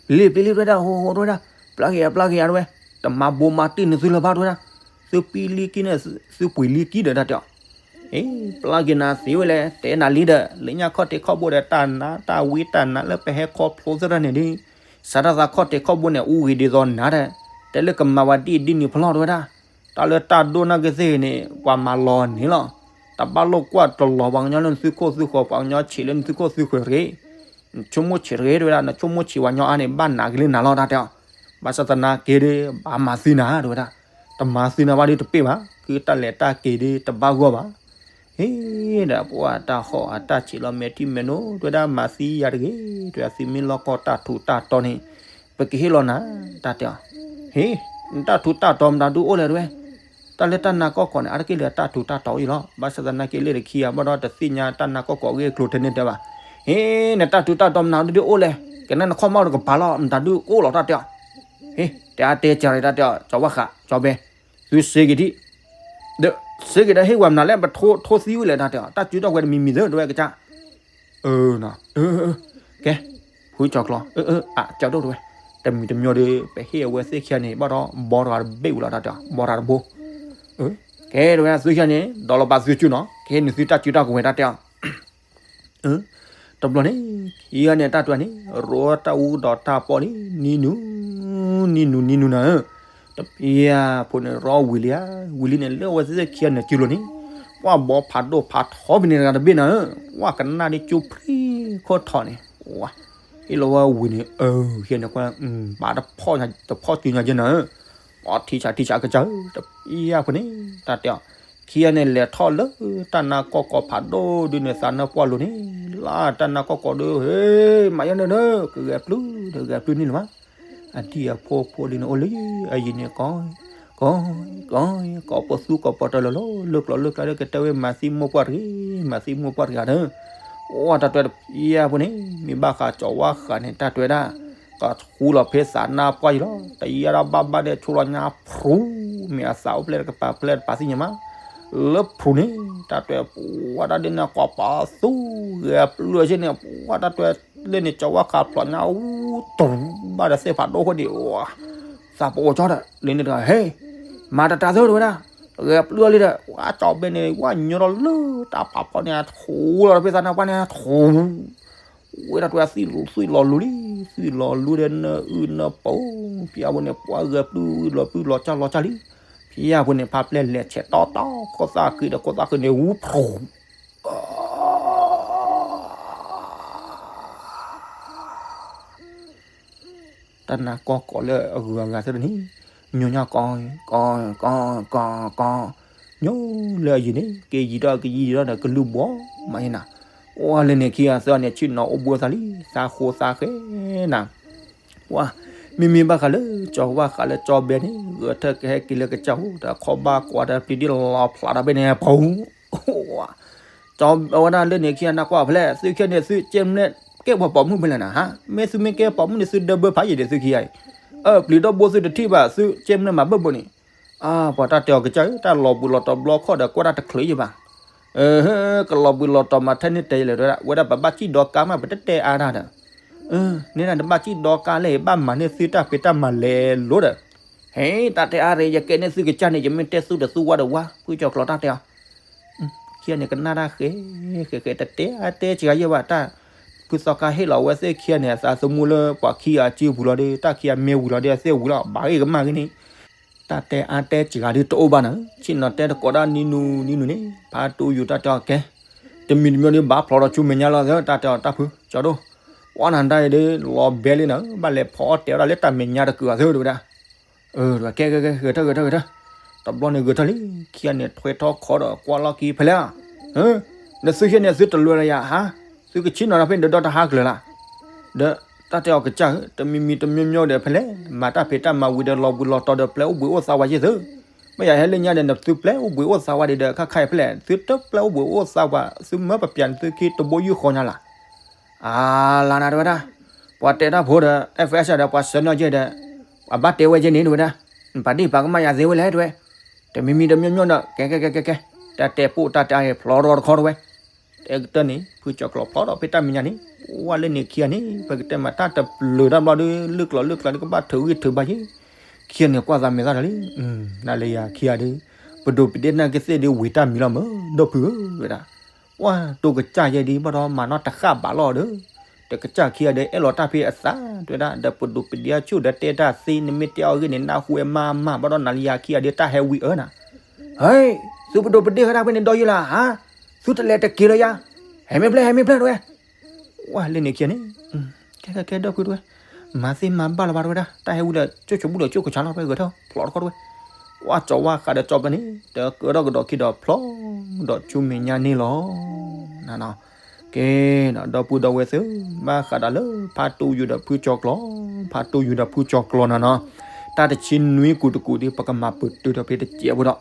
ပျံၤလံ ပျံၤလံတဲဝဲဒၣ် ဟိဟိတဲဝဲဒၣ်, ပျၢ်က့ၤယၤ ပျၢ်က့ၤယၤတဲဝဲ, တမၤဘိးမၤတံၢ်နသုလၢၤဘၣ်တဲဝဲဒၣ်, သုပံလံကံန့ၣ် သုပှ့ၤလံကံဒီးတၢ်တဲအီၤ, ဟဲ ပျၢ်က့ၤနၤသ့ဝဲလဲၣ် တဲနၤလံဒီး လၢညါခီၣ်ထံးခီၣ်ဘိဒီးတၢ်နါတၢ်ဝံတၢ်နါလၢပဟဲခီဖျိသရၣ်န့ၣ်ဒ် စးထီၣ်သးခီၣ်ထံးခီၣ်ဘိန့ၣ် အူဂ့ၤဒ်သိးနၤဒီး တဲလၢကမၤဝဲဒ်အံၤဒ်နုၤဖျီၣ်တဲဝဲဒၣ်, တၢ်လၢတၢ်ဒိၣ်နာ်က့သ့ၣ်ဂ့ၤန့ၣ် ပှၤမၤလီၤန့ၣ်လီၤ, တဘၣ်လိာ်ကွၢ်တလီၤပှၤကညီလၢနသုခိၣ်သုဃီၤ ပှၤကညီဆံးလၢနသုခိၣ်သုဃီၤတဂ့ၤ, နဆိကမိၣ်ဆံးတဂ့ၤတဲဝဲဒၣ် နဆိကမိၣ်ဆံးပှၤကညီအါန့ၣ် ဘၣ်နာ်က့ၤလၢနၤလီၤတၢ်တဲအီၤ, ဘၣ်ဆၣ်သနာ်က့ဒီး ဘၣ်မၤသံနၤတဲဝဲဒၣ်, တမၤသံနၤဘၣ်ဒီးတပ့ၢ်ဘၣ် ကုတၢ်လဲၤတၢ်က့ၤဒီးတဘၣ်ဂီၢ်ဘၣ် ဟ့ၣ်ဒီးပှၤတၢ်ဟီၣ်အတၢ်ဆံးလီၤမဲာ်ထံမဲာ်နိ တဲဝဲဒၣ်မၤသံယၤတဂ့ၤ တဲဝဲဒၣ်သုမ့ၢ်လီၢ်ကီၢ်တၢ်ထူးတၢ်တီၤန့ၣ် ပကဟ့ၣ်လီၤနၤ တၢ်တဲအီၤ, ဟ့ၣ် နတၢ်ထူးတၢ်တီၤမတၤဒုအိၣ်လဲၣ်တဲဝဲ, တၢ်လၢတၢ်နါကီၢ်ကီးန့ၣ် အါတက့ၢ်လၢတၢ်ထူးတၢ်တီၤအံၤလီၤ ဘၣ်ဆၣ်သနာ်က့လၢတခံဂၤဘၣ်ဒီးတသ့ၣ်ညါတၢ်နါကီၢ်ကီးအဂ့ၢ်အကျိၤထဲန့ၣ်တဲဘၣ်, ဟ့ၣ် နတၢ်ထူးတၢ်တီၤမတၤဒုအိၣ်လဲၣ် ကနဲနခီၣ်မီၢ်တကပၤလီၤ မတၤဒုအိၣ်လီၤတၢ်တဲအီၤ ဟ့ၣ် တဲအါတဲစှၤတၢ်တဲအီၤ ကၠီၤဝါဃး ကၠီၤဘဲ သုစ့က့ၤဒံး, ဒီးစ့က့ၤဒီးဟ့ၣ်ဝဲမနုၤလဲၣ် ပထိထိသံဝံၤလဲၣ်တၢ်တဲအီၤ တၢ်စုတၢ်ကွဲးတမံၤမံၤသ့ၣ်တဲဝဲကစၢ်, အၢ ကဲ ဖုကၠီၤကျီ အၢ အၢ အကၠီဒိၣ်တဲဝဲ, တမံၤတမံၤဒီး ပဟ့ၣ်အဝဲသ့ၣ်ခံဂၤန့ၣ် ဘၣ်ဒီးဘီတဂၤတဘ့ၣ်ဝံၤလီၤတၢ်တဲအီၤ ဘီတဂၤတဘိ, ကဲတဲဝဲသုခံဂၤန့ၣ် ဒီးလီၤဘၣ်သုစုနီၤ ကဟ့ၣ်နသုတၢ်စုတၢ်ကွဲးတၢ်တဲအီၤ တဘျီန့ၣ် ခံဂၤန့ၣ် တၢ်တဲန့ၣ် ရိတၢ်အူဒီးတၢ်ပီၣ်န့ၣ် နံၤနူၤ နံၤနူၤ နံၤနူၤနၤဧၢ, တပျံၤဖိန့ၣ် ရိဝံၤလံဧါ, ဝံၤလံန့ၣ် လၢအဝဲသ့ၣ်ခံဂၤန့ၣ်စုလိၤန့ၣ် ပှၢ်ဘီဖးဒိၣ်ဖးထီဘၣ်န့ၣ်တဂၤတဘ့ၣ်နၤဧၢ, ပှၢ်ကနၣ်ဒ်ကၠိဖျံခိၣ်ထီၣ်န့ၣ်, ဟ့ၣ်လီၤဝဲဝံၤန့ၣ် အၢ ခံဂၤန့ၣ်ကွၢ် ဘၣ်တဖီၣ်တဖီၣ်စုညါက့နၤဧၢ, ပှၢ်ထံဆးထံဆးကစၢ်ဧၢ, တပျံၤဖိန့ၣ် တၢ်တဲအီၤ ခံဂၤန့ၣ် လဲၤထီၣ်လၢတၢ်နါကီၢ်ကီးဖးဒိၣ်ဒုန့ၣ် သးနၢပှၢ်လိၤန့ၣ် လၢတၢ်နါကီၢ်ကီးဒီး ဟ့ၣ် မၤယါန့ၣ်ဒီး ကဂဲၤပျုၢ်ဒီးဂဲၤပျုၢ်န့ၣ်လၢၤဘၣ်, အဒံၣ်အဖိဖိဒုန့ၣ်အိၣ်လၢအယံၤန့ၣ် ကီ ကီ ကီ ကီပသူကီပတီၢ်လီၤလီၤ လၢကျိၤလၢကျါဒီး ကတဲဝဲမၤသံမိၢ်ပှၢ်တဂ့ၤ မၤသံမိၢ်ပှၢ်တဂ့ၤဒီး အိၣ်တၢ်တဲတပျံၤဖိန့ၣ် မ့ၢ်ဘၣ်ဃးကၠီၤဝါဃးန့ၣ် တၢ်တဲဝဲဒၣ် ကဆူလီၤဖဲသးနါပှၢ်ယံၤလီၤ တယံာ်ဒၣ်ဘၣ်ဘၣ်ဒီး ဆိလီၤညါဖရူ မ့ၢ်အသးအိၣ်ဖျဲၣ်တကပၤဖျဲၣ်တပၤသ့ၣ်ညါမး လၢဖရူန့ၣ် တၢ်တဲပှၤတၢ်ဒ်န့ၣ် ကီးပသူဂဲၤပျုၢ်ဆ့ၣ်န့ၣ် ပှၤတၢ်တဲလၢန့ၣ် ကၠီၤဝါဃးဖျိးညါအူ တူၢ်ဘၣ်ဒီးသ့ၣ်ဖးဒိၣ်ဃိဒံး သးပအိၣ်ကၠီဒီး လၢန့ၣ်တဂၤ ဟဲ မၤတတၤသၢတဲဝဲဒၣ် ဂဲၤပျုၢ်လံဒီး ပှၤကၠီၤဘဲန့ၣ် ဝဲညိထီၣ်လၢတၢ်ဖးဖီန့ၣ် ထူလီၤဖဲသးနါပှၢ်န့ၣ် ထူ ဝဲဒၣ်တဲသွံၣ်လီၤလူၤလံ သွံၣ်လီၤလူၤဒီးနၢအုၣ်နၢပူၤ ဖံအဝဲန့ၣ် ပှၤဂဲၤပျုၢ်လီၤပျုၢ်လီၤကၢ်လီၤကၢ်လံ ဖံအဝဲန့ၣ် ဖါပျဲၢ်လဲၤဆဲးတီတီ ခိၣ်သၣ်ဃံဒီးခိၣ်သၣ်ဃံန့ၣ် ဝူဖရူ တၢ်နါကီၢ်ကီးလၢအဂုၤအဂၤသ့ၣ်တဖၣ်န့ၣ် ညိညါကီ ကီ ကီ ကီ ကီ ညိလၢအယံၤန့ၣ် က့ၤယံၤထီၣ်ကယံၤထီၣ်ဒီးကလုၢ်ဘီ မၤန့ၣ်နၤ အိၣ်လၢန့ၣ်ခံဂၤသၢဂၤန့ၣ် ဆ့ၣ်နီၤအိၣ်ဘှီသးလံ သးဃိသးဃဲနၤ ဝါ မ့မ့ၢ်ဘၣ်ဃးလၢ ကၠီၤဝါဃးလၢကၠီၤဘဲန့ၣ် ဂဲၤထၢၣ်ကဟဲက့ၤလၢကစၢ်ဟူ ဒီးခီဘၣ်ကွၢ်ဒီးပျံၤဒ်လီၤဖျးဒီးဘဲန့ၣ် ပူၤ ကၠီၤဝဲဒၣ်လၢန့ၣ်ခံဂၤနၢ်ကွၢ်ဖဲလဲၣ် သုခံဂၤန့ၣ် သုကဲမနုၤ ကဲပှၤပိာ်မုၣ်ဖဲလဲၣ်နၤ ဟါ မ့ၢ်သုမ့ၢ်ကဲပိာ်မုၣ်န့ၣ် သုဒၢဘၢဖးယံာ်ဒီးသုခံဂၤအံၤ အၢ ပျံၤဒီးဘိသုတထံၣ်ဘၣ် သုကဲမနုၤမၤဘၢၣ်ဘိန့ၣ် အါ ပှၤတၢ်တဲအီၤကစၢ်ဧၢ တၢ်လီၤဘှံးလီၤတီၤဘျီခီၣ်ဒီးကွၢ်တၢ်တချုးယံၤဘၣ် အၢ ကလီၤဘှံးလီၤတီၤမၤထဲန့ၣ်တဲလဲၣ် ဝဲဒၣ်ပဘၣ်စံၣ်ဒီကါမး ပတတဲအါတၢ်ဒီး အၢ န့ၣ်ဒၣ်တဘၣ်စံၣ်ဒီကါလဲၣ် ဘၣ်မၤန့ၢ်သုတၢ်ဖံးတၢ်မၤလဲၤလိၤဒီး ဟဲ တၢ်တဲအါရ့ ယကဲန့ၣ်သုကစၢ်န့ၣ် ယမ့ၢ်တဲသူတသူဝါဒီးဝါ ဖုကၠီၤကျီၤတၢ်တဲအီၤ ခံဂၤန့ၣ်ကနၣ်တၢ်ဃဲ ဃဲဃဲတတဲအါတဲစှၤယဲၢ်ဘၣ်တၢ် ဖုသီခါဟ့ၣ်လီၤဝဲသ့ၣ်ခံဂၤန့ၣ် အသးသမူလၢပှၤခံဂၤအစုပူၤလီၤဒီး တၢ်ခံဂၤမ့ၢ်ဝံၤလီၤဒီး အသ့ၣ်ဝံၤလီၤ ဘၣ်ဂ့ၤကမၣ်ဂ့ၤန့ၣ် တၢ်တဲအါတဲစှၤဒီးတအိၣ်ဘၣ်နၤ ဆ့ၣ်နီၤတဲတကိးဒၣ်နံၤနူနံၤနူန့ၣ် ဖးတူယူၤတၢ်တဲအီၤကဲ တမံၤတမံၤဒီးဘၣ်ဖျိးဒီးဆူမဲာ်ညါလီၤသၢ တၢ်တဲအီၤတၢ်ဖုကၠီၤဒိၣ် ဝါနၤဒၣ်အံၤဒီး လီၤဘဲလံနၤ ဘၣ်လဲၤဖီအီၣ်တဲဝဲဒၣ်လၢတၢ်မဲာ်ညါတကုာ်အီၤသၢ တဲဝဲဒၣ် ကဲကဲကဲ ဂဲၤထၢၣ်ဂဲၤထၢၣ်ဂဲၤထၢၣ် တဘျီန့ၣ်ဂဲၤထၢၣ်လံ ခံဂၤန့ၣ်ထွဲထီၣ်ခီဒီးကွၢ်လီၢ်ခံဖဲလဲၣ် နသုဟ့ၣ်န့ၣ်သုတလွဲလၢယၤဟါ သုကဆ့ၣ်နီၤတၢ်ဖဲန့ၣ်ဒီးဒီတဟါကလၢၤလၢ ဒီးတၢ်တဲအီၤကစၢ်ဧၢ တမံၤမံၤတမံၤမံၤဒီးဖဲလဲၣ် မၤတၢ်ဖံးတၢ်မၤဝံၤဒီးလီၤဘှံးလီၤတီၤဒီးပျဲအိၣ်ဘှံးအိၣ်သါဝဲယ့ၢ်သု မ့ၢ်ယၤဟဲလၢညါဒီးနသုပျဲအိၣ်ဘှံးအိၣ်သါဝဲဒံးဒီး ခါခါအံၤဖဲလဲၣ် သုတပျဲအိၣ်ဘှံးအိၣ်သါဝဲ သုမၢပပျဲနသုခံတဘိယူၢ်ဃီညါလၢ် အါလါနၤတဲဝဲဒၣ် ပှၤတဲတၢ်ဖိဒီး FS ဒီးပှၤဆှၢနီၢ်ယဲၢ်ဒီး ပှၤဘၣ်တဲဝဲယဲၢ်န့ၣ်တဲဝဲဒၣ် ပာ်ဒ့ၣ်ပာ်ကမၣ်ယၤသ့ဝဲလဲၣ်တဲဝဲ တမံၤမံၤတမံၤမံၤဒီး ကဲကဲကဲကဲကဲ တၢ်တဲပိာ်တၢ်တဲအါဂ့ၤဖျိးထီၣ်တခီတဲဝဲ တဲကတၢၢ်န့ၣ် ဖုကၠီၤကျီၤဖျိးထီၣ်ဖဲတၢ်မဲာ်ညါန့ၣ် ဝဲလၢန့ၣ်ခံဂၤန့ၣ် ပကတဲမးတၢ်တပျုာ်တၢ်ဘျီဒီး လုၢ်ကျိၤလုၢ်ကျါဒီးကဘၣ်ထုးဂံၢ်ထုးဘါယ့ၢ် ခံဂၤန့ၣ်ကွၢ်သးမဲာ်သၣ်ဒီးလံ နၤလၢယၤခံဂၤဒီး ပဒိၣ်ပဒ့ၣ်နာ်က့သ့ၣ်ဒုးဝံၤတၢ်မံၤလီၤမၢ် ဒီပုၢ်ဧၢဝဲဒၣ် ဝါတိၤကစၢ်ယဲၢ်ဒံးဘၣ်ဒီးမၤနီၣ်တဃၣ်ဘၣ်လီၤဒီး တကစၢ်ခံဂၤဒီးအဲၣ်လီၤတၢ်ဖဲအသးတဲဝဲဒၣ် ဒီးပဒိၣ်ပဒ့ၣ်အဆူၣ်ဒီးတဲတၢ်သ့ နမ့ၢ်တဲအီၤဂ့ၢ်န့ၣ် နၢ်ဟူဝဲမါမးဘၣ်ဒီးနၤလၢယၤခံဂၤဒီးတၢ်ဟဲဝံၤအၢနၤ ဟဲ သုပဒိၣ်ပဒ့ၣ်ဝဲဒၣ်ဖဲန့ၣ်ဒီးယုၢ်လၢ်ဧါ သုတလဲၤတက့ၤလၢယၤ ဟဲမ့ၢ်ဖျဲၣ်ဟဲမ့ၢ်ဖျဲၣ်တဲဝဲ ဝဲလၢန့ၣ်ခံဂၤန့ၣ် ကဲကဲကဲဒီပုၢ်တဲဝဲ မၤသ့မၤဘၣ်လၢၤဘၣ်တဲဝဲဒၣ် တၢ်ဟဲဝံၤဒီးကၠိၣ်ဆိးဘူၣ်ဒီးကၠိၣ်ကဆါလီၤ ဖဲဂဲၤထၢၣ်ဖျိးတခီတဲဝဲ ဝဲကၠီၤဝါဃးဒီးကၠီၤပၢန့ၣ် တကၢထီၣ်ကဒီးခံဒီးဖျိးဒီးဆူမဲာ်ညါန့ၣ်လီၤ နၤနီၤ ကဲ ဒီပုၢ်ဒီဝဲၢ်သ့ၣ် ဘၣ်ဃးဒီးလၢဖးတူယူၤဒီးဖုကၠီၤကျီၤ ဖးတူယူၤဒီးဖုကၠီၤကျီၤနၤနီၤ တၢ်တဆံနွံကူာ်တကူာ်ဒီး ပကမၤပတုာ်ဒီးဖဲတစဲးဖိဒီး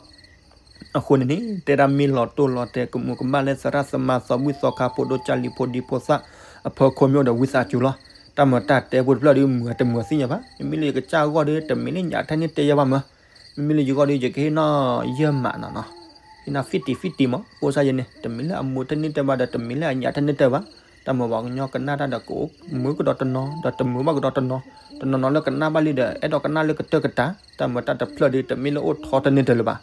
အဃိန့ၣ်န့ၣ် တဲဒၣ်မ့ၢ်လီၤတိၢ်လီၤတဲာ်ကမူးကမၣ်လၢသရၣ်သမါသီဘုၣ်သီခါဖိဒိၣ်ကၢ်လံၤဖိဒံဖိသၣ် အဖီခိၣ်မ့ၢ်အိၣ်ဒီးဝံသးစူၤလီၤ တၢ်မၤတၢ်တဲဖိတဖျၢၣ်ဒီးမုာ်တမုာ်သ့ၣ်ညါဘၣ် မ့မ့ၢ်လၢယကစၢ်အဂီၢ်ဒီး တမ့ၢ်လၢညၣ်ထဲန့ၣ်တဲယၤဘၣ်မၢ် မ့မ့ၢ်လၢယဂီၢ်ဒီး ယကဟ့ၣ်နီၢ်ယဲၢ်မးနီၤနီၤ ဟ့ၣ်နီၢ် fifty fifty မး ဖိစၢ်ယဲန့ၣ် တမ့ၢ်လၢအမိၢ်ထဲန့ၣ်တဲဘၣ်ဒီး တမ့ၢ်လၢအညၣ်ထဲန့ၣ်တဲဘၣ် တၢ်မၤပှၤကညီကနၣ်တၢ်ဒီးကအိၣ်မုာ်ကဒီးတနီၤ ဒီးတမုာ်ဘၣ်ကဒီးတနီၤ တနီၤနီၤလၢကနၣ်ဘၣ်လံဒီး အဲၣ်ဒိးကနၣ်လၢကတၢၢ်ကတၢၢ် တၢ်မၤတၢ်တဖျၢၣ်ဒီး တမ့ၢ်လၢအိၣ်ထီထဲန့ၣ်တဲလၢၤဘၣ်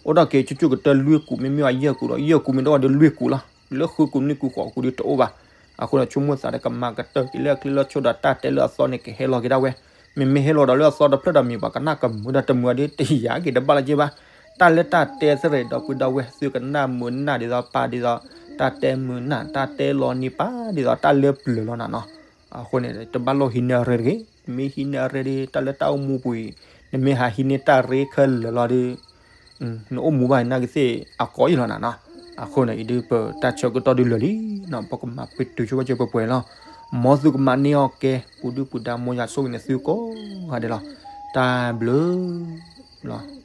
အိၣ်ဒီးက့ၤကၠူၣ်ကတၢၢ်လွံၢ်ကူာ် မ့မ့ၢ်အယဲၢ်ကူာ်ဒီး ယဲၢ်ကူာ်မ့ၢ်တအိၣ်ဒီးလွံၢ်ကူာ်လီၤ လၢဃုကူာ်နွံကူာ်ဃိးကူာ်ဒီးတအိၣ်ဘၣ် အဃိန့ၣ် ဆိကမိၣ်သးဒီးကမၤကတၢၢ်က့ၤလၢအချ့လၢအဆီဒီးတၢ်တဲလၢအသီန့ၣ် ကဟဲလီၤက့ၤဒၣ်ဝဲ မ့မ့ၢ်ဟဲလီၤဒီးလၢအသီတဖျၢၣ်ဒီးမ့ၢ်ပှၤကနၣ်ကမုာ်ဒီးတမုာ်ဒီး တယာ်က့ၤတဘၣ်လၢၤက့ၤဘၣ် တၢ်လၢတၢ်တဲသရ့ဒီပုၢ်ဒီဝဲၢ် သုကနၣ်မုာ်နၢ်ဒ်သိးပၢ်ဒ်သိး တၢ်တဲမုာ်နၢ် တၢ်တဲလီၤနံၤပၢ်ဒ်သိး တၢ်လၢပျၢၤလီၤနၤနီၤ အဃိန့ၣ် တဘၣ်လိၣ်ဟံးန့ၢ်အရ့တဂ့ၤ မ့ၢ်ဟံးန့ၢ်အရ့ဒီး တၢ်လၢတၢ်အိၣ်မူပူၤအံၤ နမ့ၢ်ဟးဟံးန့ၢ်တၢ်ရ့ခဲလၢာ်လီၤဒီး နအိၣ်မူဘၣ်နာ်က့သ့ၣ်အကိးယံာ်လီၤနၤနီၤ အဃိန့ၣ် အံၤဒုးပတၢ်ဆၢကတီၢ်ဒုးလၢာ်လံနီၤ ပကမၤပတုာ်ဆိပာ်စၢၤပှဲၤပှဲၤလီၤ မ်သုကမၤန့ၢ်အီၣ်ကဲ ပူၤဒုၣ်ပူၤဒါ မ်ယွၤဆိၣ်ဂ့ၤန့ၢ်သုကိးဂၤဒဲးလီၤ တၢ်ဘျုးလီၤ